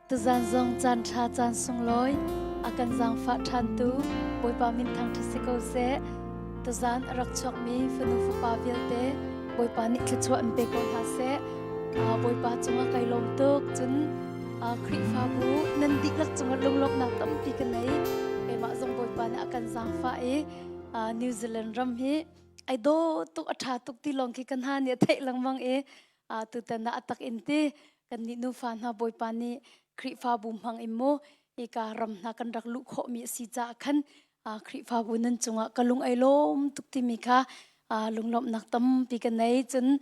Tuzan zong caan ṭha caan sunglawi a kan zaangfah ṭhantu Bawipa min thangṭhat si ko seh. Tuzan a rak chuakmi fanu fapa vialte Bawipa nih thluachuah in pe ko hna seh. Bawipa cungah kai lawm tuk. Cun Khrihfabu nan dihlak cungah lunglawmhnak tampi ka nei. Keimah zong Bawipa nih a kan zaangfah i New Zealand ram hi ai daw tuk a ṭha tuk ti lawng khi kan ha nih a theih lengmang i tutan ah a tak in ti kannih nufa hna Bawipa nih Khrihfabu hmang in mu hika ram hna kan rak luh khawhmi a si caah khan Khrihfabu nan cungah ka lung ai lawm tuk timi kha lunglawmhnak tampi ka nei cun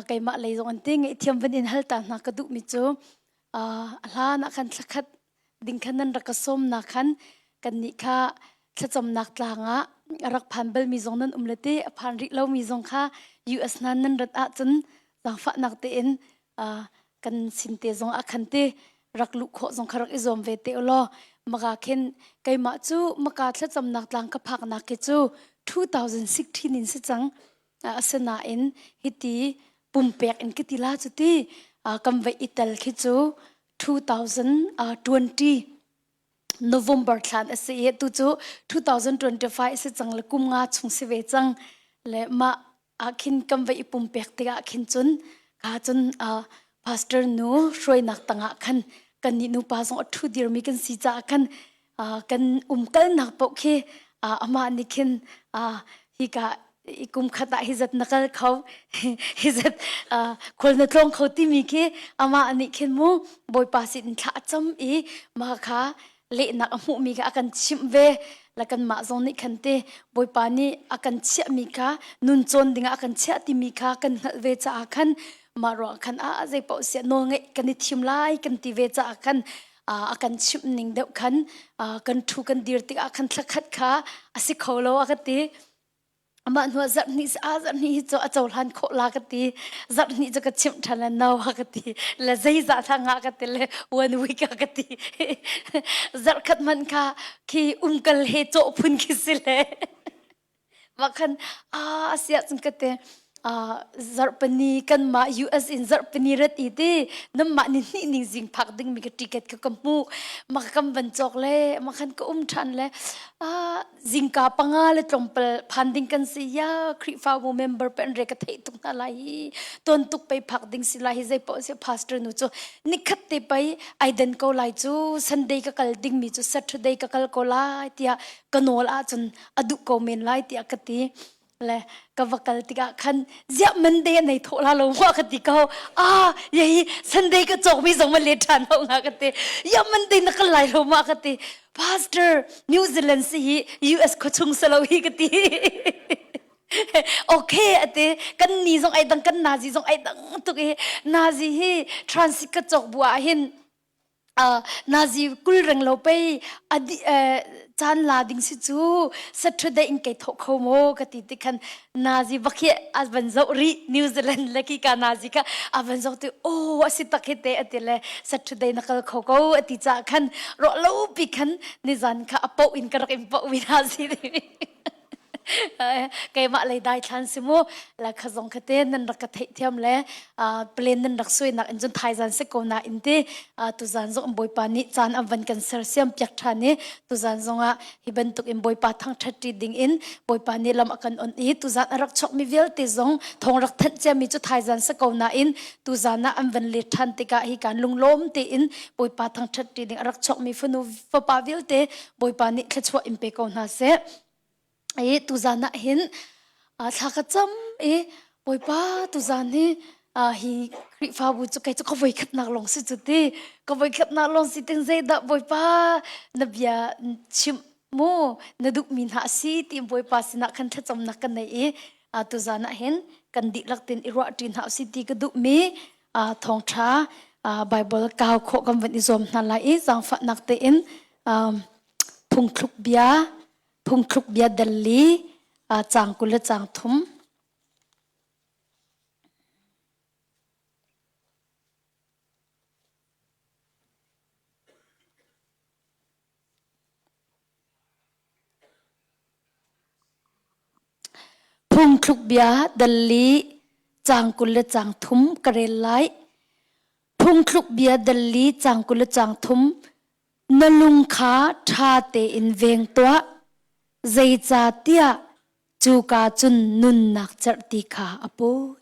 keimah lei zong an ti ngaihthiam van in hal ta hna ka duhmi cu a hlan ah khan thlakhat ding khan nan rak ka sawmnak khan kannih kha thlacamnak tlang ah a rak phan balmi zong nan um le te a phan rih lomi zong kha US hna nan rat ahcun zaangfahnak tein kan sin te zong ah khan te rak luh khawh zong kha rak i zuam ve te ulaw maka khin keimah cu maka thlacamnak tlang ka phaknak khi cu 2016 in si cang asinain hiti pumpek in ka ti la cu ti kan vai i tel khi cu 2020 November thlan a si i tu cu 2025 a si cang le kum nga chung si ve cang le mah ah khin kan va i pumpek tikah khin cun kha cun pastor nu hruainak tangah khan kan nih nupa zong a ṭhu dirmi kan si caah khan kan umkalnak paoh khi amah nih khin hika i kum khat ah hi zat na kal kho hi zat khual na tlawng kho timi khi amah nih khin mu bawipa sin thla a cam i mah kha lehnak a hmuhmi kha a kan chimh ve la kan mah zong nih khan te bawipa nih a kan chiahmi kha nun cawn dingah a kan chiah timi kha kan hngalh ve caah khan mah ruang khan a zei paoh siah nawl ngeih kan i thim lai kan ti ve caah khan a kan chimh ning deuh khan kan thu kan dir tikah khan thlakhat kha a si kho lo a ka ti amah hnu zarh hnih a zarh hnih hi cu a cohlan khawh la ka ti zarh hnih cu ka chimh ṭhan le no a ka ti le zeizah thla ngah ka ti le one week a ka ti zarh khat hmanh kha khi umkal he cawh phun khi si le mah khan a siah cun ka te zarhpani kanmah US in zarhpani rat i ti namah ni hnih ning zing phak ding mi ka ticket ka ka hmu ma kam van cawk le ma khan ka um ṭhan le zingka panga le tlawmpal phan ding kan si ya Khrihfabu member pen re ka theih tuk hna lai hi ton tuk pei phak ding si lai hi zei paoh si pastor nu cu nikhat te pei ai den ko lai cu Sunday ka kal ding mi cu Saturday ka kal ko lai tiah ka nawl ahcun a duh ko men lai tiah ka ti le ka va kal tikah khan ziah Monday a nei thawh la lo ma ka ti ko ah yei Sunday ka cawk mi zong ma le ṭhan ho nga ka ti ya Monday na kal lai lo ma ka ti Pastor New Zealand si hi US khuachung sa lo hi ka ti okay ate kan ni zong ai dang kan nazi zong ai dang tuk i nazi hi transit ka cawk bu ah hin nazi kul reng lo pei adi caan la ding si cu Saturday in kei thawh kho maw ka ti ti khan nazi bak hi a van zoh rih New Zealand le ki ka nazi kha a van zoh ti oh a si tak hi te ati le Saturday na kal kho ko ati ca khan ro lo pi khan nizan kha a poh in ka rak in poh mi nazi Keimah lei dai thlan si mu la kha zong kha te nan rak ka theih thiam le plan nan rak suai nak in cun thaizan se ko na in ti tuzan zong bawipa nih caan an van kan sersiam piak than i tuzan zong ah hi bantuk in bawipa thangthat ṭi ding in bawipa nih lam a kan on i tuzan a rak chok mi vialte zong thong rak thanh cia mi cu thaizan se ko na in tuzan ah an van let than tikah hi kan lunglawm tein bawipa thangthat ṭi ding a rak chok mi fanu fapa vialte bawipa nih thluachuah in pe ko hna seh I tuzan ah hin thla ka cam i Bawipa tuzan hi hi Khrihfabu cu kei cu ka voikhatnak lawng si cu ti ka voikhatnak lawng si tin zeidah Bawipa na bia chimh mu na duhmi hna a si ti Bawipa sinah khan thlacamnak ka nei i tuzan ah hin kan dihlak tin i ruah ṭi hna usih ti ka duhmi thawngṭha Bible kau khawh kan van i zuam hna lai i zaangfahnak tein phungthluk bia Phungthluk bia dal li caang 20 le caang thum. Phungthluk bia dal li caang 20 le caang thum ka rel lai. Phungthluk bia dal li cang 20 le cang thum na lung kha ṭha tein veng tuah zeicahtiah cuka cun nunnak cerhti kha a put.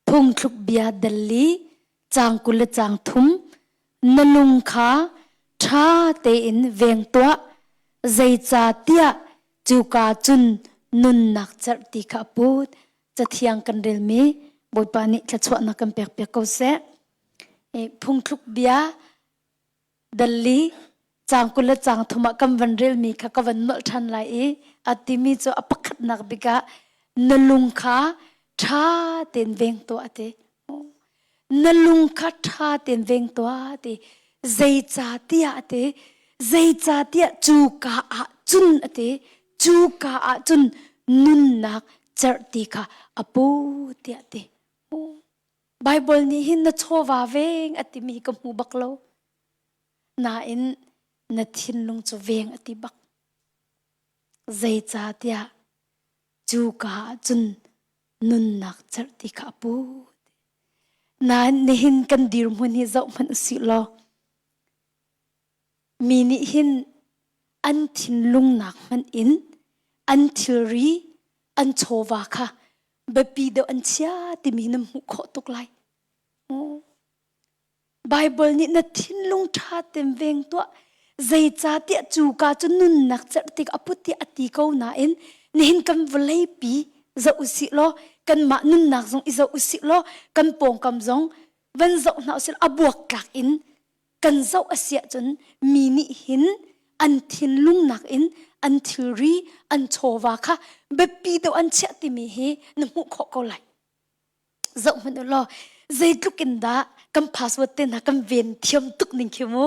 Phungthluk bia dal li cang 20 le cang thum na lung kha ṭha tein veng tuah zeicahtiah cuka cun nunnak cerhti kha a put. Cathiang kan relmi Bawipa nih thluachuahnak kan pekpiak ko seh. Phungthluk bia dal li caang 20 le caang thum ah kan van relmi kha ka van nolh ṭhan lai i a timi cu a pakhatnak bik ah na lung kha ṭha tein veng tuah a ti. Na lung kha ṭha tein veng tuah a ti. Zeicahtiah a ti. Zeicahtiah cuka ah cun a ti. Cuka ah cun nunnak cerhti kha a pu tiah a ti. Baibal nih hin na chawva veng a timi hi ka hmu bak lo. Nain na thinlung cu veng a ti bak. Zeicahtiah cuka ah cun nunnak cerhti kha a pu. Nain nihin kan dirhmun hi zoh hmanh usih law mi nih hin an thinlung nak hmanh in an thilri an chawva kha biapi deuh an chia timi na hmuh khawh tuk lai. Baibal nih na thinlung ṭha tein veng tuah zeicahtiah cuka cu nunnak cerh tik a put tiah a ti ko nain nihin kan vawleipi zoh usih law kanmah nunnak zong i zoh usih law kan pawngkam zong van zoh hna usih law a buaktlak in kan zoh a si ahcun mi nih hin an thinlung nakin an thilri an chawva kha biapi deuh an chiah timi hi na hmuh khawh ko lai. Zoh hmanh u law zeitluk in dah kan password te hna kan ven thiam tuk ning khi mu.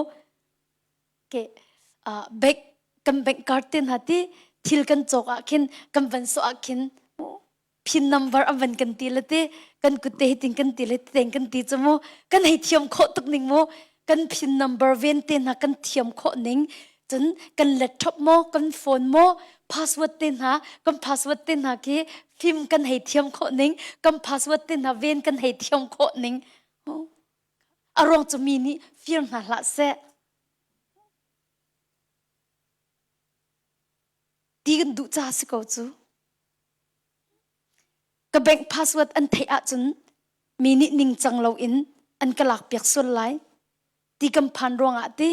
Ke uh, bank kan bank card te hna ti thil kan cawk ah khin kan van sawh ah khin pin number an van kan ti le ti kan kut te hitin kan ti le teng kan ti chu mu kan hei thiam khawh tuk ning mu kan pin number ven te hna kan thiam khawh ning cun kan laptop maw kan phone maw password te hna kan password te hna khi fim kan hei thiam khawh ning kan password te hna ven kan hei thiam khawh ning a ruang cu mi nih fir hna hlah seh ti kan duh ca si ko cu Ka bank password an theih ahcun mi nih ningcang loin an ka lakpiak sual lai ti kan phan ruangah ti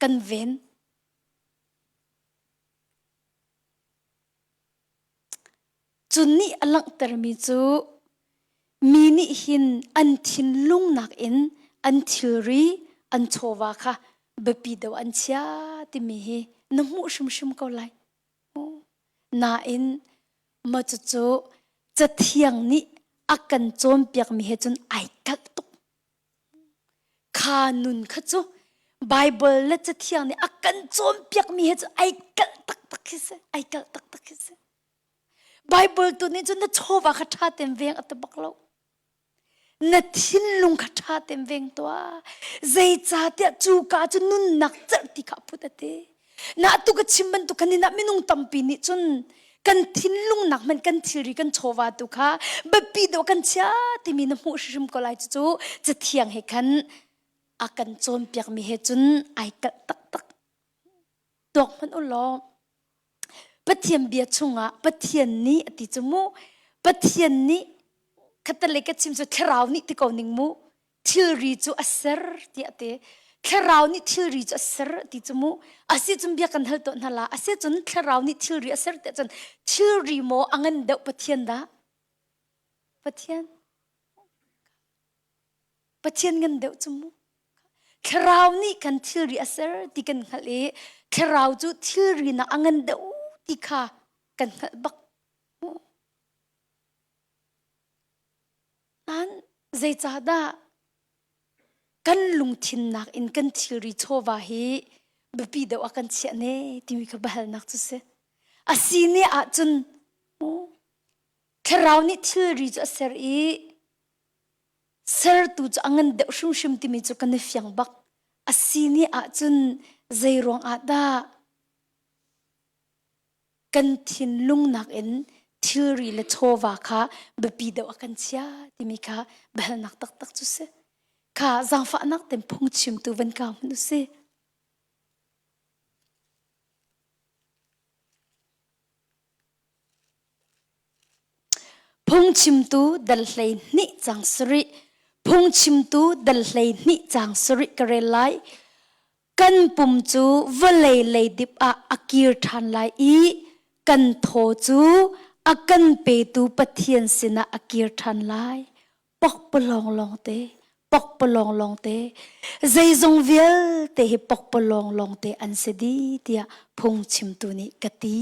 kan ven. Cu nih a langhtermi cu mi nih hin an thinlung nakin an thilri an chawva kha biapi deuh an chia timi hi na hmuh hrimhrim ko lai. Nain maw cucu Cathiang nih a kan cawnpiakmi he cun ai kalh tuk. Kha nun kha cu Baibal le Cathiang nih a kan cawnpiakmi he cun ai kalh taktak khi si. Ai kalh taktak khi si. Baibal tu nih cun na chawva kha ṭha tein veng a ti bak lo. Na thinlung kha ṭha tein veng tuah. Zeicahtiah cuka cu nunnak cerhti kha a phut a ti. Na atu ka chim bantuk khan nih minung tampi nih cun kan thinlung nak hmanh kan thilri kan chawva tu kha biapi deuh kan chia timi na hmuh hrimhrim ko lai cucu cathiang he khan a kan cawnpiakmi he cun ai kalh taktak. Tuak hmanh u law Pathian bia chungah Pathian nih a ti cu mu Pathian nih khatale ka chim cu thlarau nih ti ko ning mu thilri cu a ser tiah a ti thlarau nih thilri cu a ser ti cu mu asi cun bia kan hal tuah hna la asi cun thlarau nih thilri a ser tiah cun thilri maw a ngan deuh Pathian dah Pathian Pathian ngan deuh cu mu. Thlarau nih kan thilri a ser ti kan hngalh i thlarau cu thilri nak a ngan deuh ti kha kan hngalh bak. Nan zeicahdah kan lungthin nak in kan thilri chawva hi biapi deuh ah kan chiah ne timi kha biahalnak cu si. A si ne ahcun thlarau nih thilri cu a ser i Sertu cu a ngan deuh hrimhrim timi cu kan i fiang bak. A si ni ahcun zei ruang ah dah kan thinlung nakin thilri le chawva kha biapi deuh a kan chia timi kha biahalnak taktak cu si. Kha zaangfahnak ten phungchimtu van kau hmanh usih. Phungchimtu dal 12 cang sarih. Phungchimtu dal 12 cang sarih ka rel lai. Kan pum cu vawlei leidip ah a kir ṭhan lai i kan thaw cu a kan petu Pathian sinah a kir ṭhan lai. Pokpalawng lawngte, pokpalawng lawngte, zeizong vialte hi pokpalawng lawngte an si dih tiah phungchimtu nih ka ti.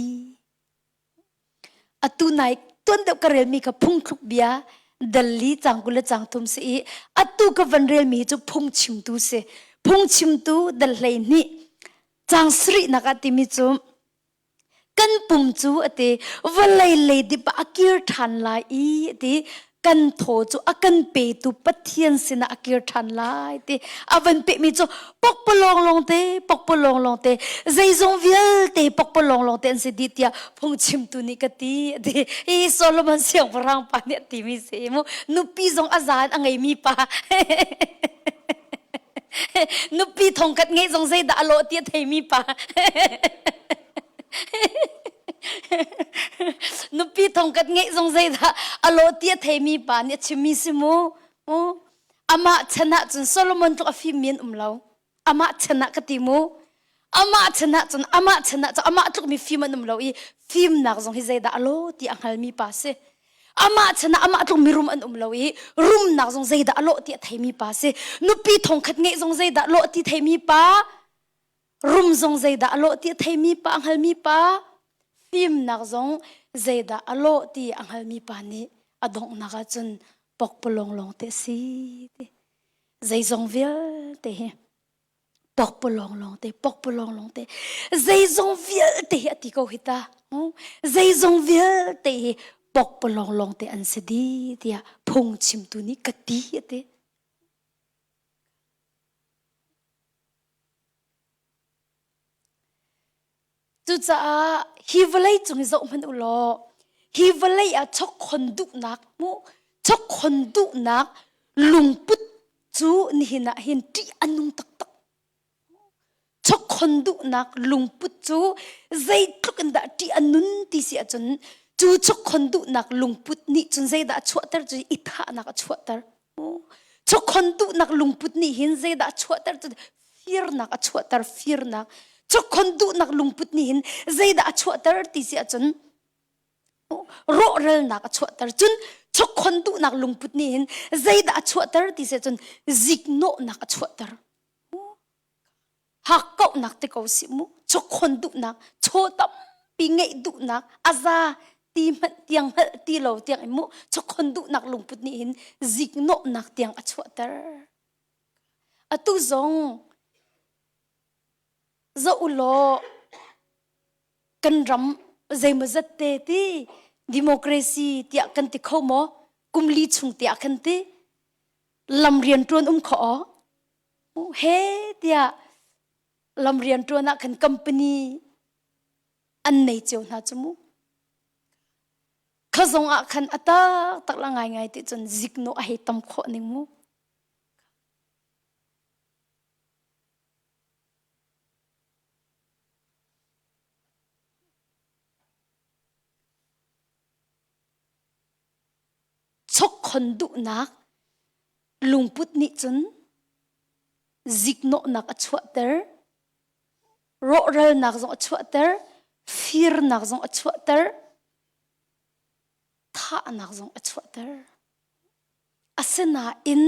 Atu nai tuan deuh ka relmi kha phungthluk bia dal li cang 20 le cang 30 si i atu ka van relmi hi cu phungchimtu si. Phungchimtu dal 12 cang sarihnak ah timi cu kan pum cu a ti vawlei leidip ah a kir ṭhan lai i a ti kan thaw cu a kan petu Pathian sinah a kir ṭhan lai ti a van pehmi cu pokpalawng lawngte pokpalawng lawngte zeizong vialte pokpalawng lawngte an si dih tiah phungchimtu nih ka ti a ti hi Solomon siangpahrang pa nih a timi si mu nupi zong a zaan a ngeimi pa nupi thongkhat ngeih zong zeidah a lawh ti a theimi pa nupi thongkhat ngeih zong zeidah a lawh ti a theimi pa nih a chimmi si mu amah chan ah cun Solomon tluk a fimmi an um lo amah chan ah ka ti mu amah chan ah cun amah chan ah cun amah tluk mi fim an um lo i fimnak zong hi zeidah a law ti a hngalmi pa si amah chan ah amah tluk mirum an um lo i rumnak zong zeidah a lawh ti a theimi pa si nupi thongkhat ngeih zong zeidah lawh ti theimi pa rum zong zeidah a lawh ti a theimi pa a hngalmi pa fimnak zong zeidah a lawh ti a hngalmi pa nih a donghnak ah cun pokpalawng lawng te si ti zeizong vialte hi pokpalawng lawng te pokpalawng lawng te zeizong vialte hi a ti ko hi ta zeizong vialte hi pokpalawng lawng te an si di tiah phungchimtu nih ka ti a ti Cucaah hi vawlei cung i zoh hmanh u law hi vawlei ah chokkhon duhnak mu chokkhon duhnak lungput cu nihin ah hin ṭih a nung taktak. Chokkhon duhnak lungput cu zeitluk in dah ṭih a nun ti si ahcun cu chokkhon duhnak lungput nih cun zeidah a chuahter cu i thahnak a chuahter. Chokkhon duhnak lungput nih hin zeidah a chuahter cu firnak a chuahter firnak. Chokkhon duhnak lungput nih hin zeidah a chuahter ti si ahcun rawhralnak a chuahter. Cun chokkhon duhnak lungput nih hin zeidah a chuahter ti si ahcun ziknawhnak a chuahter. Hakkauhnak te ko si mu chokkhon duhnak chaw tampi ngeih duhnak a za ti hmanh tiang hngalh ti lo tiang in mu chokkhon duhnak lungput nih hin ziknawhnak tiang a chuahter atu zong zoh u law kan ram zeimawzat te ti democracy tiah kan ti kho maw kum li chung tiah kan ti lam rian ṭuan um kho aw he tiah lam rian ṭuan ah khan company an nei cio hna cu mu kha zong ah khan a taktak la ngaingai ti cun ziknawh a hei tam khawh ning mu chokkhon duhnak lungput nih cun ziknawhnak a chuahter rawhralnak zong a chuahter firnak zong a chuahter thahnak zong a chuahter asinain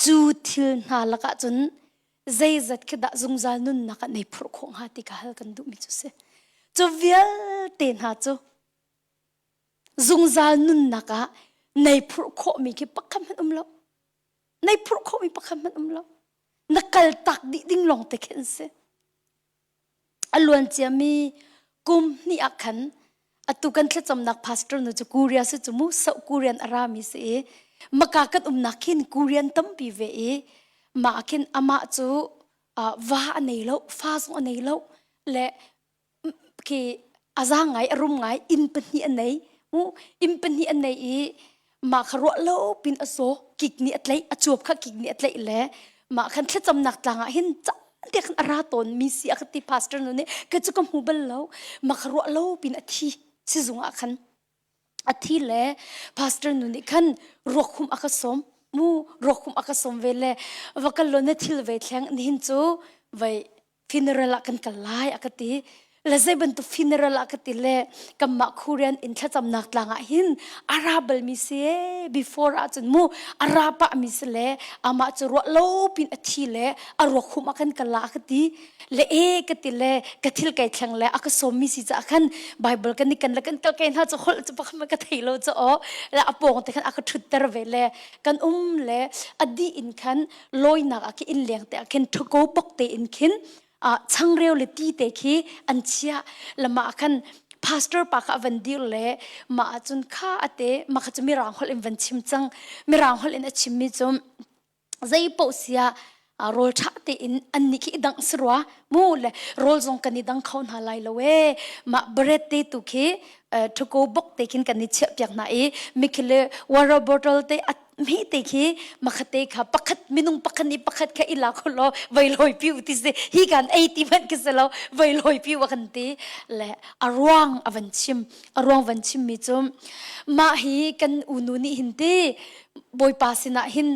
cu thil hna lakah cun zeizat khi dah zungzal nunnak ah nei phurh khawh hnga ti ka hal kan duhmi cu si cu vialte hna cu zungzal nunnak ah nei phurh khawhmi khi pakhat hmanh um lo nei phurh khawhmi pakhat hmanh um lo na kal tak dih ding lawng te khi an si a luan ciami kum hnih ah khan atu kan thlacamnak pastor nu cu Korea si cu mu South Korean a rami si i maka kan umnak khin Korean tampi ve i mah khin amah cu va a nei lo fa zong a nei lo le khi a za ngai a rum ngai inn pahnih a nei mu inn pahnih a nei i. Mah kha ruah lo pin a zaw kik nih a tlaih a cuap kha kik nih a tlaih le mah khan thlacamnak tlang ah hin caan te khan a ra tawn mi si a ka ti pastor nu nih ka cu ka hmu bal lo mah kha ruah lo pin a thi sizung ah khan a thi le pastor nu nih khan ruakhum a ka sawm mu ruakhum a ka sawm ve le va kal lo na thil ve thleng nihin cu vai funeral ah kan kal lai a ka ti le zei bantuk funeral ah ka ti le kanmah Korean in thlacamnak tlang ah hin a ra balmi si before ah cun mu a ra pah mi si le amah cu ruah lo pin a thi le a ruak hum ah kan kal la a ka ti le e ka ti le ka thil kai thleng le a ka sawm mi si caah khan Bible kan i kan le kan kal kai hna cu holh cu pakhat ka thei lo cu aw le a pawng te khan a ka ṭhutter ve le kan um le a dih in khan lawinak ah khi inn leng te ah khin ṭhuko pok te in khin changreu le ti te khi an chiah lama ah khan pastor pa kha van dir le mah ahcun kha ate mah kha cu mirang holh in van chim cang mirang holh in a chimmi cu zei paoh sia rawl ṭha tein an nih khi i dangh si rua mu le rawl zong kan i dang kho hna lai lo e mah bread te tu khi ṭhuko bok te khin kan i chiah piak hna i mikhile water bottle te mi te khi makhate kha pakhat minung pakhat nih pakhat kha i la kho law vei loi piu ti si hi kan ei ti hmanh khi si lo vei loi piu a kan ti le a ruang a van chim a ruang van chim mi cu mah hi kan unu nih hin ti bawipa sinah hin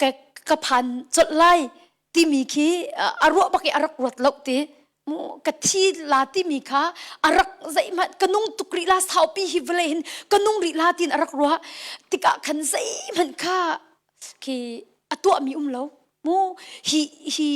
ka, ka phan colh lai timi khi a ruah bak i a rak ruat lo ti ka thi la timi kha a rak zeihmanh ka nung tuk rih la saupi hi vawlei hin ka nung rih la tin a rak ruah tikah khan zeihmanh kha khi a tuahmi um lo mu hi hi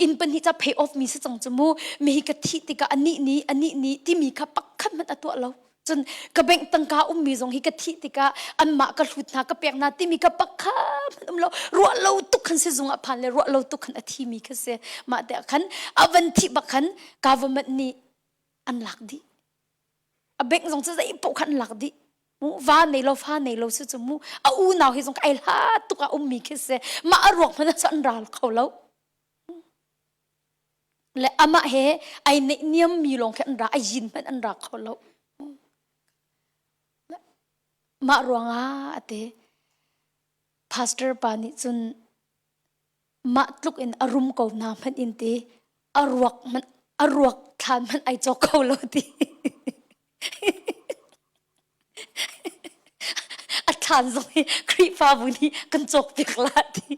inn pahnih ca pay off mi si cang cu mu mi hi ka thih tikah anih ni anih ni timi kha pakhat hmanh a tuah lo cun ka bank tangka ummi zong hi ka thih tikah anmah ka hlut hna ka pek hna timi ka pakhat hmanh um lo ruah lo tuk khan sizung ah phan le ruah lo tuk khan a thimi kha si mah te khan a van thih bak khan government nih an lak dih a bank zong cu zei paoh khan an lak dih mu va nei lo fa nei lo si cu mu a unau hi zong ai hlat tuk ah ummi khi si mah a ruak hmanh ah an ral kho lo le amah he ai neihniam mi lawng khi an ra a yin hmanh an ra kho lo mah ruangah ate pastor pa nih cun mah tluk in a rum ko na hmanh in ti a ruak hmanh a ruak thlan hmanh ai cawk kho lo ti A thlan zong hi Khrihfabu nih kan cawkpiak la ti.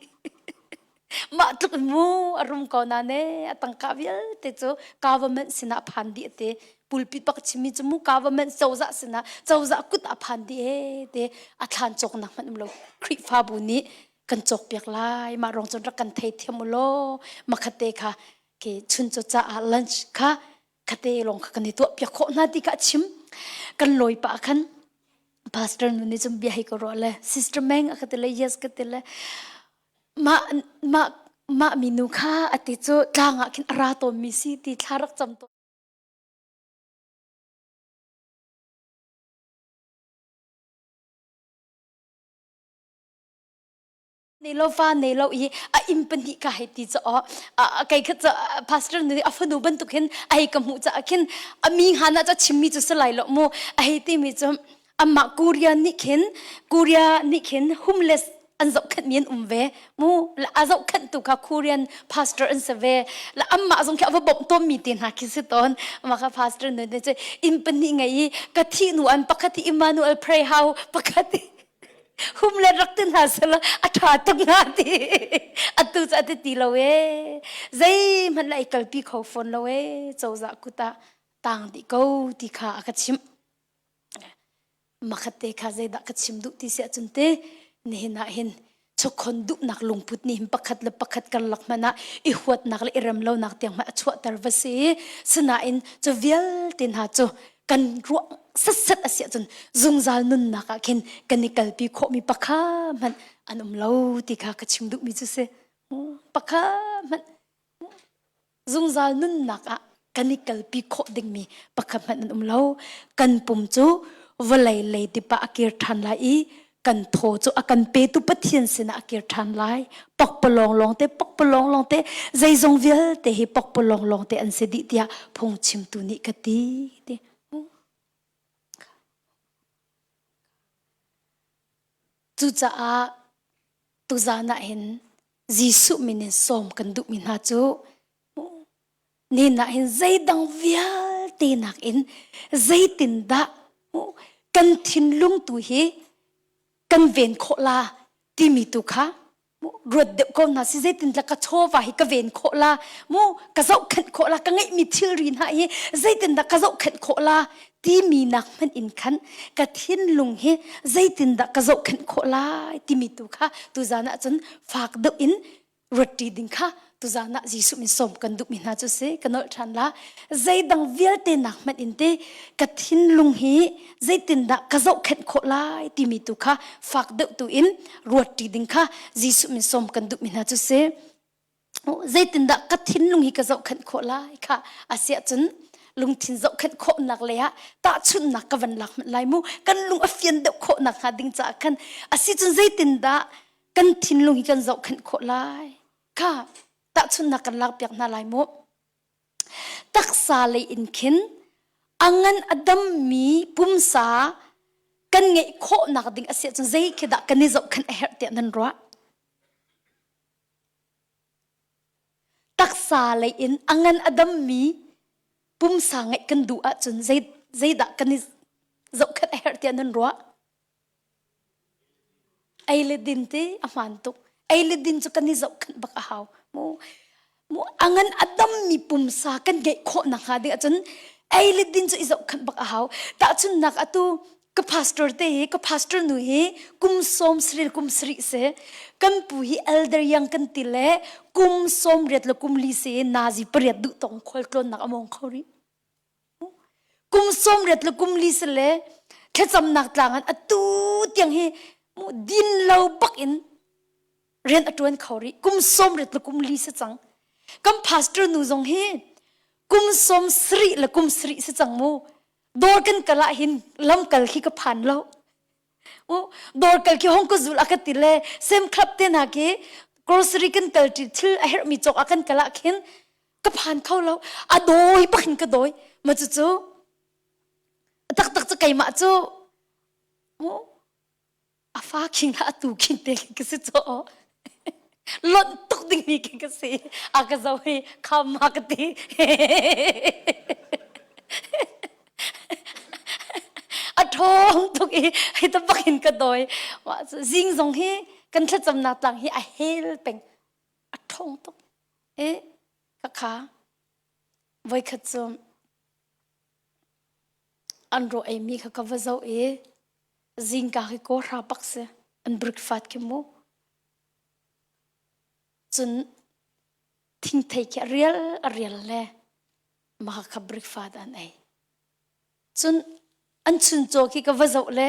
Mah tluk in mu a rum ko na ne a tangka vialte cu government sinah phan dih te pulpit bak chimmi cu mu government cozah sinah cozah kut ah phan dih e te a thlan cawknak hmanh um lo Khrihfabu nih kan cawkpiak lai mah rong cun rak kan thei thiam u law makhat te kha ke chun cu caah lunch kha khate lawng kha kan i tuah piak khawh hna ti kha a chim kan lawi pah khan pastor nu nih cun bia hei ka ruah le sister Meng a ka ti le yes ka ti le mah mah mah minu kha a ti cu tlang ah khin a ra tawn mi si ti thla rak cam tawn nei lo fa nei lo i a inn pahnih ka hei ti caw kei kha ca pastor nih a fanu bantuk hin a hei ka hmuh caah khin a mi han ah ca chimmi cu si lai lo mu a hei timi cu amah Korea nih khin Korea nih khin homeless an zohkhenh mi an um ve mu a zohkhenh tu kha Korean pastor an si ve la amah zong khi a va bawmh tawn mi te hna khi si tawn mah kha pastor nu nih cu inn pahnih ngei i ka thih nu an pakhat hi Emmanuel pray how pakhat hi hum le rak ti hna sela a ṭha tuk hnga ti atu cu a ti ti lo e zeihmanh la i kalpi kho fawn lo e cozah kut ah tang dih ko ti kha a ka chimh makhat te kha zeidah ka chim duh ti si ahcun te nihin ah hin chokkhon duhnak lungput nih hin pakhat le pakhat karlak hmanh ah i huatnak le i remlonak tiang hmanh a chuahter va si sinain cu vialte hna cu kan ruah setset a si ahcun zungzal nunnak ah khin kan i kalpi khawhmi pakha hmanh an um lo ti kha ka chim duhmi cu si pakha hmanh zungzal nunnak ah kan i kalpi khawh dingmi pakhat hmanh an um lo kan pum cu vawlei lei dip ah a kir ṭhan lai i kan thaw cu a kan petu Pathian sinah a kir ṭhan lai. Pokpalawng lawngte, pokpalawng lawngte, zeizong vialte hi pokpalawng lawngte an si dih tiah phungchimtu nih ka ti. Ti. Cucaah tuzan ah hin Jesuh min in sawm kan duhmi hna cu nin ah hin zeidang vialte nakin zeitindah kan thinlung tu hi kan ven khawh la timi tu kha ruat deuh ko hna si zeitindah ka chawva hi ka ven khawh la mu ka zohkhenh khawh la ka ngeihmi thilri hna hi zeitindah ka zohkhenh khawh la timi nak hmanh in khan ka thinlung hi zeitindah ka zohkhenh khawh lai timi tu kha tuzan ah cun fak deuh in ruat ding kha tuzan ah Jesuh min sawm kan duhmi hna cu si ka nolh ṭhan la zeidang vialte nak hmanh in te ka thinlung hi zeitindah ka zohkhenh khawh lai timi tu kha fak deuh tu in ruat ṭi ding kha Jesuh min sawm kan duhmi hna cu si zeitindah ka thinlung hi ka zohkhenh khawh lai kha asiah cun lungthin zohkhenh khawhnak lei ah tahchunhnak ka van lak hmanh lai mu kan lung a fian deuh khawhnak hnga ding caah khan asi cun zeitindah kan thinlung hi kan zohkhenh khawh lai kha tahchunhnak kan lakpiak hna lai mu taksa lei in khin a ngan a dammi pumsa kan ngeih khawhnak ding a si ahcun zei khi dah kan i zohkhenh a herh tiah nan ruah taksa lei in a ngan a dammi pumsa ngeih kan duh ahcun zei zeidah kan i zohkhenh a herh tiah nan ruah Ei le din ti a hmaan tuk. Ei le din cu kan i zohkhenh bak a hau. Mu, mu a ngan a dammi pumsa kan ngeih khawh nakhnga ding ahcun ei le din cu i zohkhenh bak a hau. Tahchunhnak atu ka pastor te hi ka pastor nu hi kum sawm saril kum sarih si kan pu hi elder yang kan ti le kum sawm riat le kum li si nazi pariat duh tong khual tlawnnak a mong kho rih. Kum sawmriat le kum li si le thlacamnak tlang an atu tiang hi mu din lo bak in rian a ṭuan kho rih. Kum sawmriat le kum li si cang. Kan pastor nu zong hi kum sawm sarih le kum sarih si cang mu. Dawr kan kal ah hin lamkal khi ka phan lo. U dawr kal khi hong ka zul a ka ti le sem club te hna khi grocery kan kal ṭi thil a herhmi cawk ah kan kal ah khin ka phan kho lo a dawi bakin ka dawi ma cu cu taktak cu keimah cu mu a fa khing la atu khing te ka si cho lonh tuk ding mi khi ka si a ka zo hi kham ma ka ti a ṭhawng tuk i hei ta bakin ka dawi zing zong hi kan thlacamnak tlang hi a hel peng a ṭhawng tuk E khakha voikhat cu an raw eimi kha ka va zoh i zingka khi kawhra bak si an breakfast khi mu cun thingthei khi a rial a rial le mah kha breakfast an ei Cun an chuncaw khi ka va zoh le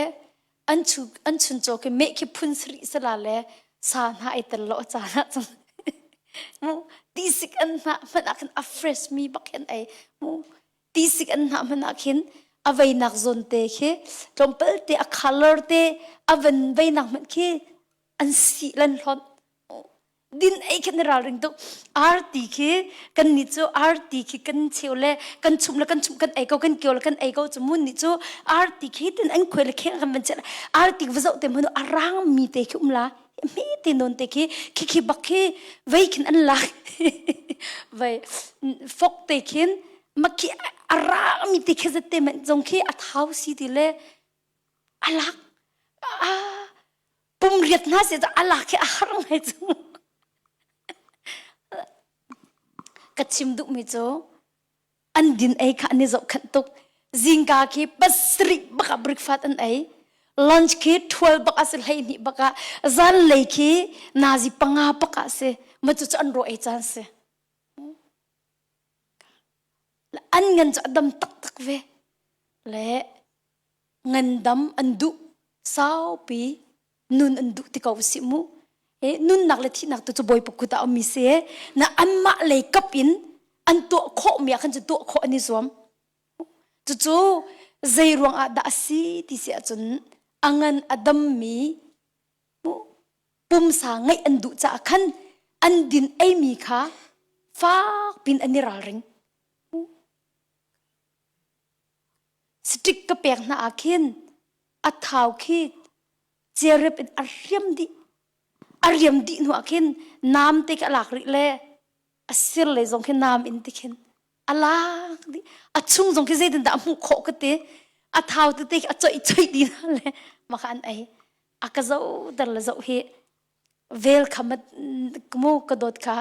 an chu an chuncaw khi meh khi phun sarih sala le sa hna ai tel lo a caan ah cun mu tisik an hnah hmanh ah khin a fresh mi bak hin ei mu tisik an hnah hmanh ah khin a veinak zawn te khi tlawmpal te a color te a van veinak hmanh khi an sih lan hlonh din ei khi na ralring tuk arti khi kan nih cu arti khi kan cheu le kan chum le kan chum kan ei ko kan kio le kan ei ko cu mun nih cu arti khi tin an khuai le kheng kan van chet arti va zoh te mun arang mi te khi um la mi te non te khi khi khi bak khi vei khin an lak vei fok te khin makhi arang mi te khi zat te man zong khi a thau si ti le alak a pum riat hna se a lak hi a har ngai cu ka chim duhmi cu an din ei kha an i zohkhenh tuk zingka khi pasarih bak ah breakfast an ei lunch khi 12 bak ah si 12 bak ah zanlei khi nazi panga bak ah si ma cu cu an ro ei caan si an ngan cu a dam taktak ve le ngandam an duh saupi nun an duh ti ko usih mu e nunnak le thihnak tu cu bawipa kut ah ummi si na anmah lei kap in an tuah khawh mi ah khan cu tuah khawh an i zuam cucu zei ruang ah dah a si ti si ahcun a ngan a dammi pumsa ngeih an duh caah khan an din eimi kha fak pin an i ralring Stick ka pek hna ah khin a thau khi Cerep in a riam dih. A riam dih hnu ah khin nam te khi a lak rih le a sir lei zong khi nam in ti khin a lak dih. A chung zong khi zeitin dah a hmuh khawh ka ti. A thau tete khi a coih coih dih hna le mah kha an ei. A ka zohter le zoh hi vel kha ma mu ka dawt kha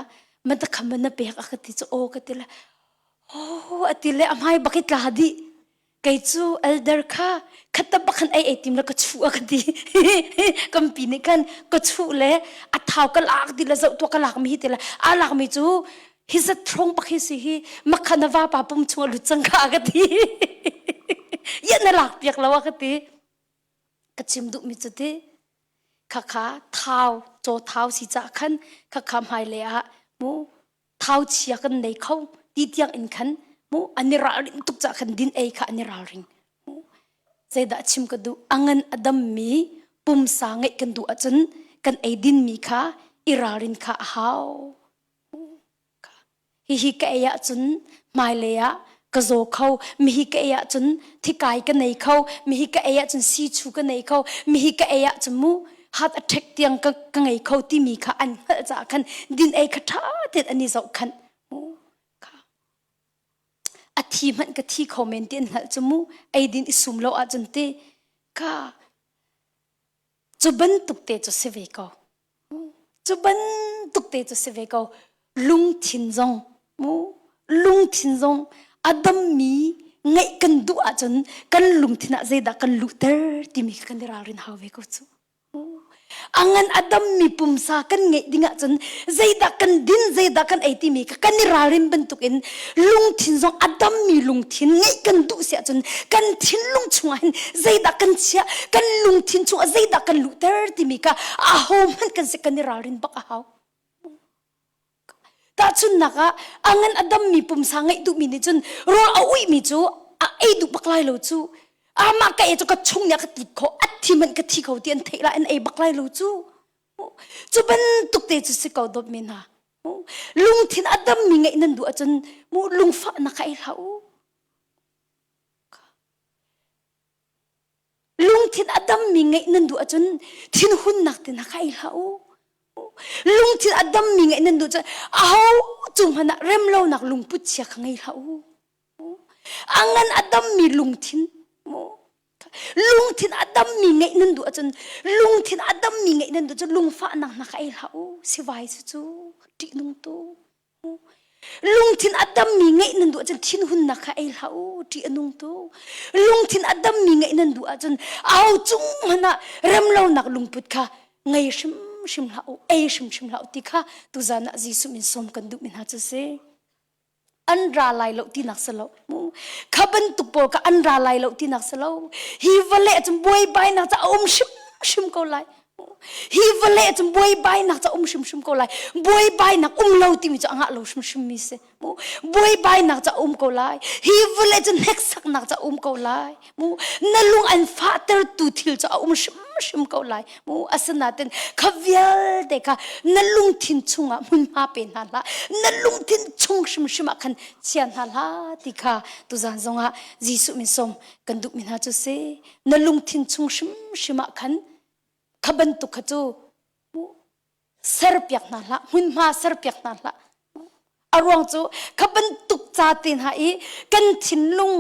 ma ta kha ma na pek a ka ti cu aw ka ti le oh a ti le a hmai bak i tla dih kei cu elder kha khatta bak khan ei ei tim le ka chu a ka ti kampi nih khan ka chu le a thau ka lak di le zoh tua ka lak mi hi ti le a lak mi cu hi zat throng bak hi si hi makha na va pa pum chung a lut cang kha a ka ti ya na lak piak lo a ka ti ka chim duh mi cu ti khakha thau caw thau si cah khan khakha hmailei ah mu thau chia kan nei kho ti tiang in khan mu an i ralring tuk cah khan din ei kha an i ralring mu zeidah chim ka duh angan a dammi pumsa ngeih kan duh ahcun kan ei din mi kha i ralrin kha a hau Hihi ka ei ahcun hmailei ah ka zaw kho, mihi ka ei ahcun thikai ka nei kho, mihi ka ei ahcun siichu ka nei kho, mihi ka ei ahcun mu heart attack tiang ka, ka ngei kho timi kha an hngalh caah khan din ei kha ṭha tein an i zohkhanh. Mu kha a thi hmanh ka thi kho men ti an hngalh cu mu ei din i sum lo ahcun ti kha cu bantuk te cu si ve ko. Cu bantuk te cu si ve ko. Lungthin zong mu lungthin zong a dammi ngeih kan duh ahcun kan lungthin ah zeidah kan luhter timi kha kan i ralrin hau ve ko cu. A ngan a dammi pumsa kan ngeih ding ahcun zeidah kan din zeidah kan ei timi kha kan i ralrin bantukin lungthin zong a dammi lungthin ngeih kan duh si ahcun kan thinlung chungah hin zeidah kan chiah kan lungthin chungah zeidah kan luhter timi kha aho hmanh kan si kan i ralrin bak a hau tahchunhnak ah a ngan a dammi pumsa ngeih duhmi nih cun rawl a uihmi cu a ei duh bak lai lo cu amah ka ei cu ka chung nih a ka tlik kho a thi hmanh ka thi kho ti an theih lai an ei bak lai lo cu cu bantuk te cu si ko dawtmi hna lungthin a dammi ngeih nan duh ahcun mu lungfahnak kha ei hlah u Lungthin a dammi ngeih nan duh ahcun thinhunnak te hna kha ei hlah u. Lungthin a dammi ngeih nan duh cun aho cung hmanh ah remlonak lungput chia kha ngei hlah u. A ngan a dammi lungthin lungthin a dammi ngeih nan duh ahcun lungthin a dammi ngeih nan duh cun lungfahnak hna kha ei hlah u. Sivai cu cu ṭihnung tu. Lungthin a dammi ngeih nan duh ahcun thinhunnak kha ei hlah u, ṭih a nung tuk. Lungthin a dammi ngeih nan duh ahcun aho cung hmanh ah remlonak lungput kha ngei hrimhrim hlah u, ei hrimhrim hlah u ti kha tuzan ah Jesuh min sawm kan duhmi hna cu si. An ra lai lo tinak si lo. Kha bantuk pawl kha an ra lai lo tinak si lo. Hi vawlei ahcun buaibainak ca a um hrimhrim ko lai. Hi vawlei cun buaibainak ca um hrimhrim ko lai. Buaibainak um lo timi cu a ngah lo hrimhrim mi si. Mu buaibainak ca um ko lai. Hi vawlei cun hneksaknak ca um ko lai. Mu na lung an fahtertu thil cu a um hrimhrim ko lai. Mu asinain kha vialte kha na lungthin chungah hmunhma pe hna hlah. Na lungthin chung hrimhrim ah khan chia hna hlah ti kha tuzan zongah Jesuh min sawm kan duhmi hna cu si. Na lungthin chung hrimhrim ah khan kha bantuk kha cu serpiak hna hlah hmunhma serpiak hna hlah a ruang cu kha bantuk ca te hna i kan thinlung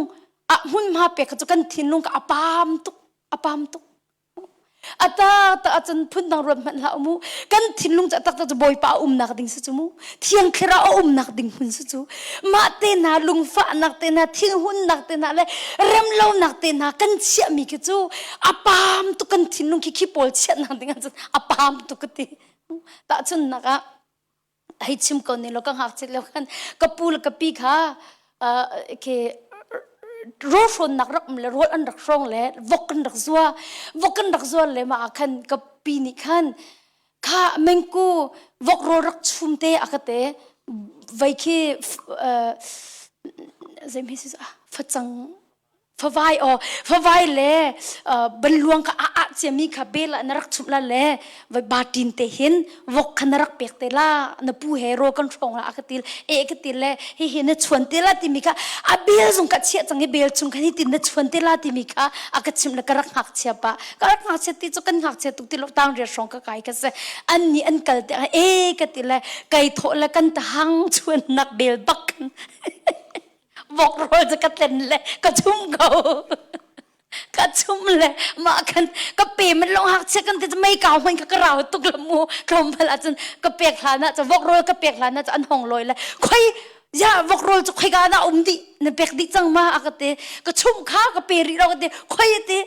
ah hmunhma pek kha cu kan thinlung kha a pam tuk a pam tuk a tak tak ahcun phundang ruat hmanh hlah mu kan thinlung cu a taktak cu bawipa a umnak ding si cu mu thiang thlarau a umnak ding hmun si cu mah te hna lungfahnak te hna thinhunnak te hna le remlonak te hna kan chiahmi khi cu a pam tuk kan thinlung khi khi pawl chiahnak ding ahcun a pam tuk ka ti tahchunhnak ah hei chim ko ne lo ka ngakchit lo khan ka pu le ka pi kha ke rawl hrawnnak rak um le rawl an rak hrawng le vok kan rak zua vok kan rak zuar le mah ah khan ka pi nih khan kha mengku vok rawl rak chum te a ka te vei khi zei hme si facang. Favai aw favai le banluang kha a ah ciami kha bel ah na rak chumh la le vai batin te hin vok kha na rak pek te la na pu he ro kan hrawng la a ka til e ka til le hi hi na chuan te la timi kha a bel zong ka chiah cang i bel chung khan hi tin na chuan te la timi kha a ka chimh le ka rak ngakchia pa ka rak ngakchia ti cu kan ngakchia tuk ti lo tang riat hrawng ka kai ka se an ni an kal te e ka ti le kai thawh le kan tahang chuan nak bel bak vok rawl cu ka tlen le ka chum ko ka chum le mah khan ka pe man long hak che kan te mei kau hman ka ka rau tuk la mu tlawmpal ahcun ka pek hlan ah vok rawl ka pek hlan ah an hong loi le khoi ya vok rawl cu khoi ka na um dih na pek dih cang ma a ka te ka chum kha ka pe rih lo ka te khoi te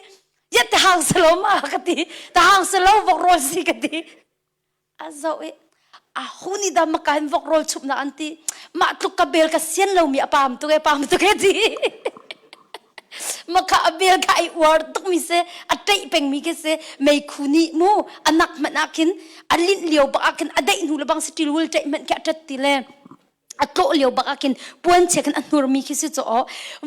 ya te hang selo ma ka ti ta hang selo vok rawl si ka ti A zoh i a hu nih dah maka hin vok rawl chumhnak an ti mah tluk ka bel ka sian lomi a pam tuk e pam tuk e ti maka a bel kha ai uar tukmi si a ṭeih pengmi khi si meikhu nih mu a nak hmanh ah khin a linh lio bak ah khin a deih hnu le bang si ṭilwul ṭeih hmanh khi a ṭet ti le a tlawh lio bak ah khin puanchia khin a hnurmi khi si cu aw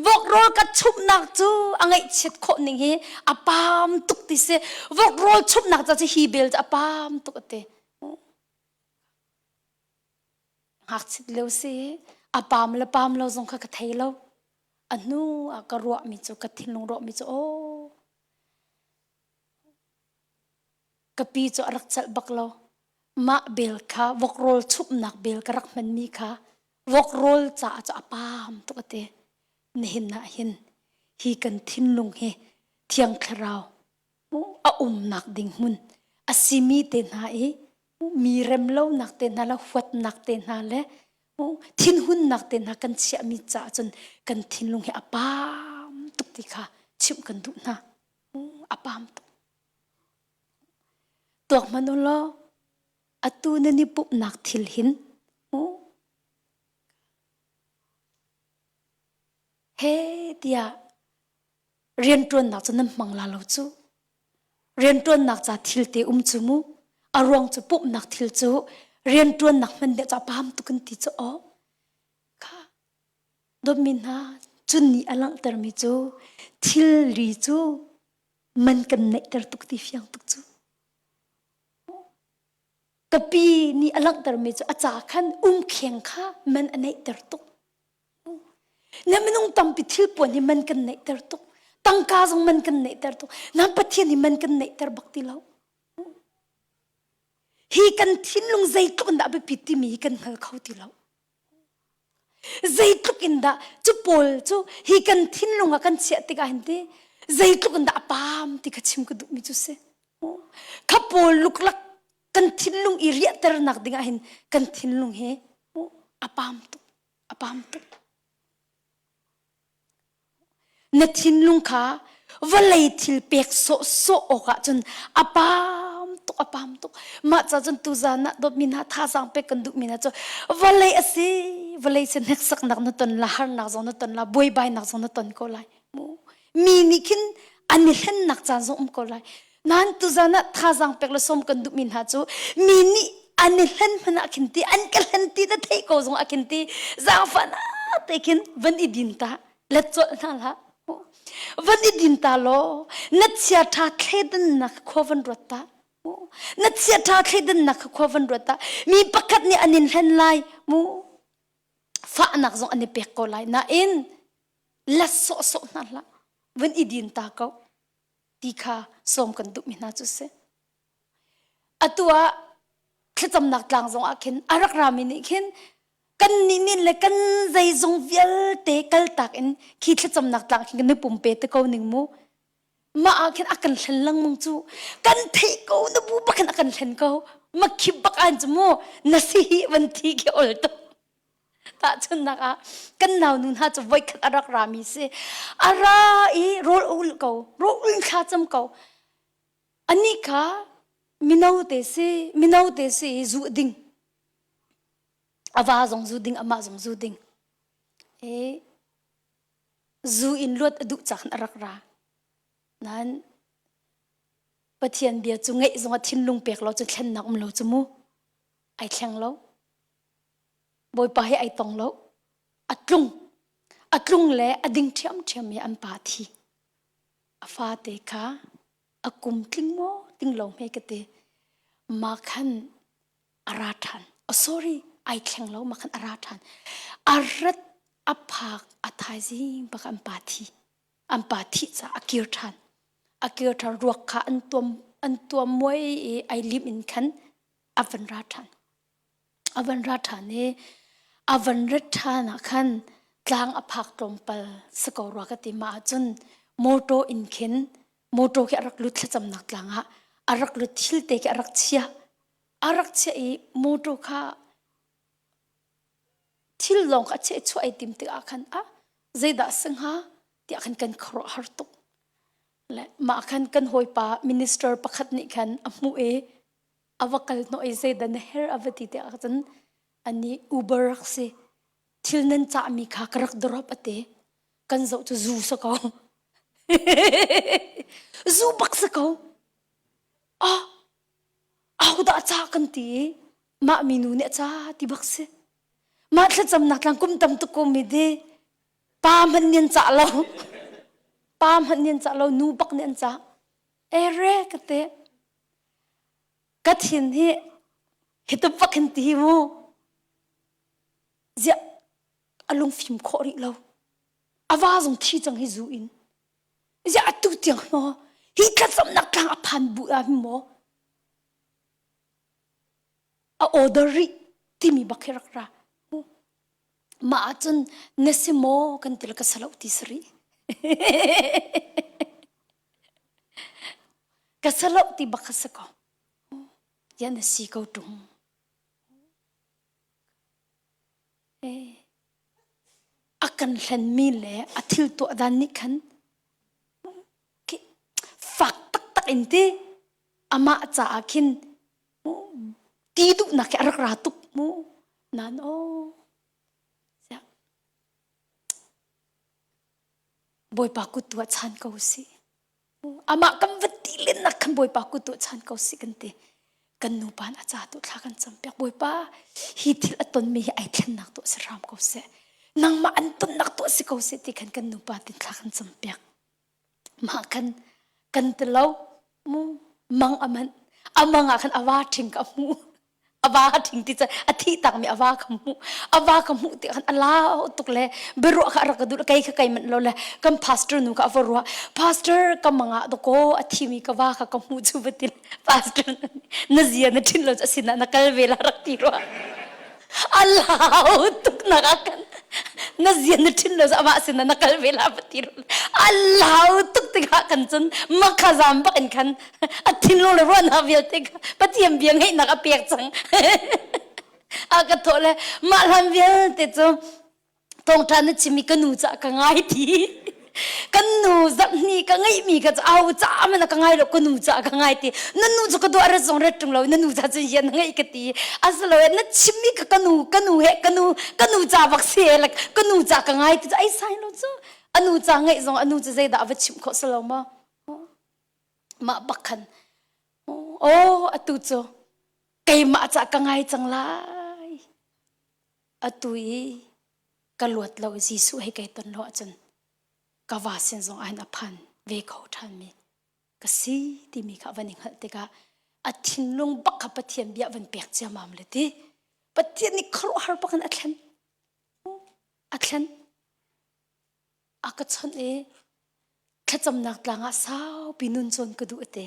vok rawl ka chumhnak cu a ngaihchiat khawh ning hi a pam tuk ti si vok rawl chumhnak ca cu hi bel cu a pam tuk a ti ngakchit lio si a pam le pam lo zong kha ka thei lo a hnu ah ka ruahmi cu ka thinlung ruahmi cu aw Ka pi cu a rak celh bak lo. Mah bel kha vok rawl chumhnak bel ka rak hmanmi kha vok rawl caah cu a paam tuk a ti. Nihin ah hin hi kan thinlung hi Thiang Thlarau a umnak ding hmun a simi te hna i mi remlonak te hna le huatnak te hna le thinhunnak te hna kan chiahmi caah cun kan thinlung hi a paam tuk ti kha chimh kan duh hna. A paam tuk. Tuak hmanh u law atu nan i pumhnak thil hin he tiah rianṭuannak cu nan hmang la lo cu. Rianṭuannak ca thil te um cu mu. A ruang cu pumhnak thil cu rianṭuannak hman deuh cu a pam tuk an ti cu aw. Kha dawtmi hna cun nih a langhtermi cu thilri cu man kan neihter tuk ti fiang tuk cu. Ka pi nih a langhtermi cu a ca khan umkheng kha man a neihter tuk. Na minung tampi thil puan hi man kan neihter tuk. Tangka zong man kan neihter tuk. Nan Pathian hi man kan neihter bak ti lo. Hi kan thinlung zeitluk in dah biapit timi hi kan hngal kho ti lo. Zeitluk in dah cu pawl cu hi kan thinlung ah kan chiah tikah hin ti zeitluk in dah a paam ti kha chim ka duhmi cu si. Kha pawl luklak kan thinlung i riahternak dingah hin kan thinlung hi a paam tuk, a paam tuk. Na thinlung kha vawlei thil pek sawhsawh awkah cun a pam tuk a pam tuk. Mah ca cun tuzan ah dawtmi hna thazaang pek kan duhmi hna cu vawlei a si vawlei si hneksaknak na ton la harnak zong na ton la buaibainak zong na ton ko lai. Mi nih khin an i hlennak caan zong um ko lai. Nain tuzan ah thazaang pek le sawm kan duhmi hna cu mi nih an i hlen hmanh ah khin ti an ka hlen ti na theih ko zong ah khin ti zaangfahnak te khin van i din ta let colh hna hlah van i din ta law na chia ṭha thleidannak khua van ruat ta na chia ṭha thleidannak khua van ruat ta mi pakhat nih an in hlen lai mu fahnak zong an i pek ko lai nain let sawhsawh hna hlah van i din ta ko ti kha sawm kan duhmi hna cu si. Atu ah thlacamnak tlang zong ah khin a rak rami nih khin kan nih nih le kan zeizong vialte kaltak in khi thlacamnak tlang khin kan i pumpe te ko ning mu. Mah ah khin a kan hlen lengmang cu kan theih ko na bu bak in a kan hlen ko ma khip bak an cu mu na si hi van thi khi ol tuk. Tahchunhnak ah kan naunu hna cu voikhat a rak rami si. A ra i rawl a ulh ko, rawl ulh thla cam ko. Anih kha mino te si, mino te si i zu ding. A va zong zu ding, amah zong zu ding. E, zu in luat a duh cak a rak ra. Nain Pathian bia cu ngeih zong a thinlung pek lo cu thlennak um lo cu mu. Ai thleng lo. Bawipa hi ai tong lo. A tlung. A tlung le a ding ṭhiamṭhiam i an pa thi. A fate kha a kum tling maw tling lo hme ka ti. Mah khan a ra ṭhan. Oh, sorry, ai thleng lo mah khan a ra ṭhan. A rat a phak a thaizing bak an pa thi. An pa thih caah a kir ṭhan. A kir ṭhan ruak kha an tuam an tuam muai i ai lim in khan a van ra ṭhan. A van ra ṭhan i a van rat ṭhan ah khan tlang a phak tlawmpal si ko rua ka ti mah ahcun motor in khin motor khi a rak lut thlacamnak tlang ah a rak lut thil te khi a rak chiah a rak chiah i motor kha thil lawng kha a chiah i chuah ai tim tikah khan ah zeidah a si hnga tiah khan kan khuaruah har tuk le mah khan kan hawipa minister pakhat nih khan a hmuh i a va kal hnawh i zeidah na herh a va ti tikah cun ani Uber rak si thil nan cahmi kha ka rak drop a ti kan zoh cu zu si ko zu bak si ko ah ahodah ca kan ti i mah minu nih a ca ti bak si mah thlacamnak tlang kum tam tuk ko mi di pa hmanh nih an cah lo pa hmanh nih an cah lo nu bak nih an cah ere ka te Ka thin hi hi bak hin ti mu. Ziah a lungfim khawh rih lo. A va zong thi cang hi zu in. Ziah atu tiang maw hi thlacamnak tlang a phan bu ah hin maw a order rih timi bak hi rak ra. Mah ahcun na si maw kan ti le ka salo ti si rih. Ka saloh ti bak kha si ko. Tiah na si ko ṭung. A kan hlenmi le a thil tuah dan nih khan fak taktak in ti amah caah khin ti duhnak hi a rak ra tuk mu nan aw Bawipa kut tu ah chan ko usih. Amah kan va ti lennak khan Bawipa kut tu ah chan ko usih kan ti. Kan nupa a ca tu thla kan campiak. Bawipa hi thil a tonmi hi ai thlennak tu si hram ko seh. Nangmah an tonnak tu si ko seh ti khan kan nupa tin thla kan campiak. Mah khan kan ti lo mu mang aman amang ah khan awa ṭhing ka hmu. A va ṭhing ti cun a thih takmi a va ka hmuh a va ka hmuh ti khan a lau tuk le biaruah kha a rak ka duh kei kha kei manh lo le kan pastor nu kha a va ruah pastor ka mangah dakaw a thimi ka va kha ka hmuh cu va ti pastor na zia na ṭhin lo cu a sinah na kal ve la rak ti rua a lau tuk nak ah kan na zia na ṭhin lo cu amah sinah na kal ve la va ti rua a lau tuk tikah kan cun makha zam bak in khan a thinlung le ruahnak vialte kha Pathian bia ngeihnak a pek cang. a ka thawh le mah hlan vialte cu thawngṭha na chimmi ka nu ca ka ngai ti. Kan nu zarhni ka ngeihmi ka au ca man ka ngai lo ka nu ca ka ngai ti. Na nu cu ka duah rat zong rat ṭung lo na nu ca cun hian na ngeih ka ti. Asilo na chimmi ka ka nu ka nu he ka nu ka nu ca bak si he ka nu ca ka ngai ti cu ai sai lo cu. A nu ca ngeih zong a nu cu zeidah a va chimh khawh si lo maw? Mah bak khan aw atu cu keimah cah ka ngai cang lai. Atu i ka luat lo Jesuh he kai ton lo ahcun ka va sin zong ah hin a phan ve kho ṭhanmi ka si timi kha van i hngalh tikah a thinlung bak kha Pathian bia van pek ciamam le ti Pathian nih khuaruahhar bak in a thlen a thlen a ka chawnh i thlacamnak tlang ah saupi nun cawn ka duh ate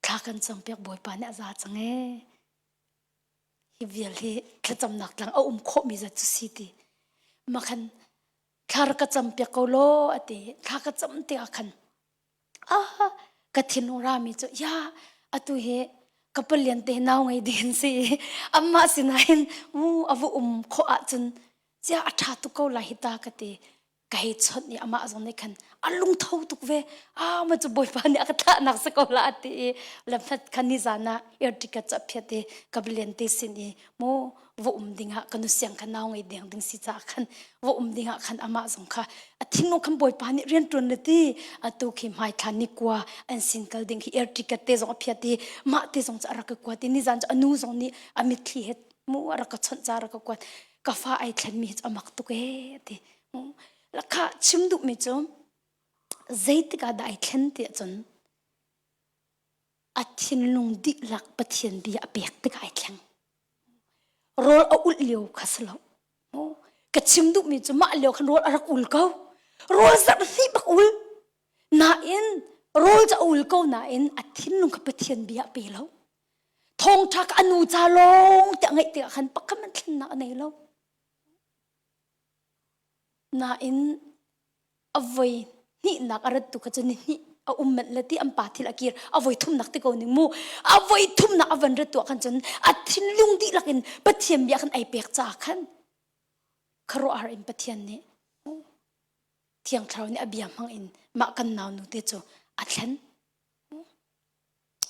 thla kan campiak bawipa nih a za cang ee hi vial hi thlacamnak tlang a um khawhmi zat cu si ti makhan thla rak ka campiak ko law ati thla ka cam tikah khan ah ka thinlung rami cu ya atu hi ka palian te nau ngei ding si amma sinain mu avu um khawh ahcun cia a ṭha tuk ko lai hi ta ka ti ka hei chawnh i amah zong nih khan a lungtho tuk ve ah ma cu bawipa nih a ka thlahnak si ko la a ti i lamhlat khan ni zan ah air ticket cu a phiat i ka bilian te sin i mu va um ding ah ka nu siang kha nau ngei deng ding si caah khan va um ding ah khan amah zong kha a thinlung khan bawipa nih rian ṭuan le ti atu khi hmaithla ni kua an sin kal ding khi air ticket te zong a phiat i mah te zong cu a rak ka kuat i nizan cu a nu zong nih a mitthli he mu a rak ka chawnh ca rak ka kuat ka fa ai thlenmi hi cu a mak tuk ee ti lakha chim duhmi cu. Zeitik ah dah ai thlen ti ahcun a thinlung dihlak Pathian bia a pek tikah ai thleng. Rawl a ulh lio kha si lo. Ka chim duhmi cu mah lio khan rawl a rak ul ko. Rawl zarh hnih bak ul. Nain rawl cu a ul ko nain a thinlung kha Pathian bia a pe lo. Thawngṭha kha a nu ca lawng te a ngaih tikah khan pakhat hmanh thlennak a nei lo. Nain a voi hnihnak a rat tu kha cu ni hnih a um manh le ti an pa thil a kir a voi thumnak ti ko ning mu a voi thumnak a van rat tu ah khan cun a thinlung dihlak in Pathian bia khan ai pek caah khan khuaruahhar in Pathian nih Thiang Thlarau nih a bia hmang in mah kan nau nu te cu a thlen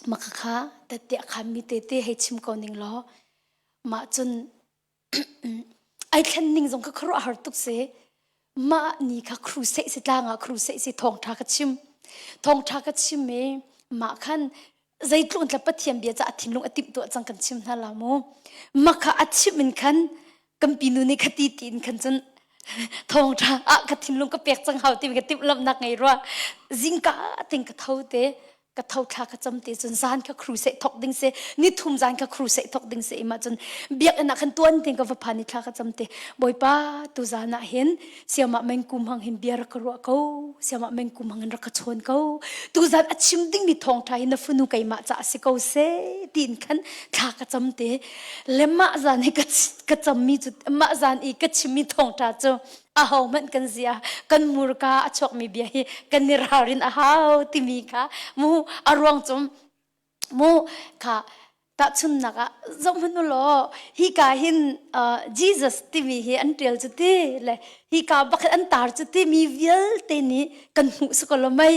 mah kha tette a khan mi te te hei chim ko ning law mah cun ai thlen ning zong kha khuaruahhar tuk si. Mah ni kha crusade si tlang ah crusade si thawngṭha ka chim. Thawngṭha ka chim i mah khan zeitluk in tla Pathian bia ca a thinlung a timhtuah cang kan chim hna la mu. Mah kha a chim in khan kan pinu nih kha ti tiin khan cun thawngṭha ah ka thinlung ka pek cang hau timi ka timhlamhnak ngei rua. Zingka ting ka tho te ka tho thla ka cam te cun zan kha crusade thok ding se ni thum zan kha crusade thok ding se ima cun biakinn ah khan tuan ting ka va phan i thla ka cam te bawipa tu zan ah hin siama meng kum hang hin bia rak ka ruah ko siama meng kum hang in rak ka chawn ko tu zan a chim ding mi thawngtha hi na funu keimah ca a si ko se tiin khan thla ka cam te le mah zan hi ka ka cam mi cu mah zan i ka chim mi thawngtha cu ahohmanh kan zia kan murka a chuakmi bia hi kan i ralrin a hau timi kha mu a ruang cum mu kha tahchunnak ah zohhmanh u law hi ka hin Jesus timi hi an tial cu ti le hi ka bakhat an tar cu ti mi vialte nih kan hmuh si ko lo mei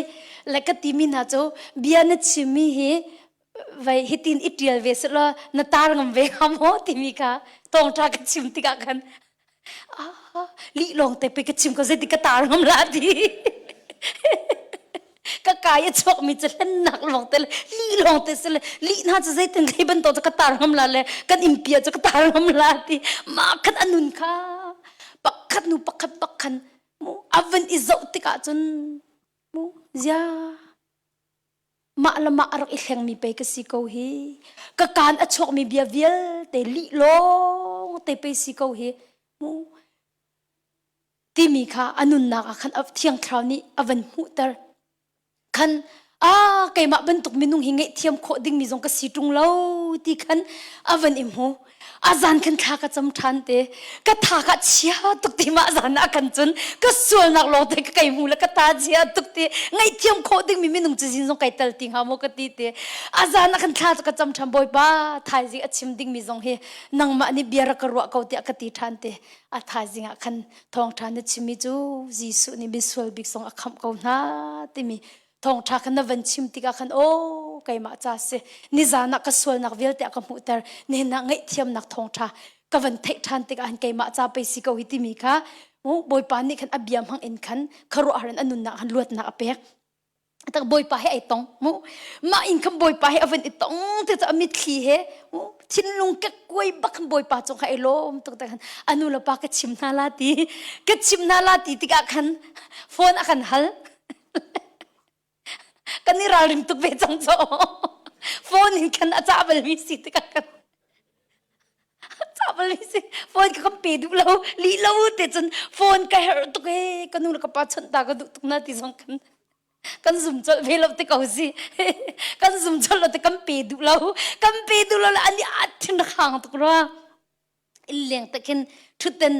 le ka timi hna cu bia na chimmi hi vai hitin i tial ve se law na tar ngam ve hnga maw timi kha tawngṭha ka chim tikah khan ah lih lawng te pe ka chim ko zeiti ka tar ngam la ti ka kai a chuak mi cu hlennak lawng te le lih lawng te se le lih hna cu zeitin thei bantuk cu ka tar ngam la le kan innpia cu ka tar ngam la ti mah khan anun kha pakhat nu pakhat pakhan mu avan i zoh tikah cun mu zia mah le mah a rak i hlengmi pei ka si ko hi ka kaan a chuakmi bia vialte lih lawng te pei si ko hi mu timi kha a nunnak ah khan thiang thlarau nih a van hmuhter khan a keimah bantuk minung hi ngaihthiam khawh dingmi zong ka si ṭung lo ti khan a van i hmu A zan khan thla ka cam ṭhan te. Ka tha ka chia tuk ti mah zan ah kan cun ka sualnak lawng te ka kai hmu le ka ta chia tuk ti ngaihthiam khawh dingmi minung cazin zong kai tel ti hnga maw ka ti te. A zan ah khan thla cu ka cam ṭhan Bawipa thaizing a chim dingmi zong hi nangmah nih bia rak ka ruah ko tiah ka ti ṭhan te. A thaizing ah khan thawngṭha na chimmi cu Jesuh nih misual bik zong a khamh ko hna timi thawngṭha khan na van chim tikah khan aw keimah ca si nizan ah ka sualnak vialte a ka hmuhter nihin ah ngaihthiamnak thawngṭha ka van theih ṭhan tikah han keimah ca pei si ko hi timi kha bawipa nih khan a bia hmang in khan khuaruahhar in a nunnak khan luatnak a pek tak bawipa he ai tong mu mah in khan bawipa he a van i tong te cu a mitthli he mu thinlung kekkuai bak khan bawipa cung kha ai lawm tuk te khan a nu le pa ka chim hna la ti ka chim hna la ti tikah khan phone a kan hal kan i ralring tuk ve cang caw phone in khan a cah balmi si tikah kan cah balmi si phone ka kan pe duh lo lih lo te cun phone ka herh tuk e ka nu le ka pa chawnh ta ka duh tuk na ti zong kan kan zum colh ve lo te ko si kan zum colh lo te kan pe duh lo kan pe duh lo le ani a thin hang tuk rua innleng te khin ṭhutden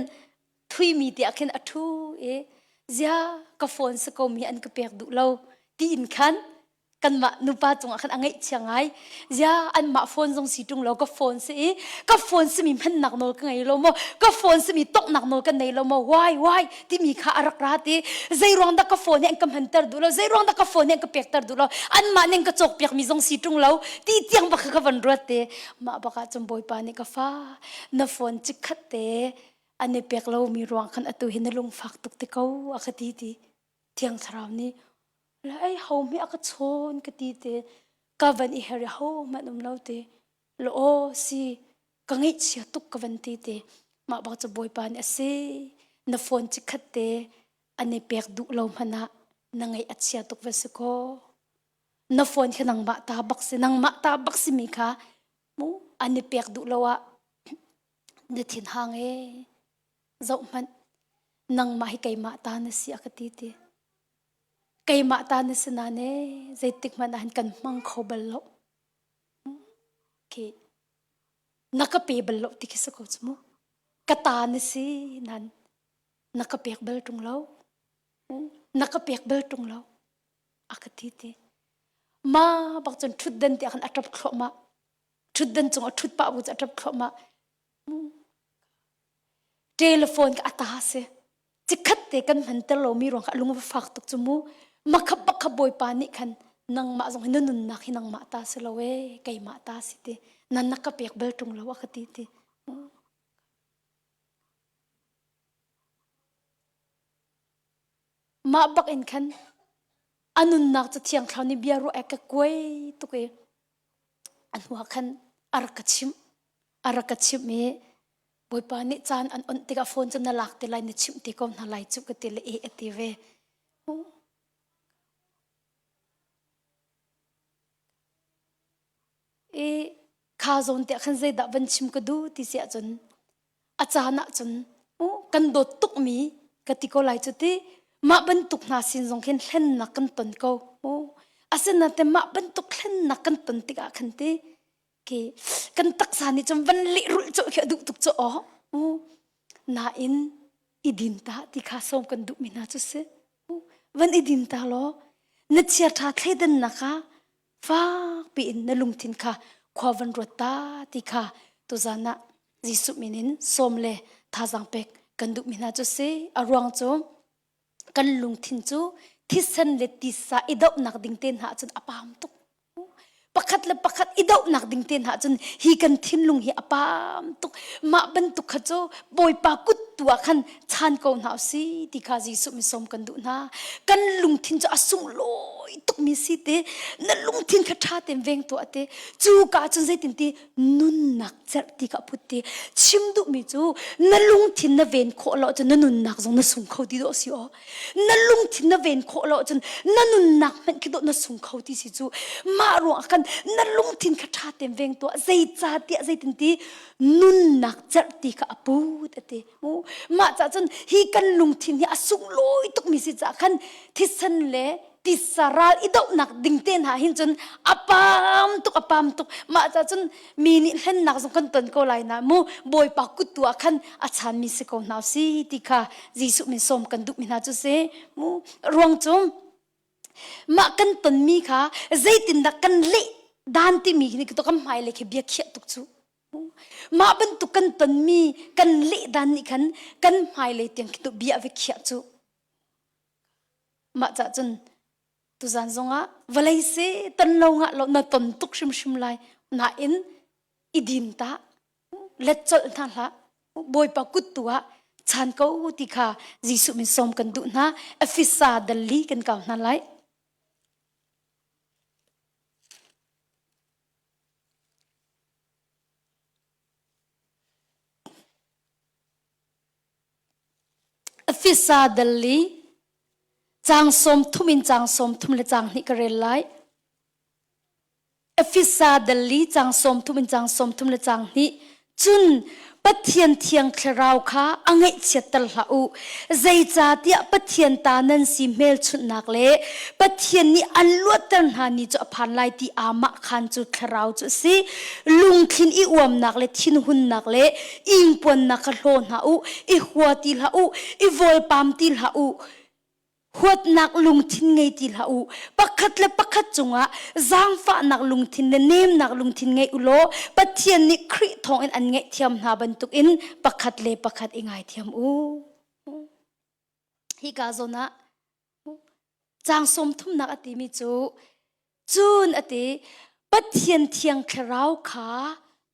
thuimi te ah khin a ṭhu i zia ka phone si ko mi an ka pek duh lo tiin khan kanmah nupa cungah khan a ngaihchia ngai zia anmah phone zong si ṭung lo ka phone si i ka phone simi hmannak nawl ka ngei lo maw ka phone simi toknak nawl ka nei lo maw why why timi kha a rak ra ti zei ruang dah ka phone hi an ka hmanter duh lo zei ruang dah ka phone hi an ka pekter duh lo anmah ning ka cawk piak mi zong si ṭung lo ti tiang bak kha ka van ruat te mah bak ah cun bawipa nih ka fa na phone chikkhat te an i pek lomi ruang khan atu hi na lungfak tuk te ko a ka ti ti thiang thlarau nih la ei ho mi a ka chawn ka ti te ka van i her ho man um lo te lo aw si ka ngaihchia tuk ka van ti te mah bak cu bawipa nih a si na phone chikkhat te an i pek duh lo hmanh ah. Na ngaih a chia tuk va si kaw. Na phone kha nangmah ta bak si nangmah ta bak si mi kha mu an i pek duh lo ah na thin hang e zoh hmanh nangmah hi keimah ta na si a ka ti ti. Keimah ta na si na ne zeitik hmanh ah hin kan hmang kho bal lo. Khi na ka pe bal lo ti khi si ko cu mu. Ka ta na si nan na ka pek bal ṭung lo. Na ka pek bal ṭung lo. A ka ti ti. Ma bak cun ṭhutdan te ah khan a ṭap thluahmah. Ṭhutdan cung a ṭhut pah bu cu a ṭap thluahmah. Telephone ka a ta si. Cikhat te kan hman ter lomi ruang kha a lung va fak tuk cu mu. Makhap bakhap bawipa nih khan nangmah zong hi na nunnak hi nangmah ta si lo ee keimah ta si ti. Nan na ka pek bal ṭung lo a ka ti ti. Mah bak in khan a nunnak cu thiang thlarau nih bia ruah e ka kuai tuk i a hnu ah khan a rak ka chimh. A rak ka chimh i Bawipa nih caan an onh tikah phone cu na lak te lai na chimh te ko hna lai cu ka ti le e a ti ve. I kha zawn te ah khan zeidah van chim ka duh ti si ahcun a caan ahcun kan dawt tukmi ka ti ko lai cu ti mah bantuk hna sin zong khin hlennak kan ton ko. Asinain mah bantuk hlennak kan ton tikah khan ti Ke kan taksa nih cun van lehrulh cu khi a duh tuk cu aw. Nain i din ta ti kha sawm kan duhmi hna cu si. Van i din ta law na chiaṭha thleidannak kha fak piin na lungthin kha khua van ruat ta ti kha tuzan ah Jesuh min in sawm le thazaang pek kan duhmi hna cu si. A ruang cu kan lungthin cu thisen le tisa i dohnak ding te hna ahcun a pam tuk. Pakhat le pakhat i dohnak ding te hna ahcun hi kan thinlung hi a pam tuk. Mah bantuk kha cu Bawipa kut tu ah khan chan ko hna usih ti kha Jesuh mi sawm kan duh hna. Kan lungthin cu a sunglawi tukmi si te. Na lungthin kha ṭha tein veng tuah te. Cu ka ahcun zeitin ti nunnak cerh ti kha put ti. Chim duhmi cu na lungthin na ven khawh lo ahcun na nunnak zong na sung kho ti dawh si aw. Na lungthin na ven khawh lo ahcun na nunnak hmanh khi dawh na sung kho ti si cu mah ruangah khan na lungthin kha ṭha tein veng tuah zeicahtiah zeitinti nunnak cerh ti kha a put a ti mah cah cun hi kan lungthin hi a sunglawi tukmi si caah khan thisen le tisa ral i dohnak ding te hna hin cun a pam tuk a pam tuk mah cah cun mi nih hlennak zong kan ton ko lai na mu bawipa kut tu ah khan a chanmi si ko hna si ti kha Jesuh min sawm kan duhmi hna cu si mu ruang cu mah kan tonmi kha zeitindah kan leh dan timi hi to kan hmai le khi bia khiah tuk cu mah bantuk kan tonmi kan leh dan nih khan kan hmailei tiang khi to bia ve khiah cu mah cah cun tuzan zongah vawlei se ton lo ngah lo na ton tuk hrimhrim lai nain i din ta let colh hna hlah bawipa kut tu ah chan ko ti kha Jesuh min sawm kan duh hna Efesa dalli kan kau hna lai Efesa dalli caang 30 in caang 30 le caang hnih ka rel lai. Efesa dalli caang 30 in caang 30 le caang hnih cun Pathian thiang thlarau kha a ngaihchiatter hlah u. Zeicahtiah Pathian ta nan si hmelchunhnak le Pathian nih an luatter hna ni cu a phan lai ti aamah khan cu thlarau cu a si. Lungthlin i uamnak le thinhunnak le ingpuannak kha hlaw hna u, i hua ti hlah u, i vawlpam ti hlah u. Huatnak lungthin ngei ti hlah u. Pakhat le pakhat cungah zaangfahnak lungthin le nemnak lungthin ngei u law Pathian nih Khrih thawngin an ngaihthiam hna bantukin pakhat le pakhat i ngaithiam u. Hika zawn ah Caang sawm thumnak a timi cu cun a ti Pathian thiang thlarau kha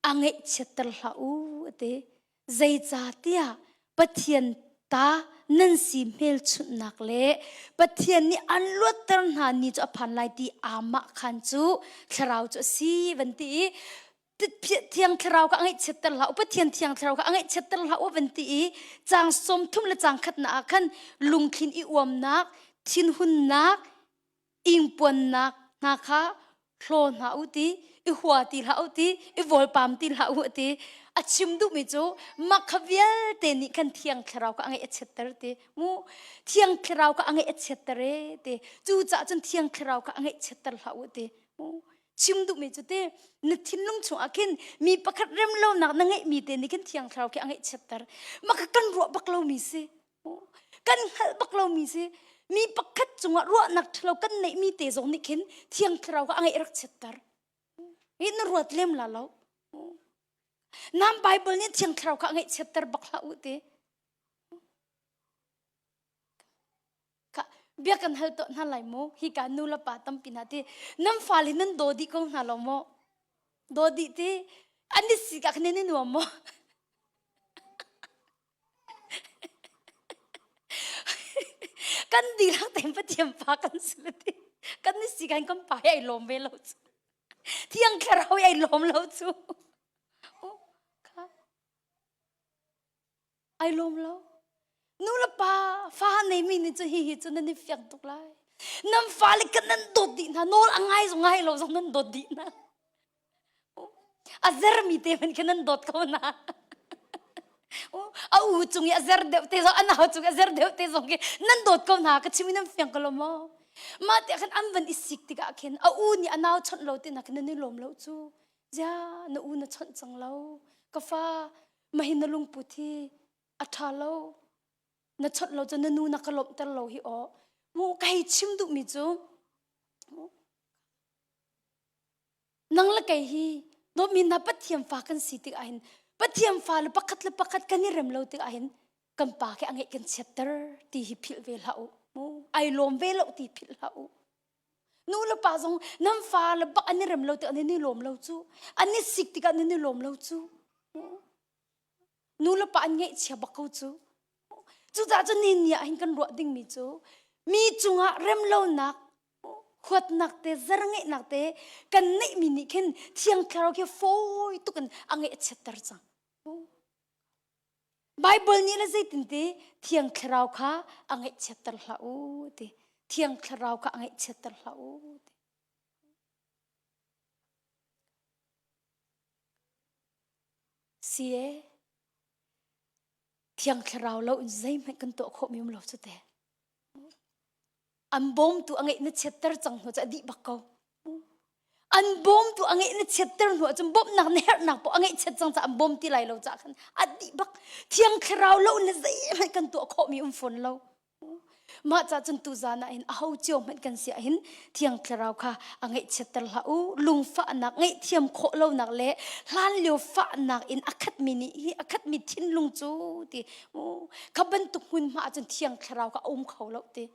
a ngaihchiatter hlah u a ti. Zeicahtiah Pathian ta nan si hmelchunhnak le Pathian nih an luatter hna ni cu a phan lai ti aamah khan cu thlarau cu a si van ti i thiang thlarau kha a ngaihchiatter hlah u Pathian thiang thlarau kha a ngaihchiatter hlah u van ti i caang 30 le caang khat na ah khan lungthlin i uamnak. Thinhunnak, ingpuannak hna kha hlaw hna u ti, i hua ti hlah u ti, i vawlpam ti hlah u ti. A chim duhmi cu mah kha vialte nih khan thiang thlarau kha a ngeih a chiatter ti. Mu thiang thlarau kha a ngeih a chiatter e ti. Cucaah cun thiang thlarau kha a ngeih chiatter hlah u ti. Mu chim duhmi cu ti na thinlung chungah khin mi pakhat rem lonak na ngeihmi te nih khin thiang thlarau khi a ngeih chiatter. Mah kha kan ruah bak lomi si. Kan hngalh bak lomi si. Mi pakhat cungah ruahnak ṭhalo kan neihmi te zong nih khin thiang thlarau kha a ngeih rak chiatter. Hi na ruat lem la lo. Nam Bible nih thiang thlarau kha a ngeih chiatter bak hlah u ti. Kha bia kan hal tuah hna lai mu. Hi ka nu le pa tampi hna ti nan fale nan daw dih ko hna lo maw? Daw dih ti an i si ka khan nan i nuam maw? Kan dihlak tein Pathian pa kan si le ti. Kan i si kan kan pa hi ai lawm ve lo cu. Thiang thlarau hi ai lawm lo cu. Kha. Ai lawm lo. Nu le pa fa neimi nih cu hihi cu nan i fiang tuk lai. Nan fale kan nan dawt dih hna. Nawl a ngai zong ngai lo zong nan dawt dih hna. A zermi te hmanh khi nan dawt ko hna. A u cung i a zer deuh te zong a nau cung i a zer deuh te zong khi nan dawt ko hna ka chim i nan fiang ko lo maw? Mah tiah khan an van i sik tikah khin a u nih a nau chawnh lo ti nak nan i lawm lo cu. Zia na u na chawnh cang lo. Ka fa mahin na lungput hi a ṭha lo. Na chawnh lo cu na nu na ka lawmhter lo hi aw. Mu ka hei chim duhmi cu Nang le kei hi dawtmi hna Pathian fa kan si tikah hin Pathian fa le pakhat le pakhat kan i rem lo tikah hin kan pa khi a ngeih kan chiatter ti hi philh ve hlah u. Mu ai lawm ve lo ti philh hlah u. Nu le pa zong nan fa le bak an i rem lo tikah nan i lawm lo cu. An i sik tikah nan i lawm lo cu. Nu le pa an ngeihchia bak ko cu. Cucaah cun ni ni ah hin kan ruah dingmi cu mi cungah remlonak huatnak te zerngeihnak te kan neihmi nih khin thiang thlarau khi fawi tuk in a ngeih a chiatter cang. Bible nih le zeitin ti thiang thlarau kha a ngeih chiatter hlah u ti. Thiang thlarau kha a ngeih chiatter hlah u ti. Si e thiang thlarau lo in zeihmanh kan tuah khawhmi um lo cu te. An bawmtu a ngeih na chiatter cang hnu cu a dih bak ko. An bawmtu a ngeih na chiatter hnu ahcun bawmhnak na herhnak poh a ngeih chiat cang caah an bawm ti lai lo caah khan a dih bak. Thiang thlarau lo na zeihmanh kan tuah khawhmi um fawn lo. Mah ca cun tuzan ah hin aho cio hmanh kan si ahhin Thiang Thlarau kha a ngaihchiatter hlah u. Lungfahnak ngaihthiam khawh lonak le hlanlio fahnak in a khatmi nih hi a khatmi thinlung cu ti kha bantuk hmunhma ahcun Thiang Thlarau kha a um kho lo ti.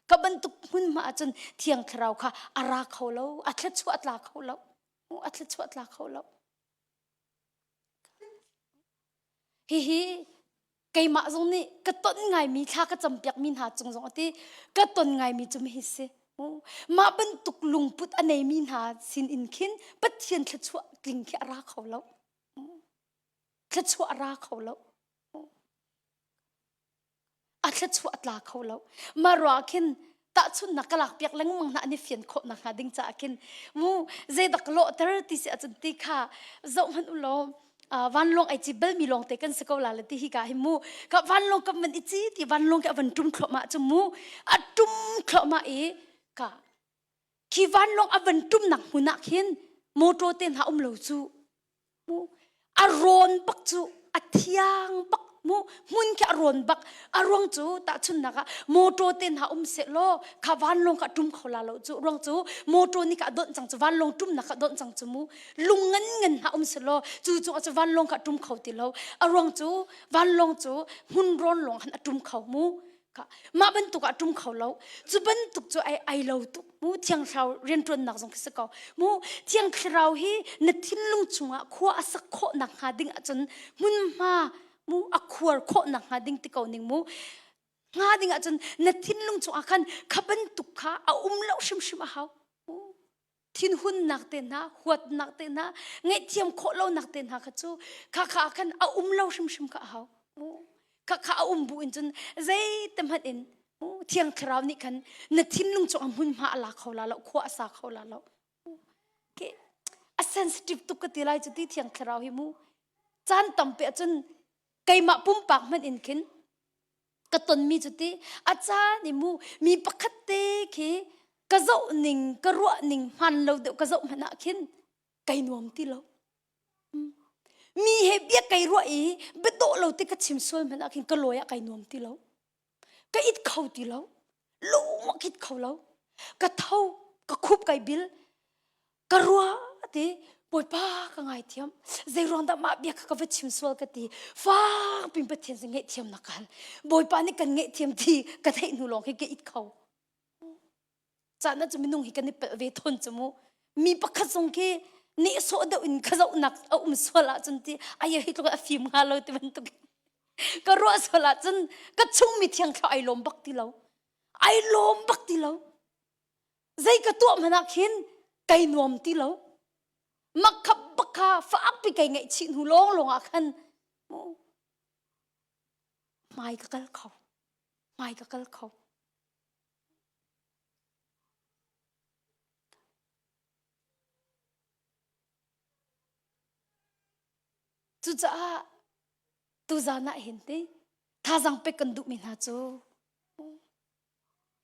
Kha bantuk hmunhma ahcun Thiang Thlarau kha a ra kho lo, a thluachuah tla kho lo. A thluachuah tla kho lo. Hihi keimah zong nih ka ton ngaimi thla ka campiakmi hna cung zong ati ka ton ngaimi cu hi si. Mah bantuk lungput a neimi hna sin in khin Pathian thluachuah tling khi a ra kho lo. Thluachuah a ra kho lo. A thluachuah a tla kho lo. Mah ruah khin tahchunhnak ka lak piak lengmang hna an i fian khawh nakhnga ding caah khin mu zeidak lawhter ti si ahcun ti kha zoh hmanh u law vanlawng ai ci balmi lawng te kan si ko la le ti hi ka hi mu ka vanlawng kan van i ci ti vanlawng ke a van tum thluahmah cu mu a tum thluahmah i ka khi vanlawng a van tumnak hmun ah khin motor te hna um lo cu mu a rawn bak cu a thiang bak mu hmun khi a rawn bak a ruang cu tahchunnak ah motor te hna um seh law kha vanlawng kha tum kho la lo cu ruang cu motor nih kha a donh cang cu vanlawng tumnak kha donh cang cu mu lung ngan ngan hna um seh law cu cu cu vanlawng kha tum kho ti lo a ruang cu vanlawng cu hmun rawn lawng han a tum kho mu Mah bantuk ah ṭum kho lo. Cu bantuk cu ai ai lo tuk. Mu thiang thlarau rianṭuannak zong khi si ko. Mu thiang thlarau hi na thinlung chungah khua a sak khawh nak hnga ding ahcun hmunhma mu a khuar khawh nak hnga ding ti ko ning mu. Hnga ding ahcun na thinlung chungah khan kha bantuk kha a um lo hrimhrim a hau. Thinhunnak te hna, huatnak te hna, ngaihthiam khawh lonak te hna kha cu kha kha ah khan a um lo hrimhrim kha a hau. Kha kha a um bu in cun zeite hmanh in. Thiang Thlarau nih khan na thinlung cu a hmunhma a la kho la lo, khua a sa kho la lo. Ke a sensitive tuk ka ti lai cu ti Thiang Thlarau hi mu. Caan tampi ahcun keimah pumpak hmanh in khin ka tonmi cu ti a caan i mu mi pakhat te khi ka zoh ning ka ruah ning hman lo deuh ka zoh hmanh ah khin kai nuam ti lo. Mi he bia kai ruah i biadawh lo te ka chim sual hmanh ah khin ka lawi ah kai nuam ti lo. Ka it kho ti lo. Lung a kit kho lo. Ka tho, ka khup kai bil. Ka rua ti Bawipa ka ngaithiam. Zei ruang dah mah bia kha ka va chim sual ka ti. Fak pin Pathian sin ngaihthiam nak ka hal. Bawipa nih kan ngaihthiam ti ka theih hnu lawng hi ka it kho. Caan ah cu minung hi kan i pelh ve tawn cu mu. Mi pakhat zong khi nehsawh deuh in ka zohnak a um sual ahcun ti ai hi tluk a fim hnga lo ti bantuk ka ruah sual ahcun ka chung mi thiang thlarau ai lawm bak ti lo. Ai lawm bak ti lo. Zei ka tuah hmanh ah khin kai nuam ti lo. Makhap bak kha fakpi kai ngaihchih hnu lawng lawng ah khan hmai ka kal kho. Hmai ka kal kho. Cucaah tuzan ah hin ti thazaang pek kan duhmi hna cu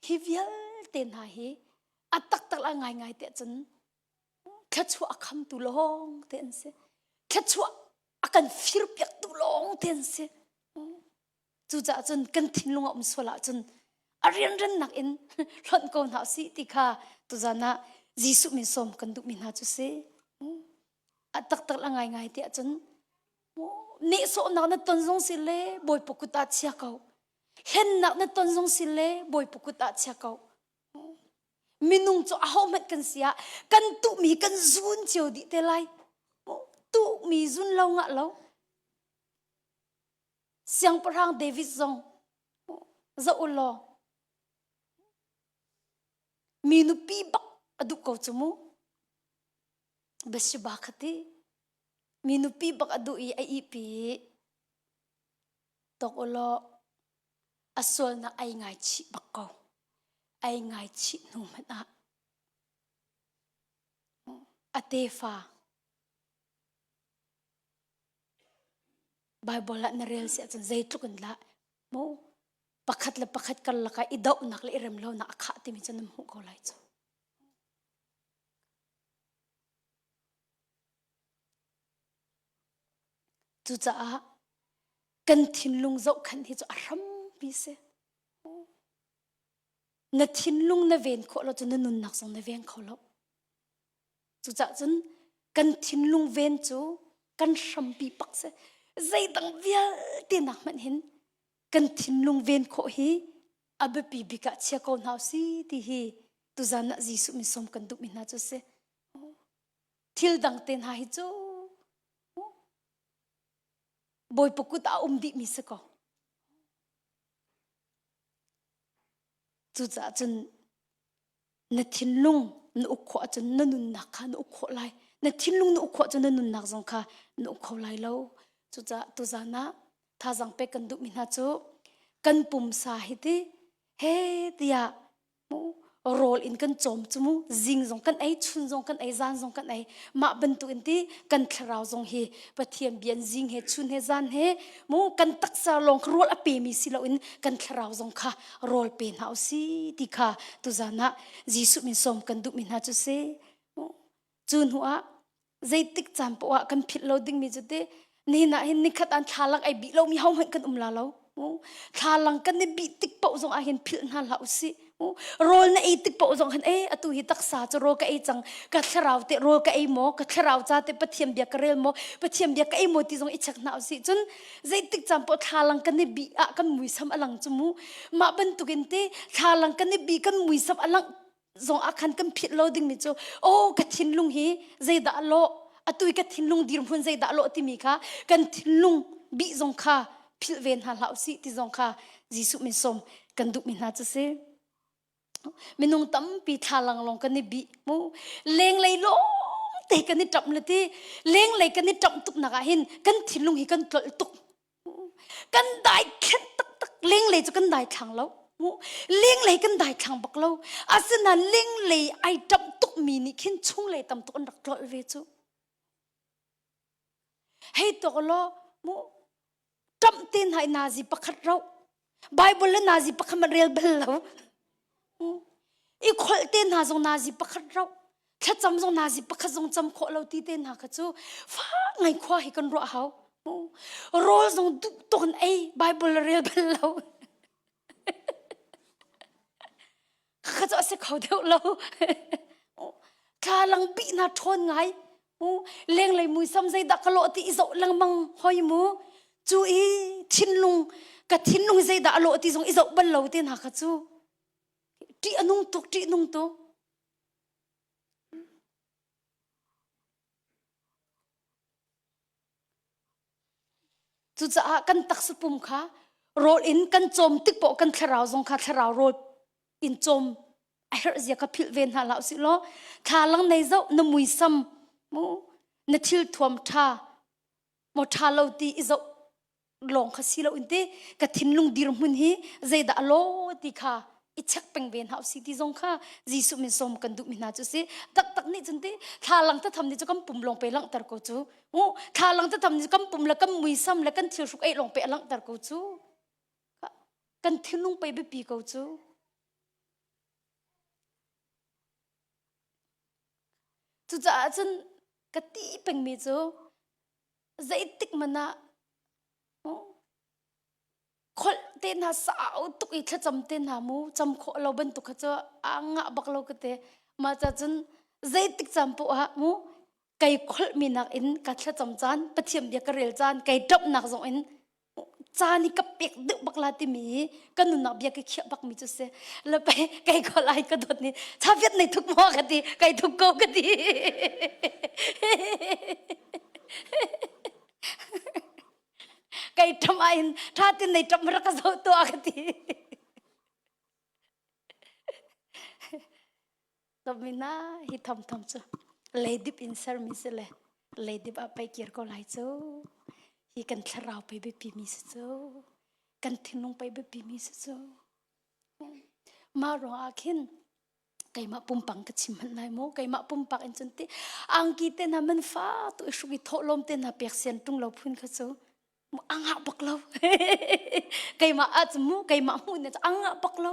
hi vialte hna hi a taktak la ngaingai tiah cun thluachuah a khamtu lawng te an si. Thluachuah a kan firpiaktu lawng te an si. Cucaah cun kan thinlung a um sual ahcun a rianrannak in hlonh ko hna usih ti kha tuzan ah Jesuh min sawm kan duhmi hna cu si. A taktak la ngaingai tiah cun nehsawhnak na ton zong si le Bawipa kut ah chia ko. Hlennak na ton zong si le Bawipa kut ah chia ko. Minung cu ahohmanh kan si ah kan tuhmi kan zun cio dih te lai. Tuhmi zun lo ngah lo. Siangpahrang David zong zoh u law mi nupi bak a duh ko cu mu. Bathsheba kha ti mi nupi bak a duh i a ihpi i tawk u law a sualnak ai ngaichih bak ko. Ai ngaichih hnu hmanh ah a tefa Baibal ah na rel si ahcun zeitluk in dah mu pakhat le pakhat karlak ah i dohnak le i remlonak a khah timi cu nan hmuh ko lai cu. Cucaah kan thinlung zohkhenh hi cu a hrampi si. Na thinlung na ven khawh lo cun na nunnak zong na veng kho lo. Cucaah cun kan thinlung ven cu kan hrampi pak si. Zeidang vialte nak hmanh hin kan thinlung ven khawh hi a biapi bik ah chia ko hna si ti hi tuzan ah Jesuh min sawm kan duhmi hna cu si. Thil dang te hna hi cu Bawipa kut ah um dihmi si ko. Cucaah cun na thinlung na uk khawh ahcun na nunnak kha na uk khawh lai. Na thinlung na uk khawh ahcun na nunnak zong kha na uk kho lai lo. Cucaah tuzan ah thazaang pek kan duhmi hna cu kan pumsa hi ti he tiah rawl in kan cawm cu mu zing zong kan ei chun zong kan ei zan zong kan ei mah bantuk in ti kan thlarau zong hi Pathian bian zing he chun he zan he mu kan taksa lawng kha rawl a pemi si loin kan thlarau zong kha rawl pe hna usi ti kha tuzan ah Jesuh min sawm kan duhmi hna cu si cu hnu ah zeitik caan poah ah kan philh lo dingmi cu ti nihin ah hin nikhat an thlalang ai bih lomi hohmanh kan um la lo thlalang kan i bih tik paoh zong ah hin philh hna hlah usih rawl na ei tik paoh zong hin e atu hi taksa cu rawl ka ei cang ka thlarau te rawl ka ei maw ka thlarau ca te pathian bia ka rel maw pathian bia ka ei maw ti zong i check hna usih cun zeitik caan poh thlalang kan i bih ah kan muisam a lang cu mu mah bantukin te thlalang kan i bih kan muisam a lang zong ah khan kan philh lo dingmi cu oh ka thinlung hi zeidah lawh atu i ka thinlung dirhmun zeidah lawh timi kha kan thinlung bih zong kha philh ve hna hlah usih ti zong kha Jesuh min sawm kan duhmi hna cu si minung tampi thlalang lawng kan i bih mu lenglei lawng te kan i ṭamh le ti lenglei kan i ṭamh tuk nak ah hin kan thinlung hi kan tlolh tuk kan dai thlen taktak lenglei cu kan dai thlang lo. Mu lenglei kan daithlang bak lo. Asinain lenglei ai ṭamh tukmi nih khin chunglei tam tuk an rak tlolh ve cu. Hei tok law mu ṭamh te hna i nazi pakhat rauh. Bible le nazi pakhat man rel bal lo. I kholh te hna zong nazi pakhat rauh. Thlacam zong nazi pakhat zong cam khawh lo ti te hna kha cu fak ngai khua hi kan ruah hau. Rawl zong duh tuk in ei Bible le rel bal lo. Kha cu a si kho deuh lo. Thlalang bih na ṭhawn ngai. Lenglei muisam zeidah ka lawh ti i zoh lengmang hoi mu. Cu i thinlung ka thinlung zeidah a lawh ti zong i zoh bal lo te hna kha cu. Ṭih a nung tuk, ṭih nung tuk. Cucaah kan taksa pum kha rawl in kan cawm tik paoh kan thlarau zong kha thlarau rawl in cawm a herh zia kha philh ve hna hlah usih law thlalang nei zoh na muisam mu na thil thuam ṭha maw ṭha lo ti i zoh lawng kha si lo in ti ka thinlung dirhmun hi zeidah a law ti kha i check peng ve hna usih ti zong kha Jesuh min sawm kan duhmi hna cu si taktak nih cun ti thlalang tatham nih cu kan pum lawng pe langhter ko cu u thlalang tatham nih kan pum le kan muisam le kan thil hruk ei lawng pe a langhter ko cu kan thinlung pe biapi ko cu cucaah cun ka ti pengmi cu zeitik man ah kholh te hna sau tuk i thlacam te hna mu cam khawh lo bantuk kha cu a ngah bak lo ka te mah ca cun zeitik caan poah ah mu kai kholh mi nak in ka thlacam caan pathian bia ka rel caan kai ṭamhnak zong in caan i ka pek deuh bak la timi hi ka nunnak bia ka khiah bak mi cu si le pe kai kholh ai ka dawt ni chaviat nei thuk maw ka ti kai thuk ko ka ti Kai ṭam ah hin ṭha tin nei ṭam rak ka zoh tuah ka ti. Domina hi thom thom cu leidip in sermi si le leidip ah pei kir ko lai cu. Hi kan thlarau pei biapi mi si cu. Kan thinlung pei biapi mi si cu. Mah ruang ah khin keimah pumpang ka chim hmanh lai maw keimah pumpak in cun ti angki te hna man fa tu i hruk i thawhlawm te hna pek sian tung lo phun kha cu angah bak lo keimah ah cu mu keimah hmuh ne cu angah bak lo